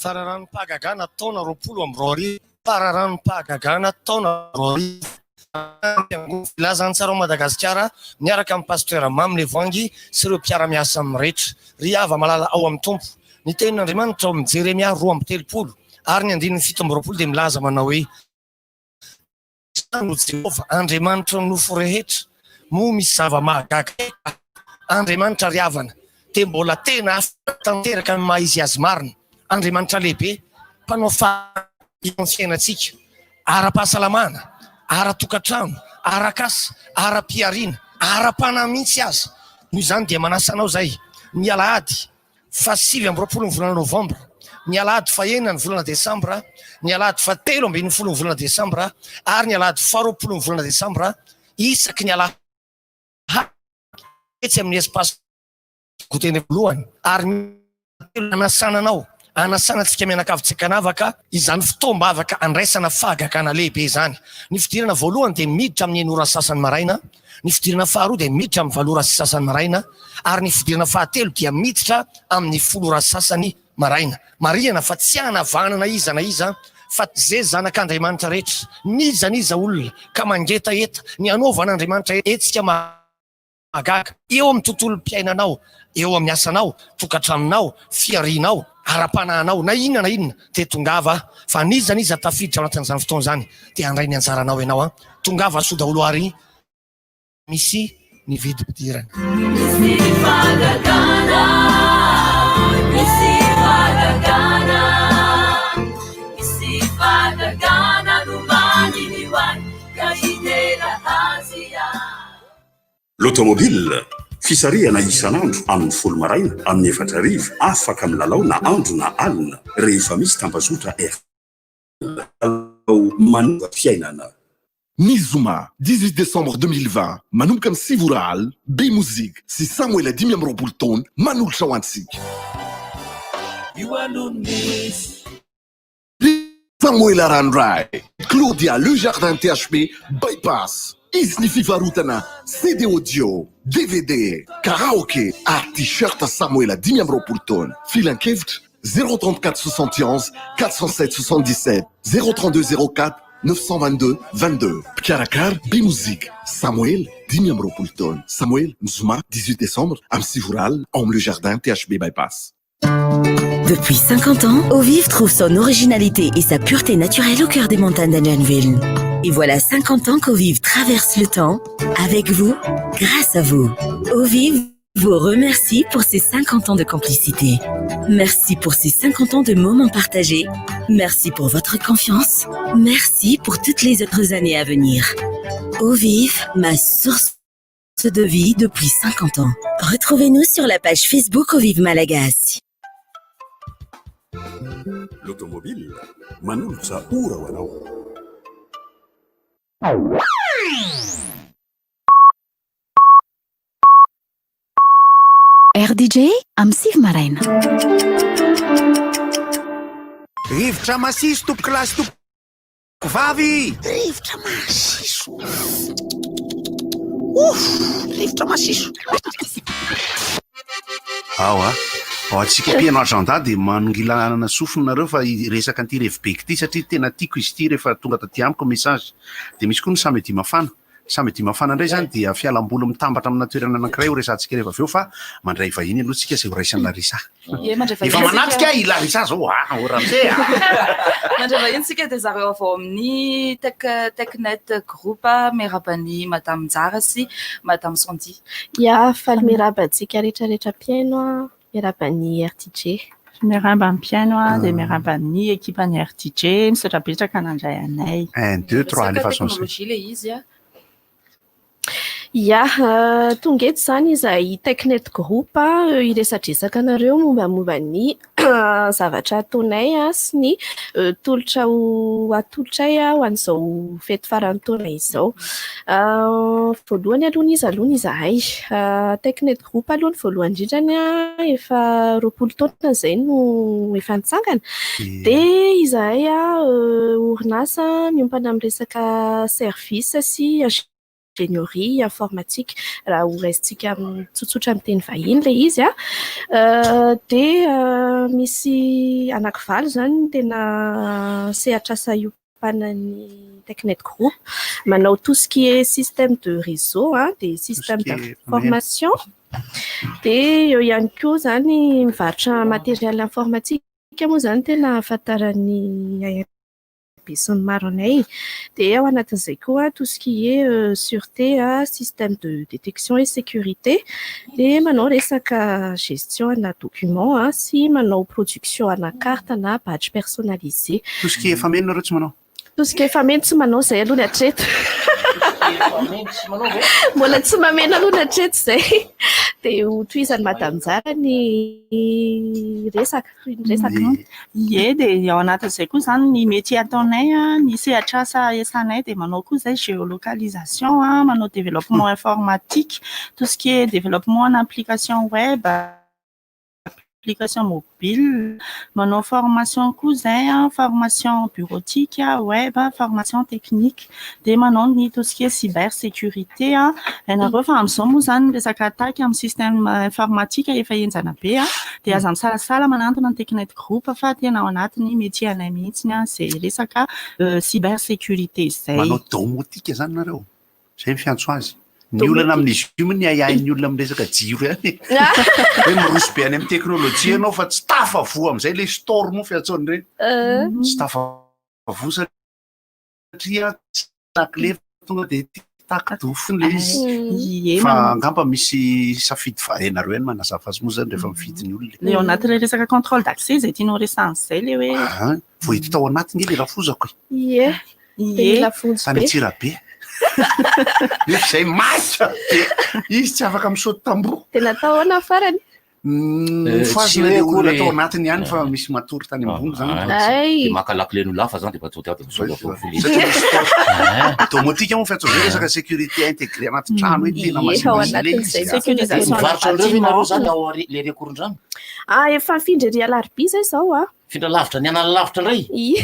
Speaker 21: Fararanom-pahagagana taona 2020 Fararanom-pahagagana taona 2020 Filazantsara ao Madagasikara miaraka amin'ny Pasteur Mamy Levoangy sy ireo mpiara-miasa aminy rehetra. Ry hava-malala ao amin'ny Tompo, ny tenin'Andriamanitra ao amin'ny Jeremia 32 ary ny andininy 27 dia milaza manao hoe, Iza no Jehovah, Andriamanitry ny nofo rehetra? Moa misy zava-mahagaga eto? Andriamanitra ry havana dia mbola tena afaka tanteraka ny maha izy azy marina. Andriamanitra lehibe, mpanao fahagagana eo amin'ny fiainantsika, ara-pahasalamana, ara-tokantrano, arak'asa, ara-pihariana, ara-panahy mihitsy aza. Noho izany dia manasa anao izay ny alahady faha 29 ny volana novambra, ny alahady faha enina ny volana desambra, ny alahady faha 13 ny volana desambra ary ny alahady faha 20 ny volana desambra isaky ny alahady etsy amin'ny espace goûter voalohany ary anasana anao anasana antsika mianakavy tsy ankanavaka izany fotoam-bavaka andraisana fahagagana lehibe izany. Ny fidirana voalohany dia miditra amin'ny enina ora sasany maraina, ny fidirana faharoa dia miditra amin'ny valo ora sy sasany maraina ary ny fidirana fahatelo dia miditra amin'ny folo ora sasany maraina. Marihana fa tsy hanavahana na iza na iza fa ze zanak'Andriamanitra rehetra, n'iza n'iza olona ka mangetaheta ny hanaovan'Andriamanitra hetsika mahagaga eo amin'ny tontolom-piainanao, eo amin'ny asanao, tokantranonao, fiharianao, ara-panahinao, na inona na inona dia tongava fa n'iza n'iza tafiditra ao anatin'izany fotoana izany dia handray ny anjaranao ianao an! Tongava soa daholo ary misy ny vidim-pidirana.
Speaker 5: Misy fahagagana, misy fahagagana, misy fahagagana nomaniny ho ahy ka hidera azy aho.
Speaker 22: L'automobile, fisarihana isan'andro amin'ny folo maraina amin'ny efatra hariva, afaka milalao na andro na alina rehefa misy tambazotra Airtel manova fiainana.
Speaker 6: Ny zoma 18 décembre 2020 manomboka amin'ny sivy ora alina, Be Mozika sy Samoela 25 taona manolotra ho antsika.
Speaker 5: Io aloha misy.
Speaker 6: Samoela Ranoray, Claudia Le Jardin THB Bypass. Hisy ny fivarotana CD audio, dvd, karaoke ary t-shirt Samoela 25 taona. Filankevitra 034 71 407 77 032 04 922 22. Mpikarakara Be Mozika, Samoela 25 taona. Samoela, ny zoma 18 décembre amin'ny sivy ora alina ao amin'ny Le Jardin THB Bypass.
Speaker 23: Depuis 50 ans, Eau-Vive trouve son originalité et sa pureté naturelle au cœur des montagnes d'Anjanville. Et voilà 50 ans qu'Eau-Vive traverse le temps, avec vous, grâce à vous. Eau-Vive vous remercie pour ces 50 ans de complicité. Merci pour ces 50 ans de moments partagés. Merci pour votre confiance. Merci pour toutes les autres années à venir. Eau-Vive, ma source de vie depuis 50 ans. Retrouvez-nous sur la page Facebook Eau-Vive Malagasy.
Speaker 22: L'automobile, manolotra ora ho anao.
Speaker 25: RDJ amin'ny sivy maraina.
Speaker 1: Rivotra masiso tompokolahy sy tompoko. Vavy! Rivotra masiso! Ouf! Rivotra masiso! Ao a! Ao antsika mpihaino agenda dia manongilanana sofina nareo fa hiresaka an'ity revibeko ity satria tena tiako izy ity rehefa tonga taty amiko message. Dia misy koa ny samedi mafana. Samedi mafana indray izany dia fialamboly mitambatra amina toerana anankiray ho resahantsika rehefa avy eo fa mandray vahiny aloha tsika izay ho raisin'i Larissa.
Speaker 7: Ie, mandray vahiny
Speaker 1: Efa manatrika
Speaker 7: tsika.
Speaker 1: i Larissa zao ah, o ramose ah.
Speaker 7: Mandray vahiny tsika dia zareo avy ao amin'ny Tech Technet Group miarahaba an'i Madame Njara sy Madame Sandy.
Speaker 9: Ya, faly miarahaba antsika rehetra rehetra mpihaino a, miarahaba ny RTJ.
Speaker 13: Miarahaba ny mpihaino a, dia miarahaba ny ekipan'ny RTJ, misaotra betsaka nandray anay.
Speaker 1: Un, deux, trois,
Speaker 7: Resaka
Speaker 1: alefaso ny
Speaker 7: teknolojia ilay izy a.
Speaker 9: Ya, tonga eto izany izahay Technet Group hiresadresaka anareo mombamomba ny zavatra ataonay sy ny tolotra ho atolotray ho an'izao fety faran'ny taona izao. Voalohany aloha iza aloha izahay. Technet Group aloha ny voalohany indrindrany efa 20 taona izay no efa nitsangana. Dia izahay orinasa miompana amin'ny resaka service sy ingénierie informatique raha ho raisintsika tsotsotra amin'ny teny vahiny ilay izy. Dia misy anankivalo izany ny tena sehatr'asa iompanan'ny Technet Group. Manao tout ce qui est système de réseau, dia système d'information. Dia eo ihany koa izany mivarotra matériel informatique moa izany tena ahafantaran'ny be sy ny maro anay. Dia ao anatin'izay koa tout ce qui est sûreté, système de détection et sécurité. Dia manao resaka gestion ana document sy manao production ana carte na badge personnalisé.
Speaker 1: Tout ce qui est fameno nareo tsy manao?
Speaker 9: Tout ce qui est fameno tsy manao izay aloha ny hatreto. Mbola tsy mameno aloha ny hatreto izay. Dia ho tohizan'i Madame Njara ny resaka. Toy ny resaka.
Speaker 13: Ie, dia ao anatin'izay koa izany ny métier ataonay, ny sehatr'asa iasanay dia manao koa izay géolocalisation, manao développement informatique, tout ce qui est développement en application web, application mobile, manao formation koa izay, formation bureautique, web, formation technique, dia manao ny tout ce qui est cybersécurité. Hainareo fa amin'izao moa izany ny resaka attaque amin'ny système informatique efa henjana be, dia aza misalasala manantona ny Technet Group fa tena ao anatin'ny métier anay mihitsy izay resaka cybersécurité izay.
Speaker 1: Manao domotique zany nareo? Zay ny fiantso azy. Ny olana amin'izy io moa ny ahiahin'ny olona amin'ny resaka jiro ihany. Hoe miroso be any amin'ny teknolojia ianao fa tsy tafavoa amin'izay ilay store moa fiantsoan'ireny. Tsy tafavoa satria tsy lakile tonga dia tic-tac dofo ilay izy.
Speaker 13: Ie,
Speaker 1: Fa
Speaker 13: manao-
Speaker 1: angamba misy safidy fa hainareo ihany manazava azy moa zany rehefa mifidy ny olona.
Speaker 13: Le ao anatin'ilay resaka contrôle d'accès izay tianao resahana izay ilay hoe
Speaker 1: Ah, vao hita tao anatiny ilay rafozako e.
Speaker 9: Ie.
Speaker 13: Ie.
Speaker 9: Dia mila vonjy
Speaker 1: Tany
Speaker 9: be.
Speaker 1: Antsirabe. Nefa izay maika be. Izy tsy afaka misaoty tamboho.
Speaker 9: Dia natao ahoana farany?
Speaker 1: Nofazina
Speaker 4: Tsy
Speaker 1: ilay
Speaker 4: hoe
Speaker 1: olona
Speaker 4: akory-
Speaker 1: tao anatiny ihany fa misy matory tany ambony zany.
Speaker 9: Ay.
Speaker 4: Dia maka lakile n'olona hafa zany dia mba tonga dia misaoty avao fotsiny.
Speaker 1: Satria misy store. Domotique moa fiantso zay resaka sécurité intégrée anaty trano hoe tena
Speaker 9: Ie, ao
Speaker 1: masimasy ilay
Speaker 9: anatin'izay
Speaker 1: izy.
Speaker 9: sécurisation
Speaker 4: Mivarotra an'ireo ve nareo zany ao ary- le Rekorondrano?
Speaker 9: Ah, efa nifindra ery Alarobia izay izao ah.
Speaker 4: Findra lavitra, nianala lavitra indray?
Speaker 9: Ie.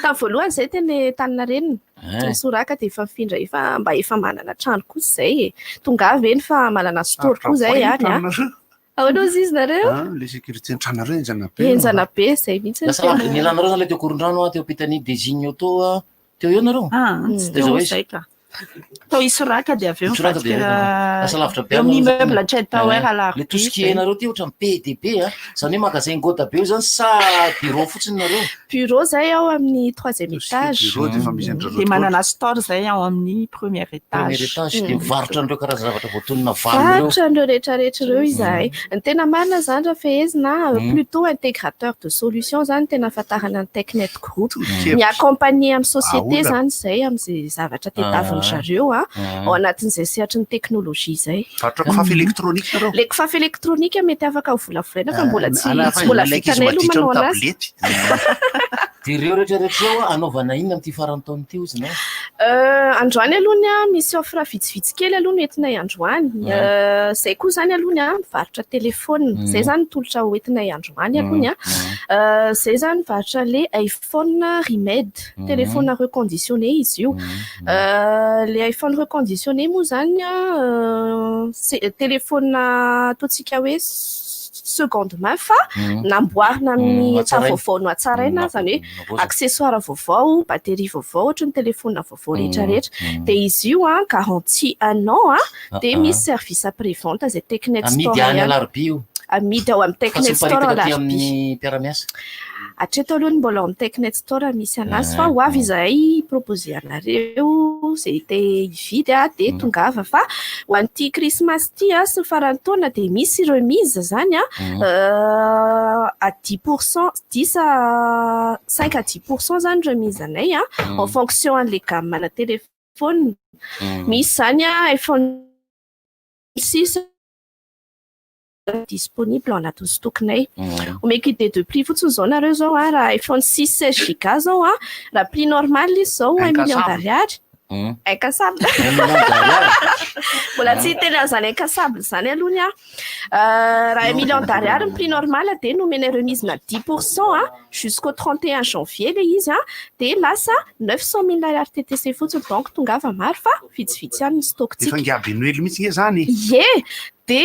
Speaker 9: Tamin'ny voalohany izay teny Antaninarenina.
Speaker 4: Eh.
Speaker 9: Soraka dia efa nifindra, efa mba efa manana trano kosa izay e. Tongava eny fa manana store koa izay any ah. Ahoana hozy izy nareo?
Speaker 1: Ah, le sécurité ny tranonareo henjana be.
Speaker 9: Henjana be izay mihitsy.
Speaker 4: Lasa lavitra nialanareo zany le teo Korondrano a, teo ampitan'ny Design Auto a, teo eo nareo?
Speaker 13: Ah, tsy
Speaker 4: Teo
Speaker 13: teo
Speaker 4: izy.
Speaker 13: izay ka. Tao Isoraka dia avy eo
Speaker 4: Isoraka dia
Speaker 13: nivadika
Speaker 4: lasa lavitra be
Speaker 13: eo amin'ny
Speaker 4: anareo zany.
Speaker 13: immeuble Trade Tower
Speaker 4: Eh,
Speaker 13: Alarobia.
Speaker 4: Le tout ce qui est nareo ty ohatran'ny be dia be a. Zany hoe magasin goda be io zany sa bureau fotsiny nareo?
Speaker 9: Bureau izay ao amin'ny troisième étage.
Speaker 1: Bureau dia efa misy an-dry
Speaker 13: Dia manana store izay ao amin'ny premier étage.
Speaker 4: Premier étage dia mivarotra an'ireo karazana zavatra voatonona valo ireo.
Speaker 9: Varotra an'ireo rehetrarehetra ireo izahay. Ny tena marina izany raha fehezina, plutôt intégrateur de solution izany no tena ahafantarana ny Technet Group.
Speaker 1: Tolo-kevitra.
Speaker 9: Mi-accompagner amin'ny société
Speaker 1: Aolana.
Speaker 9: izany izay amin'izay zavatra tadiavin-dry zareo
Speaker 4: Ah.
Speaker 9: ao anatin'izay sehatry ny teknolojia izay.
Speaker 1: Varotra kifafa elektronika nareo?
Speaker 9: Ilay kifafa elektronika mety afaka ho volavolaina fa mbola tsy
Speaker 1: Ana-
Speaker 9: tsy mbola
Speaker 1: ilay ankizy
Speaker 9: vitanay aloha
Speaker 1: maditra
Speaker 9: manao
Speaker 1: amin'ny
Speaker 9: anazy.
Speaker 1: tablety.
Speaker 4: De ireo rehetrarehetra ireo a, anaovana inona amin'ity faran'ny taona ity hozy ianao?
Speaker 9: Androany aloha ny a misy offre vitsivitsy kely aloha no entinay androany. Zay koa zany aloha ny a mivarotra téléphone. Zay zany ny tolotra hoentinay androany aloha ny a. Zay zany mivarotra le iPhone Remade, téléphone reconditionné izy io. Le iPhone reconditionné moa zany a c'est téléphone ataontsika hoe seconde main fa namboarina amin'ny état
Speaker 4: Hatsaraina.
Speaker 9: vaovao no hatsaraina, zany hoe accessoire vaovao, batterie vaovao, ohatra ny téléphone vaovao rehetrarehetra. De izy io a garantie un an a, de misy service après vente zay Technet
Speaker 4: Amidy
Speaker 9: Store
Speaker 4: any
Speaker 9: ihany.
Speaker 4: Alarobia io.
Speaker 9: Amidy ao amin'ny
Speaker 4: Fa tsy
Speaker 9: Technet Store
Speaker 4: miparitaka aty
Speaker 9: Alarobia.
Speaker 4: amin'ny mpiara-miasa.
Speaker 9: Hatreto aloha ny mbola ao amin'ny Technet Store misy anazy fa ho avy izahay proposer anareo zay te hividy a, de tongava fa ho an'ity Christmas ity a sy ny faran'ny taona de misy remise zany a à 10%, 10 à 5 à 10% zany remise anay a en fonction an'le gamme ana téléphone. Misy zany a iPhone 6 disponible ao anatin'ny stock-nay. Omeko idée de prix fotsiny zao nareo zao a, raha iPhone 6 16 giga zao a, raha prix normal izy zao 1 million
Speaker 1: Incassable.
Speaker 9: d'ariary. Incassable.
Speaker 4: Un million d'ariary.
Speaker 9: Mbola tsy teny an'izany incassable zany aloha ny a. Raha 1 million d'ariary ny prix normal de nomena remise na 10% a jusqu'au 31 janvier le izy a, de lasa 900 000 ariary TTC fotsiny, donc tongava maro fa vitsivitsy ihany ny stock-tsika.
Speaker 1: Efa ngiaby Noely mihitsy nge zany.
Speaker 9: Ie, de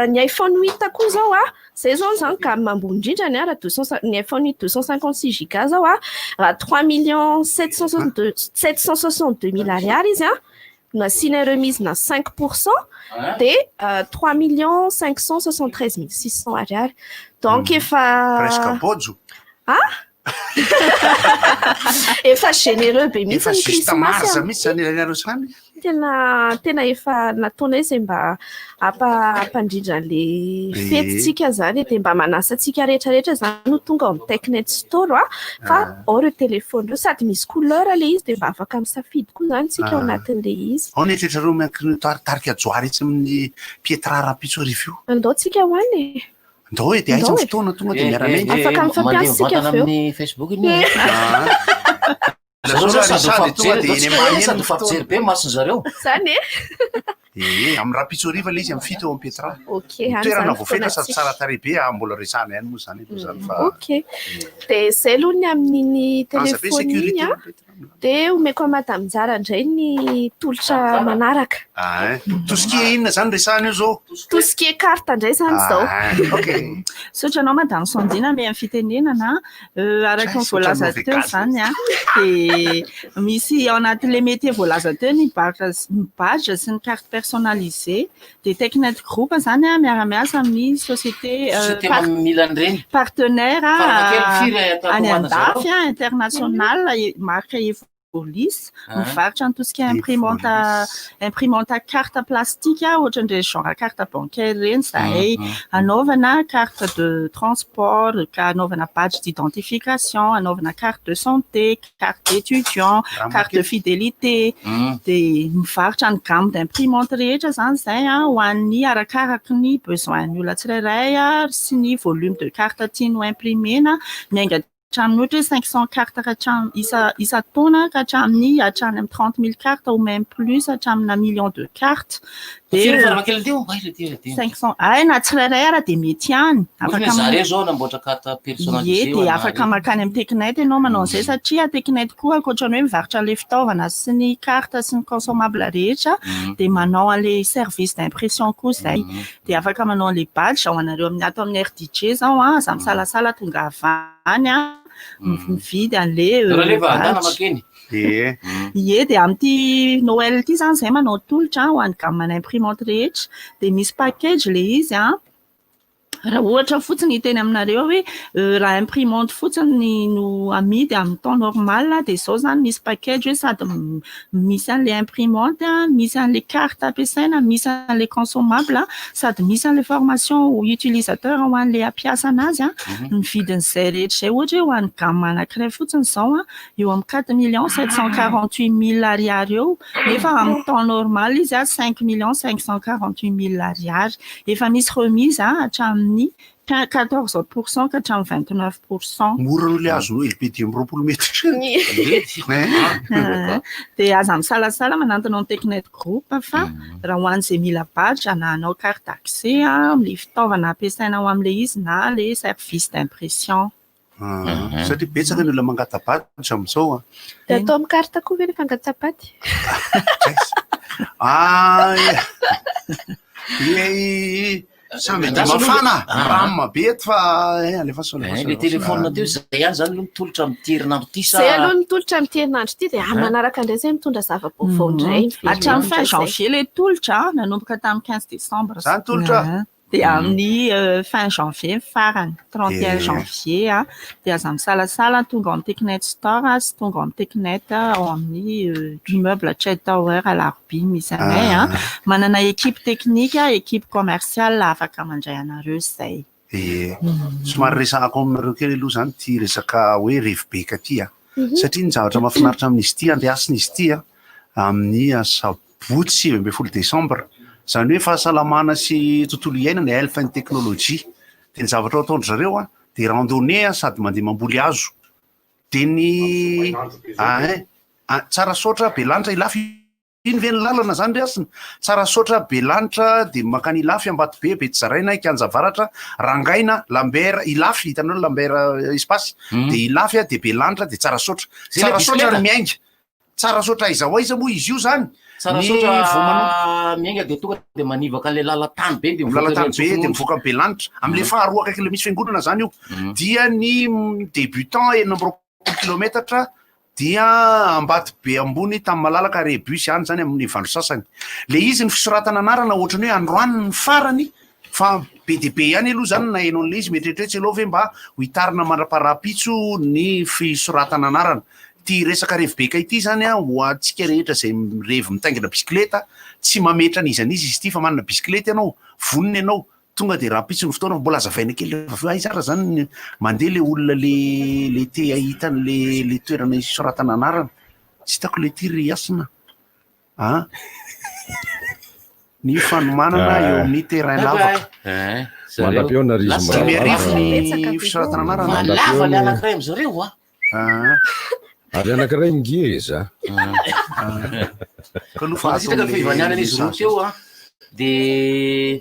Speaker 9: ny iPhone 8 koa zao a, zay zao zany gamme ambony indrindra ny a, raha 200 ny iPhone 8 256 giga zao a, raha 3 millions 762 762 mille ariary izy a, nasiana remise na 5% de 3 millions 573 600 ariary. Donc efa
Speaker 1: Presque bojo.
Speaker 9: Ah? Efa généreux be mihitsy
Speaker 1: Efa
Speaker 9: ny
Speaker 1: juste
Speaker 9: Christmas
Speaker 1: marge
Speaker 9: amin'ity.
Speaker 1: mihitsy zany ilainareo zany.
Speaker 9: Tena efa nataonay izay mba hampandrindra an'le fetintsika zany, de mba manasa antsika rehetrarehetra zany ho tonga ao amin'ny Technet Store a, fa ao ireo téléphone ireo sady misy couleur le izy, de mba afaka misafidy koa zany tsika ao anatin'le izy.
Speaker 1: Ao ny eritreritrareo miankina tarika joary etsy amin'ny Pietra rahampitso arivo io.
Speaker 9: Andao tsika ho any e.
Speaker 1: Ndao e, de aiza
Speaker 9: Ndao
Speaker 1: ny
Speaker 9: e.
Speaker 1: fotoana tonga de miara-miainga.
Speaker 9: Afaka mifampiasa
Speaker 4: Mandeha
Speaker 9: tsika
Speaker 4: mivantana
Speaker 9: avy eo.
Speaker 4: amin'ny Facebook iny.
Speaker 1: Zareo
Speaker 4: Zareo
Speaker 1: sady
Speaker 4: sady
Speaker 1: tonga de
Speaker 4: mifampijery
Speaker 1: eny ambany eny
Speaker 4: sady
Speaker 1: ny fotoana.
Speaker 4: mifampijery be masony zareo.
Speaker 9: Zany e.
Speaker 1: E, amin'ny rahampitso hariva le izy amin'ny 7 eo amin'ny Pietra.
Speaker 9: Ok, any
Speaker 1: Toerana
Speaker 9: zany
Speaker 1: voafetra sady
Speaker 9: fotoanantsika.
Speaker 1: tsara tarehy be, ah, mbola resahana ihany moa zany aloha zany fa
Speaker 9: Ok. De zay aloha ny amin'iny
Speaker 1: Aza be
Speaker 9: téléphone iny
Speaker 1: sécurité
Speaker 9: a. De omeko an'i Madame Njara indray ny tolotra manaraka.
Speaker 1: Ah, hein. Tout ce qui est inona zany resahana io zao?
Speaker 9: Tout ce qui est carte indray zany zao.
Speaker 1: Ah, ok.
Speaker 13: Misaotra anao Madame Sandrine ame amin'ny fitenenana. Araka ny
Speaker 1: Saotra
Speaker 13: voalaza
Speaker 1: mauvais
Speaker 13: teo
Speaker 1: gaz.
Speaker 13: zany a, de misy ao anatin'le métier voalaza teo ny badge sy ny carte personnalisée, de Technet Group zany a miara-miasa amin'ny société
Speaker 4: Société mila an'ireny.
Speaker 13: partenaire
Speaker 4: Farakely firy atao
Speaker 13: any
Speaker 4: homana zareo?
Speaker 13: andafy a, international marque Evolis, mivarotra ny tout ce qui est imprimante carte plastique a, ohatran'ireny genre carte bancaire ireny zahay, anaovana carte de transport, ka anaovana badge d'identification, anaovana carte de santé, carte d'étudiant,
Speaker 1: Raha
Speaker 13: carte de
Speaker 1: makety.
Speaker 13: fidélité, de mivarotra ny gamme d'imprimante rehetra zany zay a, ho an'ny arakaraky ny besoin ny olona tsirairay a sy ny volume de carte tiany ho imprimena, miainga hatramin'ny ohatra hoe 500 carte ka hatramin'ny isa taona ka hatramin'ny hatrany amin'ny 30 000 cartes ou même plus, hatramina million de cartes. De
Speaker 4: Firy farakely teo? Ay, le ty, le ty.
Speaker 13: 500 ay na tsirairay ara de mety ihany.
Speaker 4: Ohatra hoe zareo zao namboatra carte personnalisée
Speaker 13: Ie,
Speaker 4: ho
Speaker 13: de
Speaker 4: anà
Speaker 13: afaka
Speaker 4: reny.
Speaker 13: makany amin'ny Technet ianao manao an'izay, satria Technet koa ankoatra ny hoe mivarotra an'ilay fitaovana sy ny carte sy ny consommable rehetra, de manao an'ilay service d'impression koa zay. De afaka manao an'ilay badge ho anareo amin'ny ato amin'ny RDJ zao a, aza misalasala tonga avy any a, mividy an'ilay
Speaker 4: Raha lefa andana
Speaker 13: badge.
Speaker 4: makeny.
Speaker 1: Ie.
Speaker 13: Ie, de amin'ity Noël ity zany zay manao tolotra ho an'ny gamme imprimante rehetra, de misy package le izy a. Raha ohatra fotsiny hiteny aminareo hoe raha imprimante fotsiny no amidy amin'ny temps normal, de zao zany misy package hoe sady misy an'ilay imprimante a, misy an'ilay carte ampiasaina, misy an'ilay consommable a, sady misy an'ilay formation utilisateur ho an'ilay ampiasa anazy a. Ny vidin'izay rehetra izay ohatra hoe ho an'ny gamme anankiray fotsiny izao a, eo amin'ny 4 748 000 ariary eo, nefa amin'ny temps normal izy a 5 548 000 ariary. Efa misy remise a hatramin'ny amin'ny 14% ka hatramin'ny 29%.
Speaker 1: Mora aloha ilay hazo LB 25 metatra.
Speaker 13: Dia aza misalasala manantona ao amin'ny Technet Group fa raha ho an'izay mila badge na hanao carte d'accès amin'ilay fitaovana ampiasaina ao amin'ilay izy na ilay service d'impression.
Speaker 1: Satria betsaka ny olona mangata-badge amin'izao an.
Speaker 9: Dia atao amin'ny carte koa ve rehefa angata-paty?
Speaker 1: Ah, ie, samy dia mafana, rame be eto fa eh, alefaso alefaso.
Speaker 4: Le téléphone teo zay ihany zany aloha mitolotra amin'ity herinandro ity sa?
Speaker 9: Zay aloha nitolotra amin'ity herinandro ity dia amin'ny manaraka indray zay mitondra zava-baovao indray.
Speaker 13: Hatramin'ny fin janvier ilay tolotra, nanomboka tamin'ny 15 décembre.
Speaker 1: Zany tolotra?
Speaker 13: Dia amin'ny fin janvier ny farany, 31 janvier, dia aza misalasala tonga ao amin'ny Technet Store sy tonga ao amin'ny Technet ao amin'ny immeuble Trade Tower Alarobia misy anay. Manana équipe technique, équipe commerciale afaka mandray anareo izay.
Speaker 1: Ie. Somary resahako aminareo kely aloha izany ity resaka hoe revibeka ity a. Satria ny zavatra mahafinaritra amin'izy ity, andeha izy ity a, amin'ny asabotsy 19 desambra. Izany hoe fahasalamana sy tontolo iainana, health and technology. Dia ny zavatra ataon-dry zareo a, dia randonnée a, sady mandeha mamboly hazo. Dia ny ah, Tsarasaotra, Belanitra, Ilafy. Iny ve ny lalana zany ry Hasina? Tsarasaotra, Belanitra, dia mankany Ilafy, Ambatobe, Betsizaraina, Ikianja Avaratra, Rangaina, Lambert, Ilafy, hitanareo Lambert espace, dia Ilafy a, dia Belanitra, dia Tsarasaotra.
Speaker 4: Zay ilay
Speaker 1: Tsarasaotra
Speaker 4: bisikileta?
Speaker 1: no miainga. Tsarasaotra aiza ho aiza moa izy io zany?
Speaker 4: Tsara
Speaker 1: Ny
Speaker 4: saotra
Speaker 1: vao manomboka
Speaker 4: miainga dia tonga dia manivaka an'ilay lalan-tany be dia mivoaka
Speaker 1: lalan-tany
Speaker 4: eny
Speaker 1: be dia
Speaker 4: Antsofonondro.
Speaker 1: mivoaka amin'ny Belanitra. Amin'ilay faharoa akaiky ilay misy fiangonana zany io. Dia ny débutant 26 kilometatra dia Ambatobe ambony tamin'ny malalaka ary bus any zany amin'ny valo sasany. Le izy ny fisoratana anarana ohatran'ny hoe androany ny farany fa be dia be ihany aloha zany naheno an'ilay izy mieritreritra aloha ve mba ho hitarina mandra-parapitso ny fisoratana anarana. Ity resaka revibeka ity zany a, ho antsika rehetra izay mirevy mitaingina bisikileta, tsy mametra an'iza n'iza izy ity fa manana bisikileta ianao, vonona ianao, tonga dia rahampitso ny fotoana fa mbola hazavaina kely rehefa avy eo, aiza ary zany ny mandeha le olona le le te hahita an'le le toerana isoratana anarana, tsy hitako le ty ry Hasina a! Ny fanomanana eo amin'ny terrain lavaka.
Speaker 8: Mandra-peo na rizo
Speaker 1: 5000 ny fisoratana anarana.
Speaker 4: Lava le anankiray am'zareo a!
Speaker 8: Ary anankiray ngeza.
Speaker 4: Sitraka ny fivanianana izy roa teo a, dia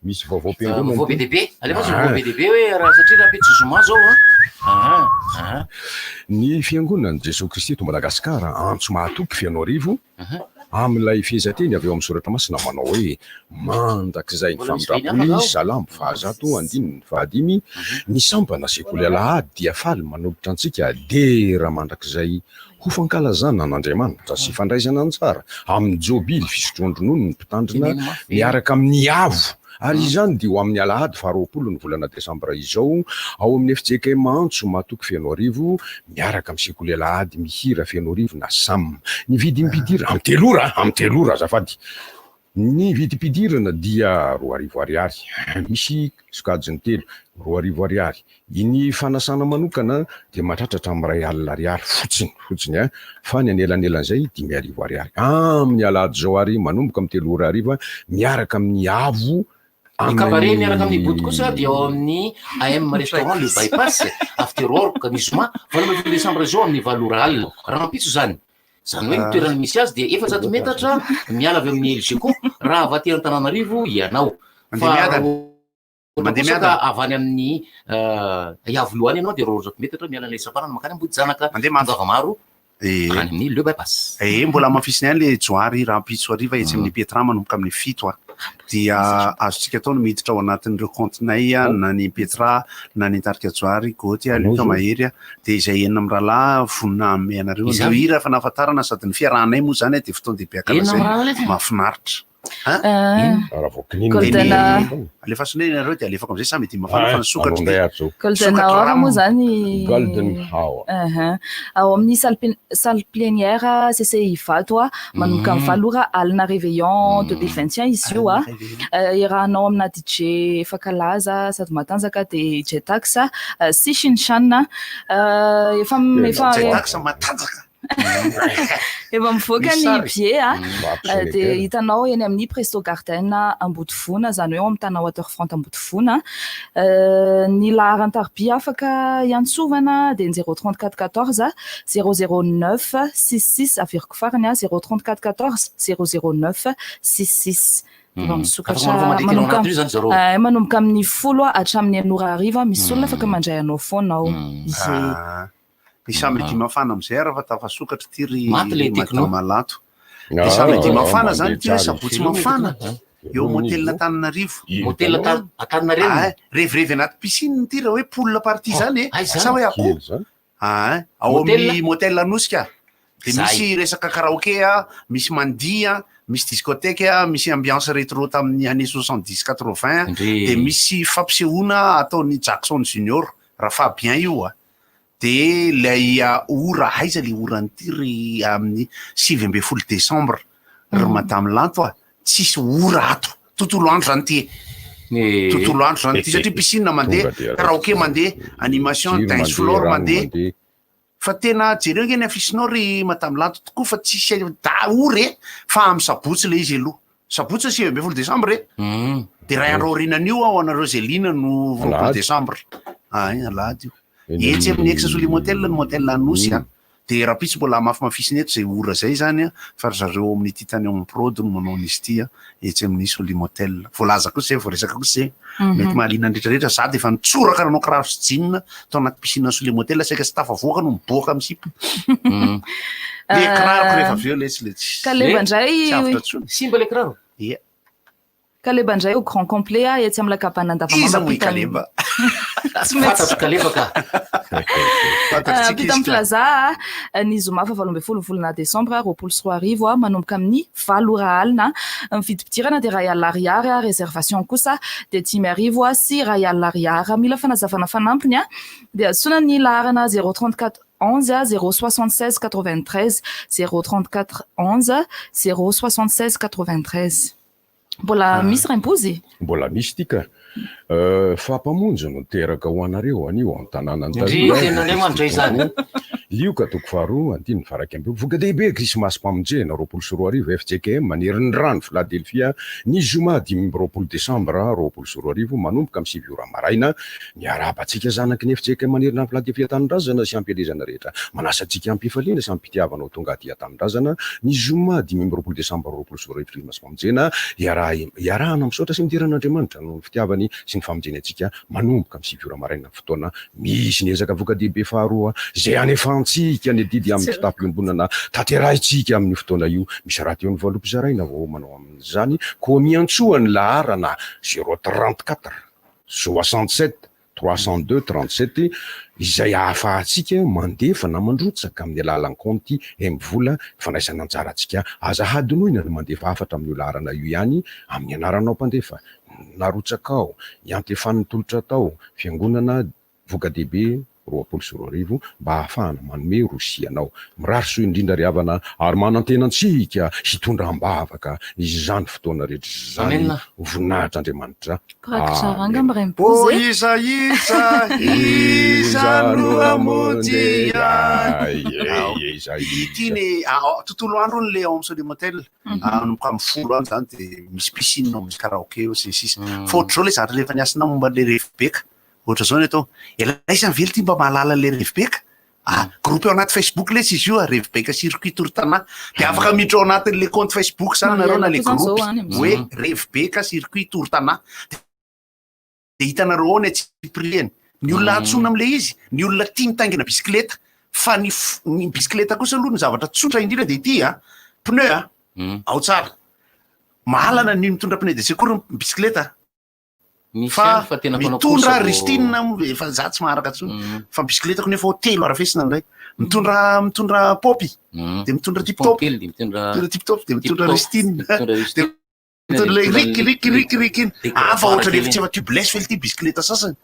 Speaker 8: Misy vaovao mpiangonana.
Speaker 4: Vaovao be dia be. Alefa sy vaovao be dia be hoe raha satria rahampitso zoma zao a.
Speaker 8: Ny fiangonan'i Jesoa Kristy eto Madagasikara, antso mahatoky Fenoarivo, Amin'ilay fehezanteny avy ao amin'ny Soratra Masina manao hoe, Mandrakizay ny famindram-pony, Salamo fahazato, andininy fahadimy, ny sampana Sekoly Alahady dia faly manolotra antsika dera mandrakizay ho fankalazana an'Andriamanitra sy fandraisana anjara amin'ny Jobily fisotroan-dronono ny Mpitandrina miaraka amin'ny Avo Ary izany dia ho amin'ny alahady faharoapolo ny volana desambra izao, ao amin'ny fjkm Antso Matoky Fenoarivo, miaraka amin'ny sekoly alahady mihira Fenoarivo na sam. Ny vidim-pidirana, amin'ny telo ora, amin'ny telo ora azafady. Ny vidim-pidirana dia 2000 ariary, misy sokajiny telo, 2000 ariary. Ny fanasana manokana dia mahatratra hatramin'ny 1000 ariary fotsiny, fotsiny an, fa ny anelanelan'izay 5000 ariary. Amin'ny alahady izao ary manomboka amin'ny 3 ora hariva miaraka amin'ny avo
Speaker 4: Ny cabaret miaraka amin'ny Boto kosa dia ao amin'ny AM Restaurant Le Bypass, After Work, ny zoma 18 desambra izao amin'ny 8 ora alina. Rahampitso izany. Izany hoe ny toerana misy azy dia 400 metatra miala avy amin'ny Elgeco raha avy aty Antananarivo ianao.
Speaker 1: Mandeha
Speaker 4: Fa
Speaker 1: miadana.
Speaker 4: Ohatra
Speaker 1: Mandeha
Speaker 4: kosa ka
Speaker 1: miadana.
Speaker 4: avy any amin'ny Iavoloha any ianao dia 200 metatra miala an'ilay sampanana mankany Ambohijanaka.
Speaker 1: Mandeha mafy.
Speaker 4: Tongava maro
Speaker 1: Ee.
Speaker 4: any amin'ny Le Bypass.
Speaker 1: Ee, mbola hamafisina ihany le Johary rahampitso hariva etsy amin'ny Petra manomboka amin'ny 7 a. Dia azontsika atao ny miditra ao anatin'ireo compte-nay a, na ny Petra, na ny Tarika Johary, Goty a, Luc Mahery a. Dia izay enina mirahalahy vonona hanome anareo an'ireo hira efa nahafantarana sady ny fiarahanay moa izany a dia fotoan-dehibe ankalazaina. Mahafinaritra.
Speaker 7: Golden
Speaker 1: Alefaso indray nareo dia alefako amizay samy dimy mafana fa ny sokatra
Speaker 8: ty.
Speaker 7: Golden Hour moa zany
Speaker 8: Golden Hour.
Speaker 7: Uh-huh. Ao amin'ny salle plen- salle plénière CCI Ivato a, manomboka amin'ny 8 ora alina réveillon 2021 izy io a. Iarahanao amina DJ efa kalaza sady matanjaka dia Jetax sy Shinchan. Efa efa
Speaker 1: Jetax matanjaka.
Speaker 7: Efa mivoaka
Speaker 1: Misy
Speaker 7: ny
Speaker 1: sary.
Speaker 7: billet a.
Speaker 1: Mm.
Speaker 7: Dia hitanao eny amin'ny Presto Garden Ambodivona, izany hoe ao amin'ny Tana Waterfront Ambodivona. Ny laharan-tarobia afaka iantsovana dia ny 034 14 009 66, averiko farany a, 034 14 009 66. Efa misokatra
Speaker 4: Afaka manao mandeha
Speaker 7: manomboka
Speaker 4: telo anatin'io zany zareo.
Speaker 7: Manomboka amin'ny 10 hatramin'ny enina ora hariva, misy olona afaka mandray anao foana ao. Izay.
Speaker 1: Ah, Ny samedi mafana amin'izay ary fa tafasokatra ity ry
Speaker 4: Maty le techno.
Speaker 1: Madame Lanto.
Speaker 8: Ah,
Speaker 1: Ny samedi
Speaker 8: ah,
Speaker 1: mafana zany ity hoe
Speaker 8: mandeha tsara
Speaker 1: sabotsy
Speaker 8: izy.
Speaker 1: mafana
Speaker 8: Veloma
Speaker 1: eo
Speaker 8: izy.
Speaker 1: motel Antananarivo.
Speaker 4: Motel Antaninarenina.
Speaker 1: Ah, revirevy anaty piscine ity raha hoe pool party zany e.
Speaker 4: aiza
Speaker 1: Sa hoe
Speaker 4: zany?
Speaker 1: akoho?
Speaker 8: Kely zany.
Speaker 1: Ah, ao
Speaker 4: Motel?
Speaker 1: amin'ny motel Anosika. Dia
Speaker 4: Zay.
Speaker 1: misy resaka karaoke a, misy mandihy a, misy discothèque a, misy ambiance rétro tamin'ny années 70 80,
Speaker 4: Ndre.
Speaker 1: dia misy fampisehoana ataon'i Jackson Junior, Raha Fabien io a. Dia ilay ora, aiza ilay oran'ity ry amin'ny 19 décembre, ry Madame Lanto a, tsisy ora ato, tontolo andro zany ity e. Tontolo andro zany ity satria piscine mandeha,
Speaker 8: Tonga dia
Speaker 1: karaoke mandeha, animation,
Speaker 8: Jiro
Speaker 1: dance
Speaker 8: mandeha,
Speaker 1: floor
Speaker 8: rano
Speaker 1: mandeha.
Speaker 8: mandeha.
Speaker 1: Fa tena jereo nge ny afisinao ry Madame Lanto tokoa fa tsisy da ora e, fa amin'ny sabotsy ilay izy aloha. Sabotsy 19 décembre e. Dia ray andro aorianan'io aho anareo izay liana no 20
Speaker 8: Alahady.
Speaker 1: décembre. Ay, alahady io.
Speaker 8: Eny
Speaker 1: Etsy amin'ny ex Solimotel ny motel Anosy a.
Speaker 8: Mm.
Speaker 1: Dia rahampitso mbola mafimafisina eto izay ora izay zany a, fa ry zareo amin'ny Titanium Prod no manao an'izy ity a, etsy amin'ny Solimotel. Voalaza kosa izay, voaresaka kosa izay. Mety mahaliana ny rehetrarehetra, za dia efa nitsoraka nanao kiraro sy jean tao anaty piscine Solimotel, saika tsy tafavoaka no miboaka amin'ny sipa. Le kiraroko rehefa avy eo le tsy le tsy.
Speaker 7: Kaleba indray-
Speaker 1: Tsy avotra intsony.
Speaker 4: Simba le kiraro.
Speaker 1: Ia.
Speaker 7: Kaleba indray au grand complet a, etsy amin'ny la cabane Andavamamba.
Speaker 1: Iza moa i
Speaker 7: ampitan'ny-
Speaker 1: Kaleba?
Speaker 7: Tsy maintsy-
Speaker 4: Fantatro Kaleba ka.
Speaker 1: Fantatritsika
Speaker 7: Ampitan'ny
Speaker 1: izy ka.
Speaker 7: Plaza a, ny zoma faha 18 volana desambra 2020 a, manomboka amin'ny 8 ora alina. Ny vidim-pidirana dia 1000 ariary a, réservation kosa dia 5000 a sy 1000 ariary. Mila fanazavana fanampiny a, dia antsoina ny laharana 034 11 076 93, 034 11 076 93. Mbola misy raimpozy?
Speaker 8: Mbola misy ity ka. Fa mpamonjy no teraka ho anareo anio an-tanàna
Speaker 4: Ndry, tenin'Andriamanitra izany.
Speaker 8: Lioka toko faharoa andininy faraika amby voka-dehibe Krismasy mpamonjena 2020 FJKM manery rano Philadelphia ny zoma 25 desambra 2020 manomboka amin'ny 9 ora maraina. Miarahaba antsika zanaky ny FJKM manerina ny Philadelphia tanindrazana sy ampielezana rehetra. Manasa antsika am-pifaliana sy am-pitiavana ho tonga aty an-tanindrazana ny zoma 25 desambra 2020 Krismasy mpamonjena iarahana misaotra sy midera an'Andriamanitra noho ny fitiavany sy ny famonjeny antsika manomboka amin'ny 9 ora maraina fotoana misy ny ezaka voka-dehibe faharoa izay anefantsika ny adidy amin'ny kitapo-iombonana tanterahintsika amin'ny fotoana io. Misy rahateo ny valopy zaraina vao manao amin'izany koa miantsoa ny laharana 034 67 302 37 izay ahafahantsika mandefa na mandrotsaka amin'ny alalan'ny kaonty MVola fandraisana anjarantsika. Aza hadinoina ny mandefa hafatra amin'io laharana io ihany amin'ny anaranao mpandefa narotsakao iantefan'ny tolotra atao fiangonana voka-dehibe 2020 mba ahafahana manome rosianao. Mirary soa indrindra ry havana ary manantena antsika hitondra am-bavaka izany fotoana rehetra izany.
Speaker 4: Amen.
Speaker 8: Voninahitr'Andriamanitra.
Speaker 7: Mpirakitra ranga
Speaker 8: Amen.
Speaker 7: amin'ny raimpozy
Speaker 1: O
Speaker 7: e.
Speaker 1: iza iza iza no hamonjy ahy.
Speaker 8: Iza
Speaker 1: Ity ny tontolo andro ny le ao amin'ny Solimotel. Manomboka amin'ny 10 any zany dia misy piscine ao, misy karaoke ao sy ny sisa. Fa ohatr'izao le zavatra rehefa niasina momba an'le revibeka. Ohatra zao ny atao, elaisany ve ity mba mahalala an'le revibeka? Ah, groupe ao anaty Facebook lesy izy io a, revibeka circuit Tour Tana. Dia afaka miditra ao anatin'le compte Facebook zany nareo na le
Speaker 7: Mariana koa zany
Speaker 1: groupe
Speaker 7: zao any amin'izao.
Speaker 1: hoe revibeka circuit Tour Tana. Dia hitanareo ao ny antsipiriany. Ny olona antsoina amin'le izy, ny olona tia mitaingina bisikileta. Fa ny ny bisikileta kosa aloha ny zavatra tsotra indrindra dia ity a, pneu a, ao tsara. Mahalana ny mitondra pneu de secours ny bisikileta.
Speaker 4: Misy
Speaker 1: Fa
Speaker 4: ihany fa tena mpanao
Speaker 1: mitondra
Speaker 4: course vao-
Speaker 1: ristine efa za tsy maharaka intsony. Fa bisikileta nefa ao telo arafesina indray. Mitondra paopy. Dia mitondra tip top.
Speaker 4: Kely dia mitondra
Speaker 1: Mitondra tip top dia mitondra
Speaker 4: tip-top,
Speaker 1: ristine.
Speaker 4: mitondra ristine.
Speaker 1: Dia mitondra le rik rik rik rik iny.
Speaker 4: Dia
Speaker 1: Hafa ohatra
Speaker 4: kely.
Speaker 1: rehefa tsy efa tubeless ve ity bisikileta sasany.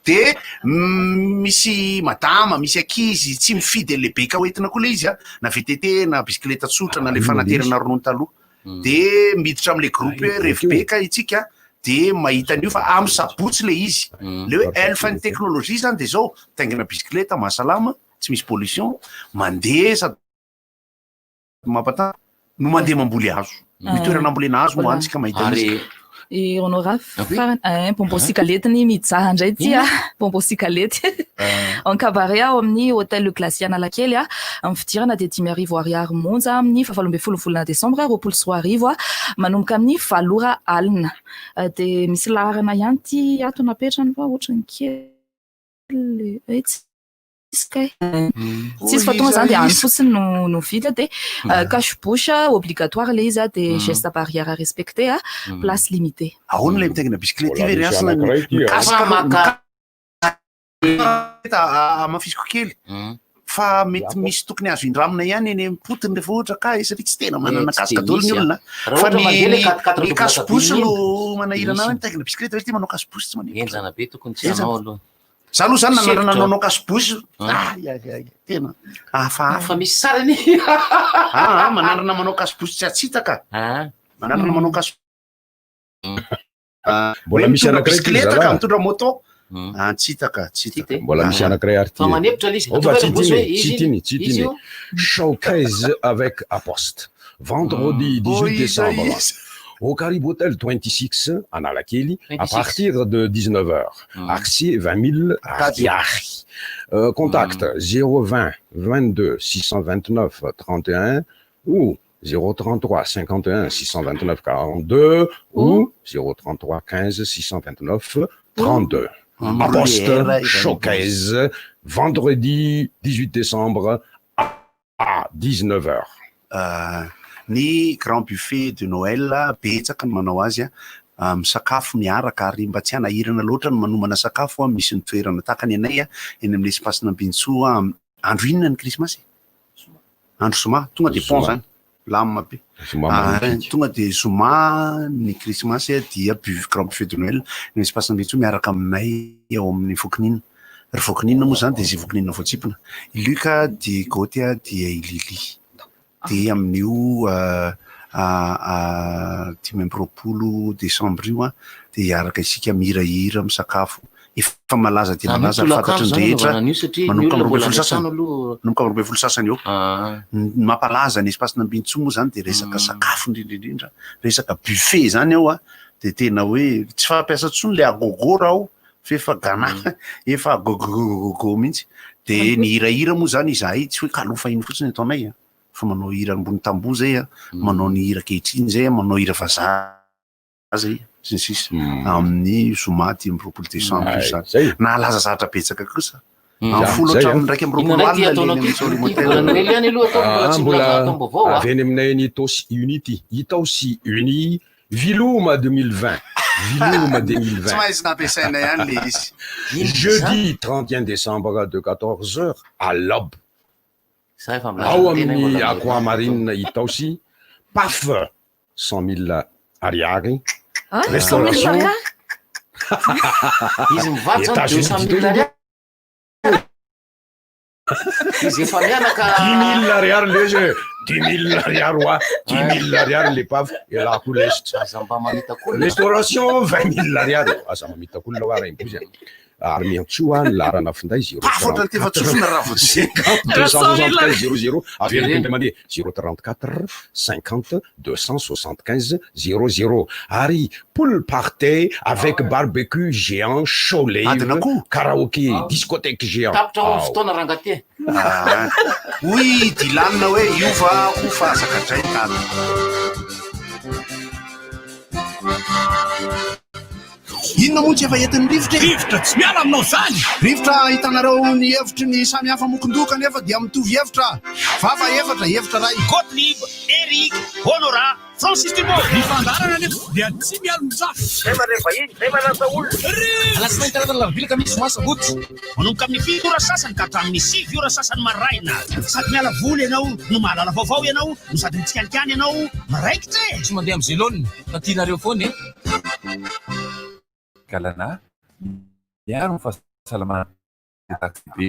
Speaker 1: Dia misy madama, misy ankizy tsy mifidy an'le beka hoentina koa le izy a, na VTT na bisikileta tsotra na le fanaterana ronono taloha. Dia miditra amin'le groupe hoe revibeka itsika dia mahita an'io fa amin'ny sabotsy le izy. Le hoe elfa ny teknôlôjia zany dia zao, mitaingina bisikileta mahasalama, tsy misy pollution, mandeha sady Mampatahotra no mandeha mamboly hazo. Ny toerana ambolena hazo moa any tsika mahita izy.
Speaker 7: I Honora farany eh, bonbon sy galette-ny mijaha indray ity ah. Bonbon sy galette. En cabaret ao amin'ny Hôtel Le Glacier Analakely ah. Ny fidirana dia 5000 ariary monja amin'ny fahavalo ambin'ny folo volana desambra 2020 ah. Manomboka amin'ny valo ora alina. Dia misy laharana ihany ity ato napetrany fa ohatran'ny kely. Eh, tsy Tsisy kay. Tsisy fa tonga zany dia any fotsiny no no vita dia cache bouche obligatoire ilay izy dia geste barrière respecté place limitée.
Speaker 1: Ahoana ilay mitaingina bisikileta ity ve ry Hasina? Mikasika aloha hamafisiko kely fa mety misy tokony azo indramina ihany eny am-potony rehefa ohatra ka satria tsy tena manana casque daholo ny olona fa ny ny cache bouche no manahirana ahy mitaingina bisikileta ve ity manao cache bouche tsy manino.
Speaker 4: Henjana be tokony tsy hanao aloha.
Speaker 1: Za aloha zany nanandrana nanao cache-bouche. Ay ay ay, tena hafahafa.
Speaker 4: Fa misy sary anie.
Speaker 1: Ah, ah, manandrana manao cache-bouche tsy atsitaka. Manandrana manao cache Ah,
Speaker 8: Mbola
Speaker 1: hoe
Speaker 8: misy
Speaker 1: mitondra
Speaker 8: anankiray ty
Speaker 1: bisikileta ka
Speaker 8: zalahy.
Speaker 1: mitondra moto. Ah, tsitaka, tsitaka.
Speaker 8: Mbola misy anankiray ary ty.
Speaker 4: Fa manempotra ilay izy.
Speaker 8: Oh, fa
Speaker 4: Ataovy
Speaker 8: tsy
Speaker 4: hoe
Speaker 8: tiany,
Speaker 4: hoe
Speaker 8: tsy
Speaker 4: izy
Speaker 8: tiany,
Speaker 4: iny.
Speaker 8: tsy
Speaker 4: Izy
Speaker 8: tiany.
Speaker 4: io.
Speaker 8: Showcase avec Apost. Vendredi 18
Speaker 1: Oh, iza,
Speaker 8: décembre.
Speaker 1: iza.
Speaker 8: Au Carib Hotel 26, Analakely, à
Speaker 4: 26.
Speaker 8: partir de 19h. Accès 20 000 ariary. Contact 020 22 629 31 ou 033 51 629 42 ou 033 15 629 32. Aposte Showcase, vendredi 18 décembre à 19h.
Speaker 1: Ny grand buffet de Noël, betsaka ny manao azy, misakafo miaraka ary mba tsy hanahirana loatra ny manomana sakafo, misy ny toerana tahaka ny anay eny amin'ny espace Nambinintsoa. Andro inona ny krismasy? Andro zoma, tonga dia pont zany, lamina be. Tonga dia zoma ny krismasy dia grand buffet de Noël ny espace Nambinintsoa miaraka aminay ao amin'ny Fokoninina. Ry Vokoninina moa zany dia izay Vokoninina voatsipona. I Luc dia i Goty dia i Lily. Dia amin'io 25 desambra io dia hiaraka isika mihirahira, misakafo. Efa malaza dia malaza ary fantatry ny rehetra. Manomboka amin'ny 12 sasany. Manomboka amin'ny 12 sasany eo. Ny mampalaza ny espace Nambinintsoa moa zany dia resaka sakafo indrindra indrindra. Resaka buffet zany ao dia tena hoe tsy fampiasa intsony ilay agogo raha ao fa efa gana, efa agogogogogo mihitsy. Dia ny hirahira moa zany izahay tsy hoe kalofa iny fotsiny ataonay a, fa manao hira ambony tamboho zay a, manao ny hira ankehitriny zay a, manao hira vazaha zay sy ny sisa amin'ny zoma 25 desambra io zany. Nahalaza zavatra betsaka kosa. Amin'ny folo hatramin'ny 21 alina le eny amin'ny Saorim Hotel.
Speaker 8: Ah, mbola avy eny aminay any Itaosy Unity, Itaosy Uni Viloma 2020, Viloma 2020.
Speaker 1: Tsy maintsy nampiasaina ihany le izy.
Speaker 8: Jeudi 31 décembre de 14 heures à l'aube. Ao amin'ny Aquamarine Itaosy, paf 100 mille ariary.
Speaker 7: Ah, 100 mille
Speaker 8: Restauration.
Speaker 7: chacun?
Speaker 4: Izy mivady zany 200 mille ariary. Izy efa mianaka.
Speaker 8: 10 mille ariary le izy e. 10 mille ariary hoa. 10 mille ariary le paf. Ialako lesy.
Speaker 4: Aza mba mamitaka olona.
Speaker 8: Restauration 20 mille ariary. Aza mamitaka olona hoa raim-bozy a. Ary miantsoa ny laharana finday zéro
Speaker 1: Paf ohatran'ny
Speaker 8: 34
Speaker 1: tefa-tsofina raha vao tsy
Speaker 8: 50 275 00 averiko indray mandeha zéro 34 50 275 00 ary pool party avec barbecue géant show live
Speaker 1: Adin'akoho.
Speaker 8: karaoke discothèque géant
Speaker 4: Tapitra ao ny
Speaker 8: Ao.
Speaker 4: fotoana rangahy ty.
Speaker 1: Ah, hoy i Dylan hoe hiova aho fa aza gadray dada. Inona moa tsy efa entin'ny rivotra e?
Speaker 2: Rivotra tsy miala aminao izany!
Speaker 1: Rivotra ahitanareo ny hevitry ny samy hafa mokon-doha kanefa dia mitovy hevitra. Vava efatra, hevitra iray.
Speaker 2: Gottlieb, Eric, Honorat, Francis Dumont. Ny fandaharana anefa dia tsy mialon-jafy.
Speaker 3: Zay mandray vahiny, zay manasa olona.
Speaker 2: Alatsinainy talata alarobia alakamisy zoma sabotsy. Manomboka amin'ny fito ora sasany ka hatramin'ny sivy ora sasany maraina. Sady miala voly ianao no mahalala vaovao ianao no sady mitsikalikany ianao miraikitra e!
Speaker 14: Tsy mandeha amin'izay laoniny fa tianareo foana e! Galana, miaro ny fahasalamana taxi-be.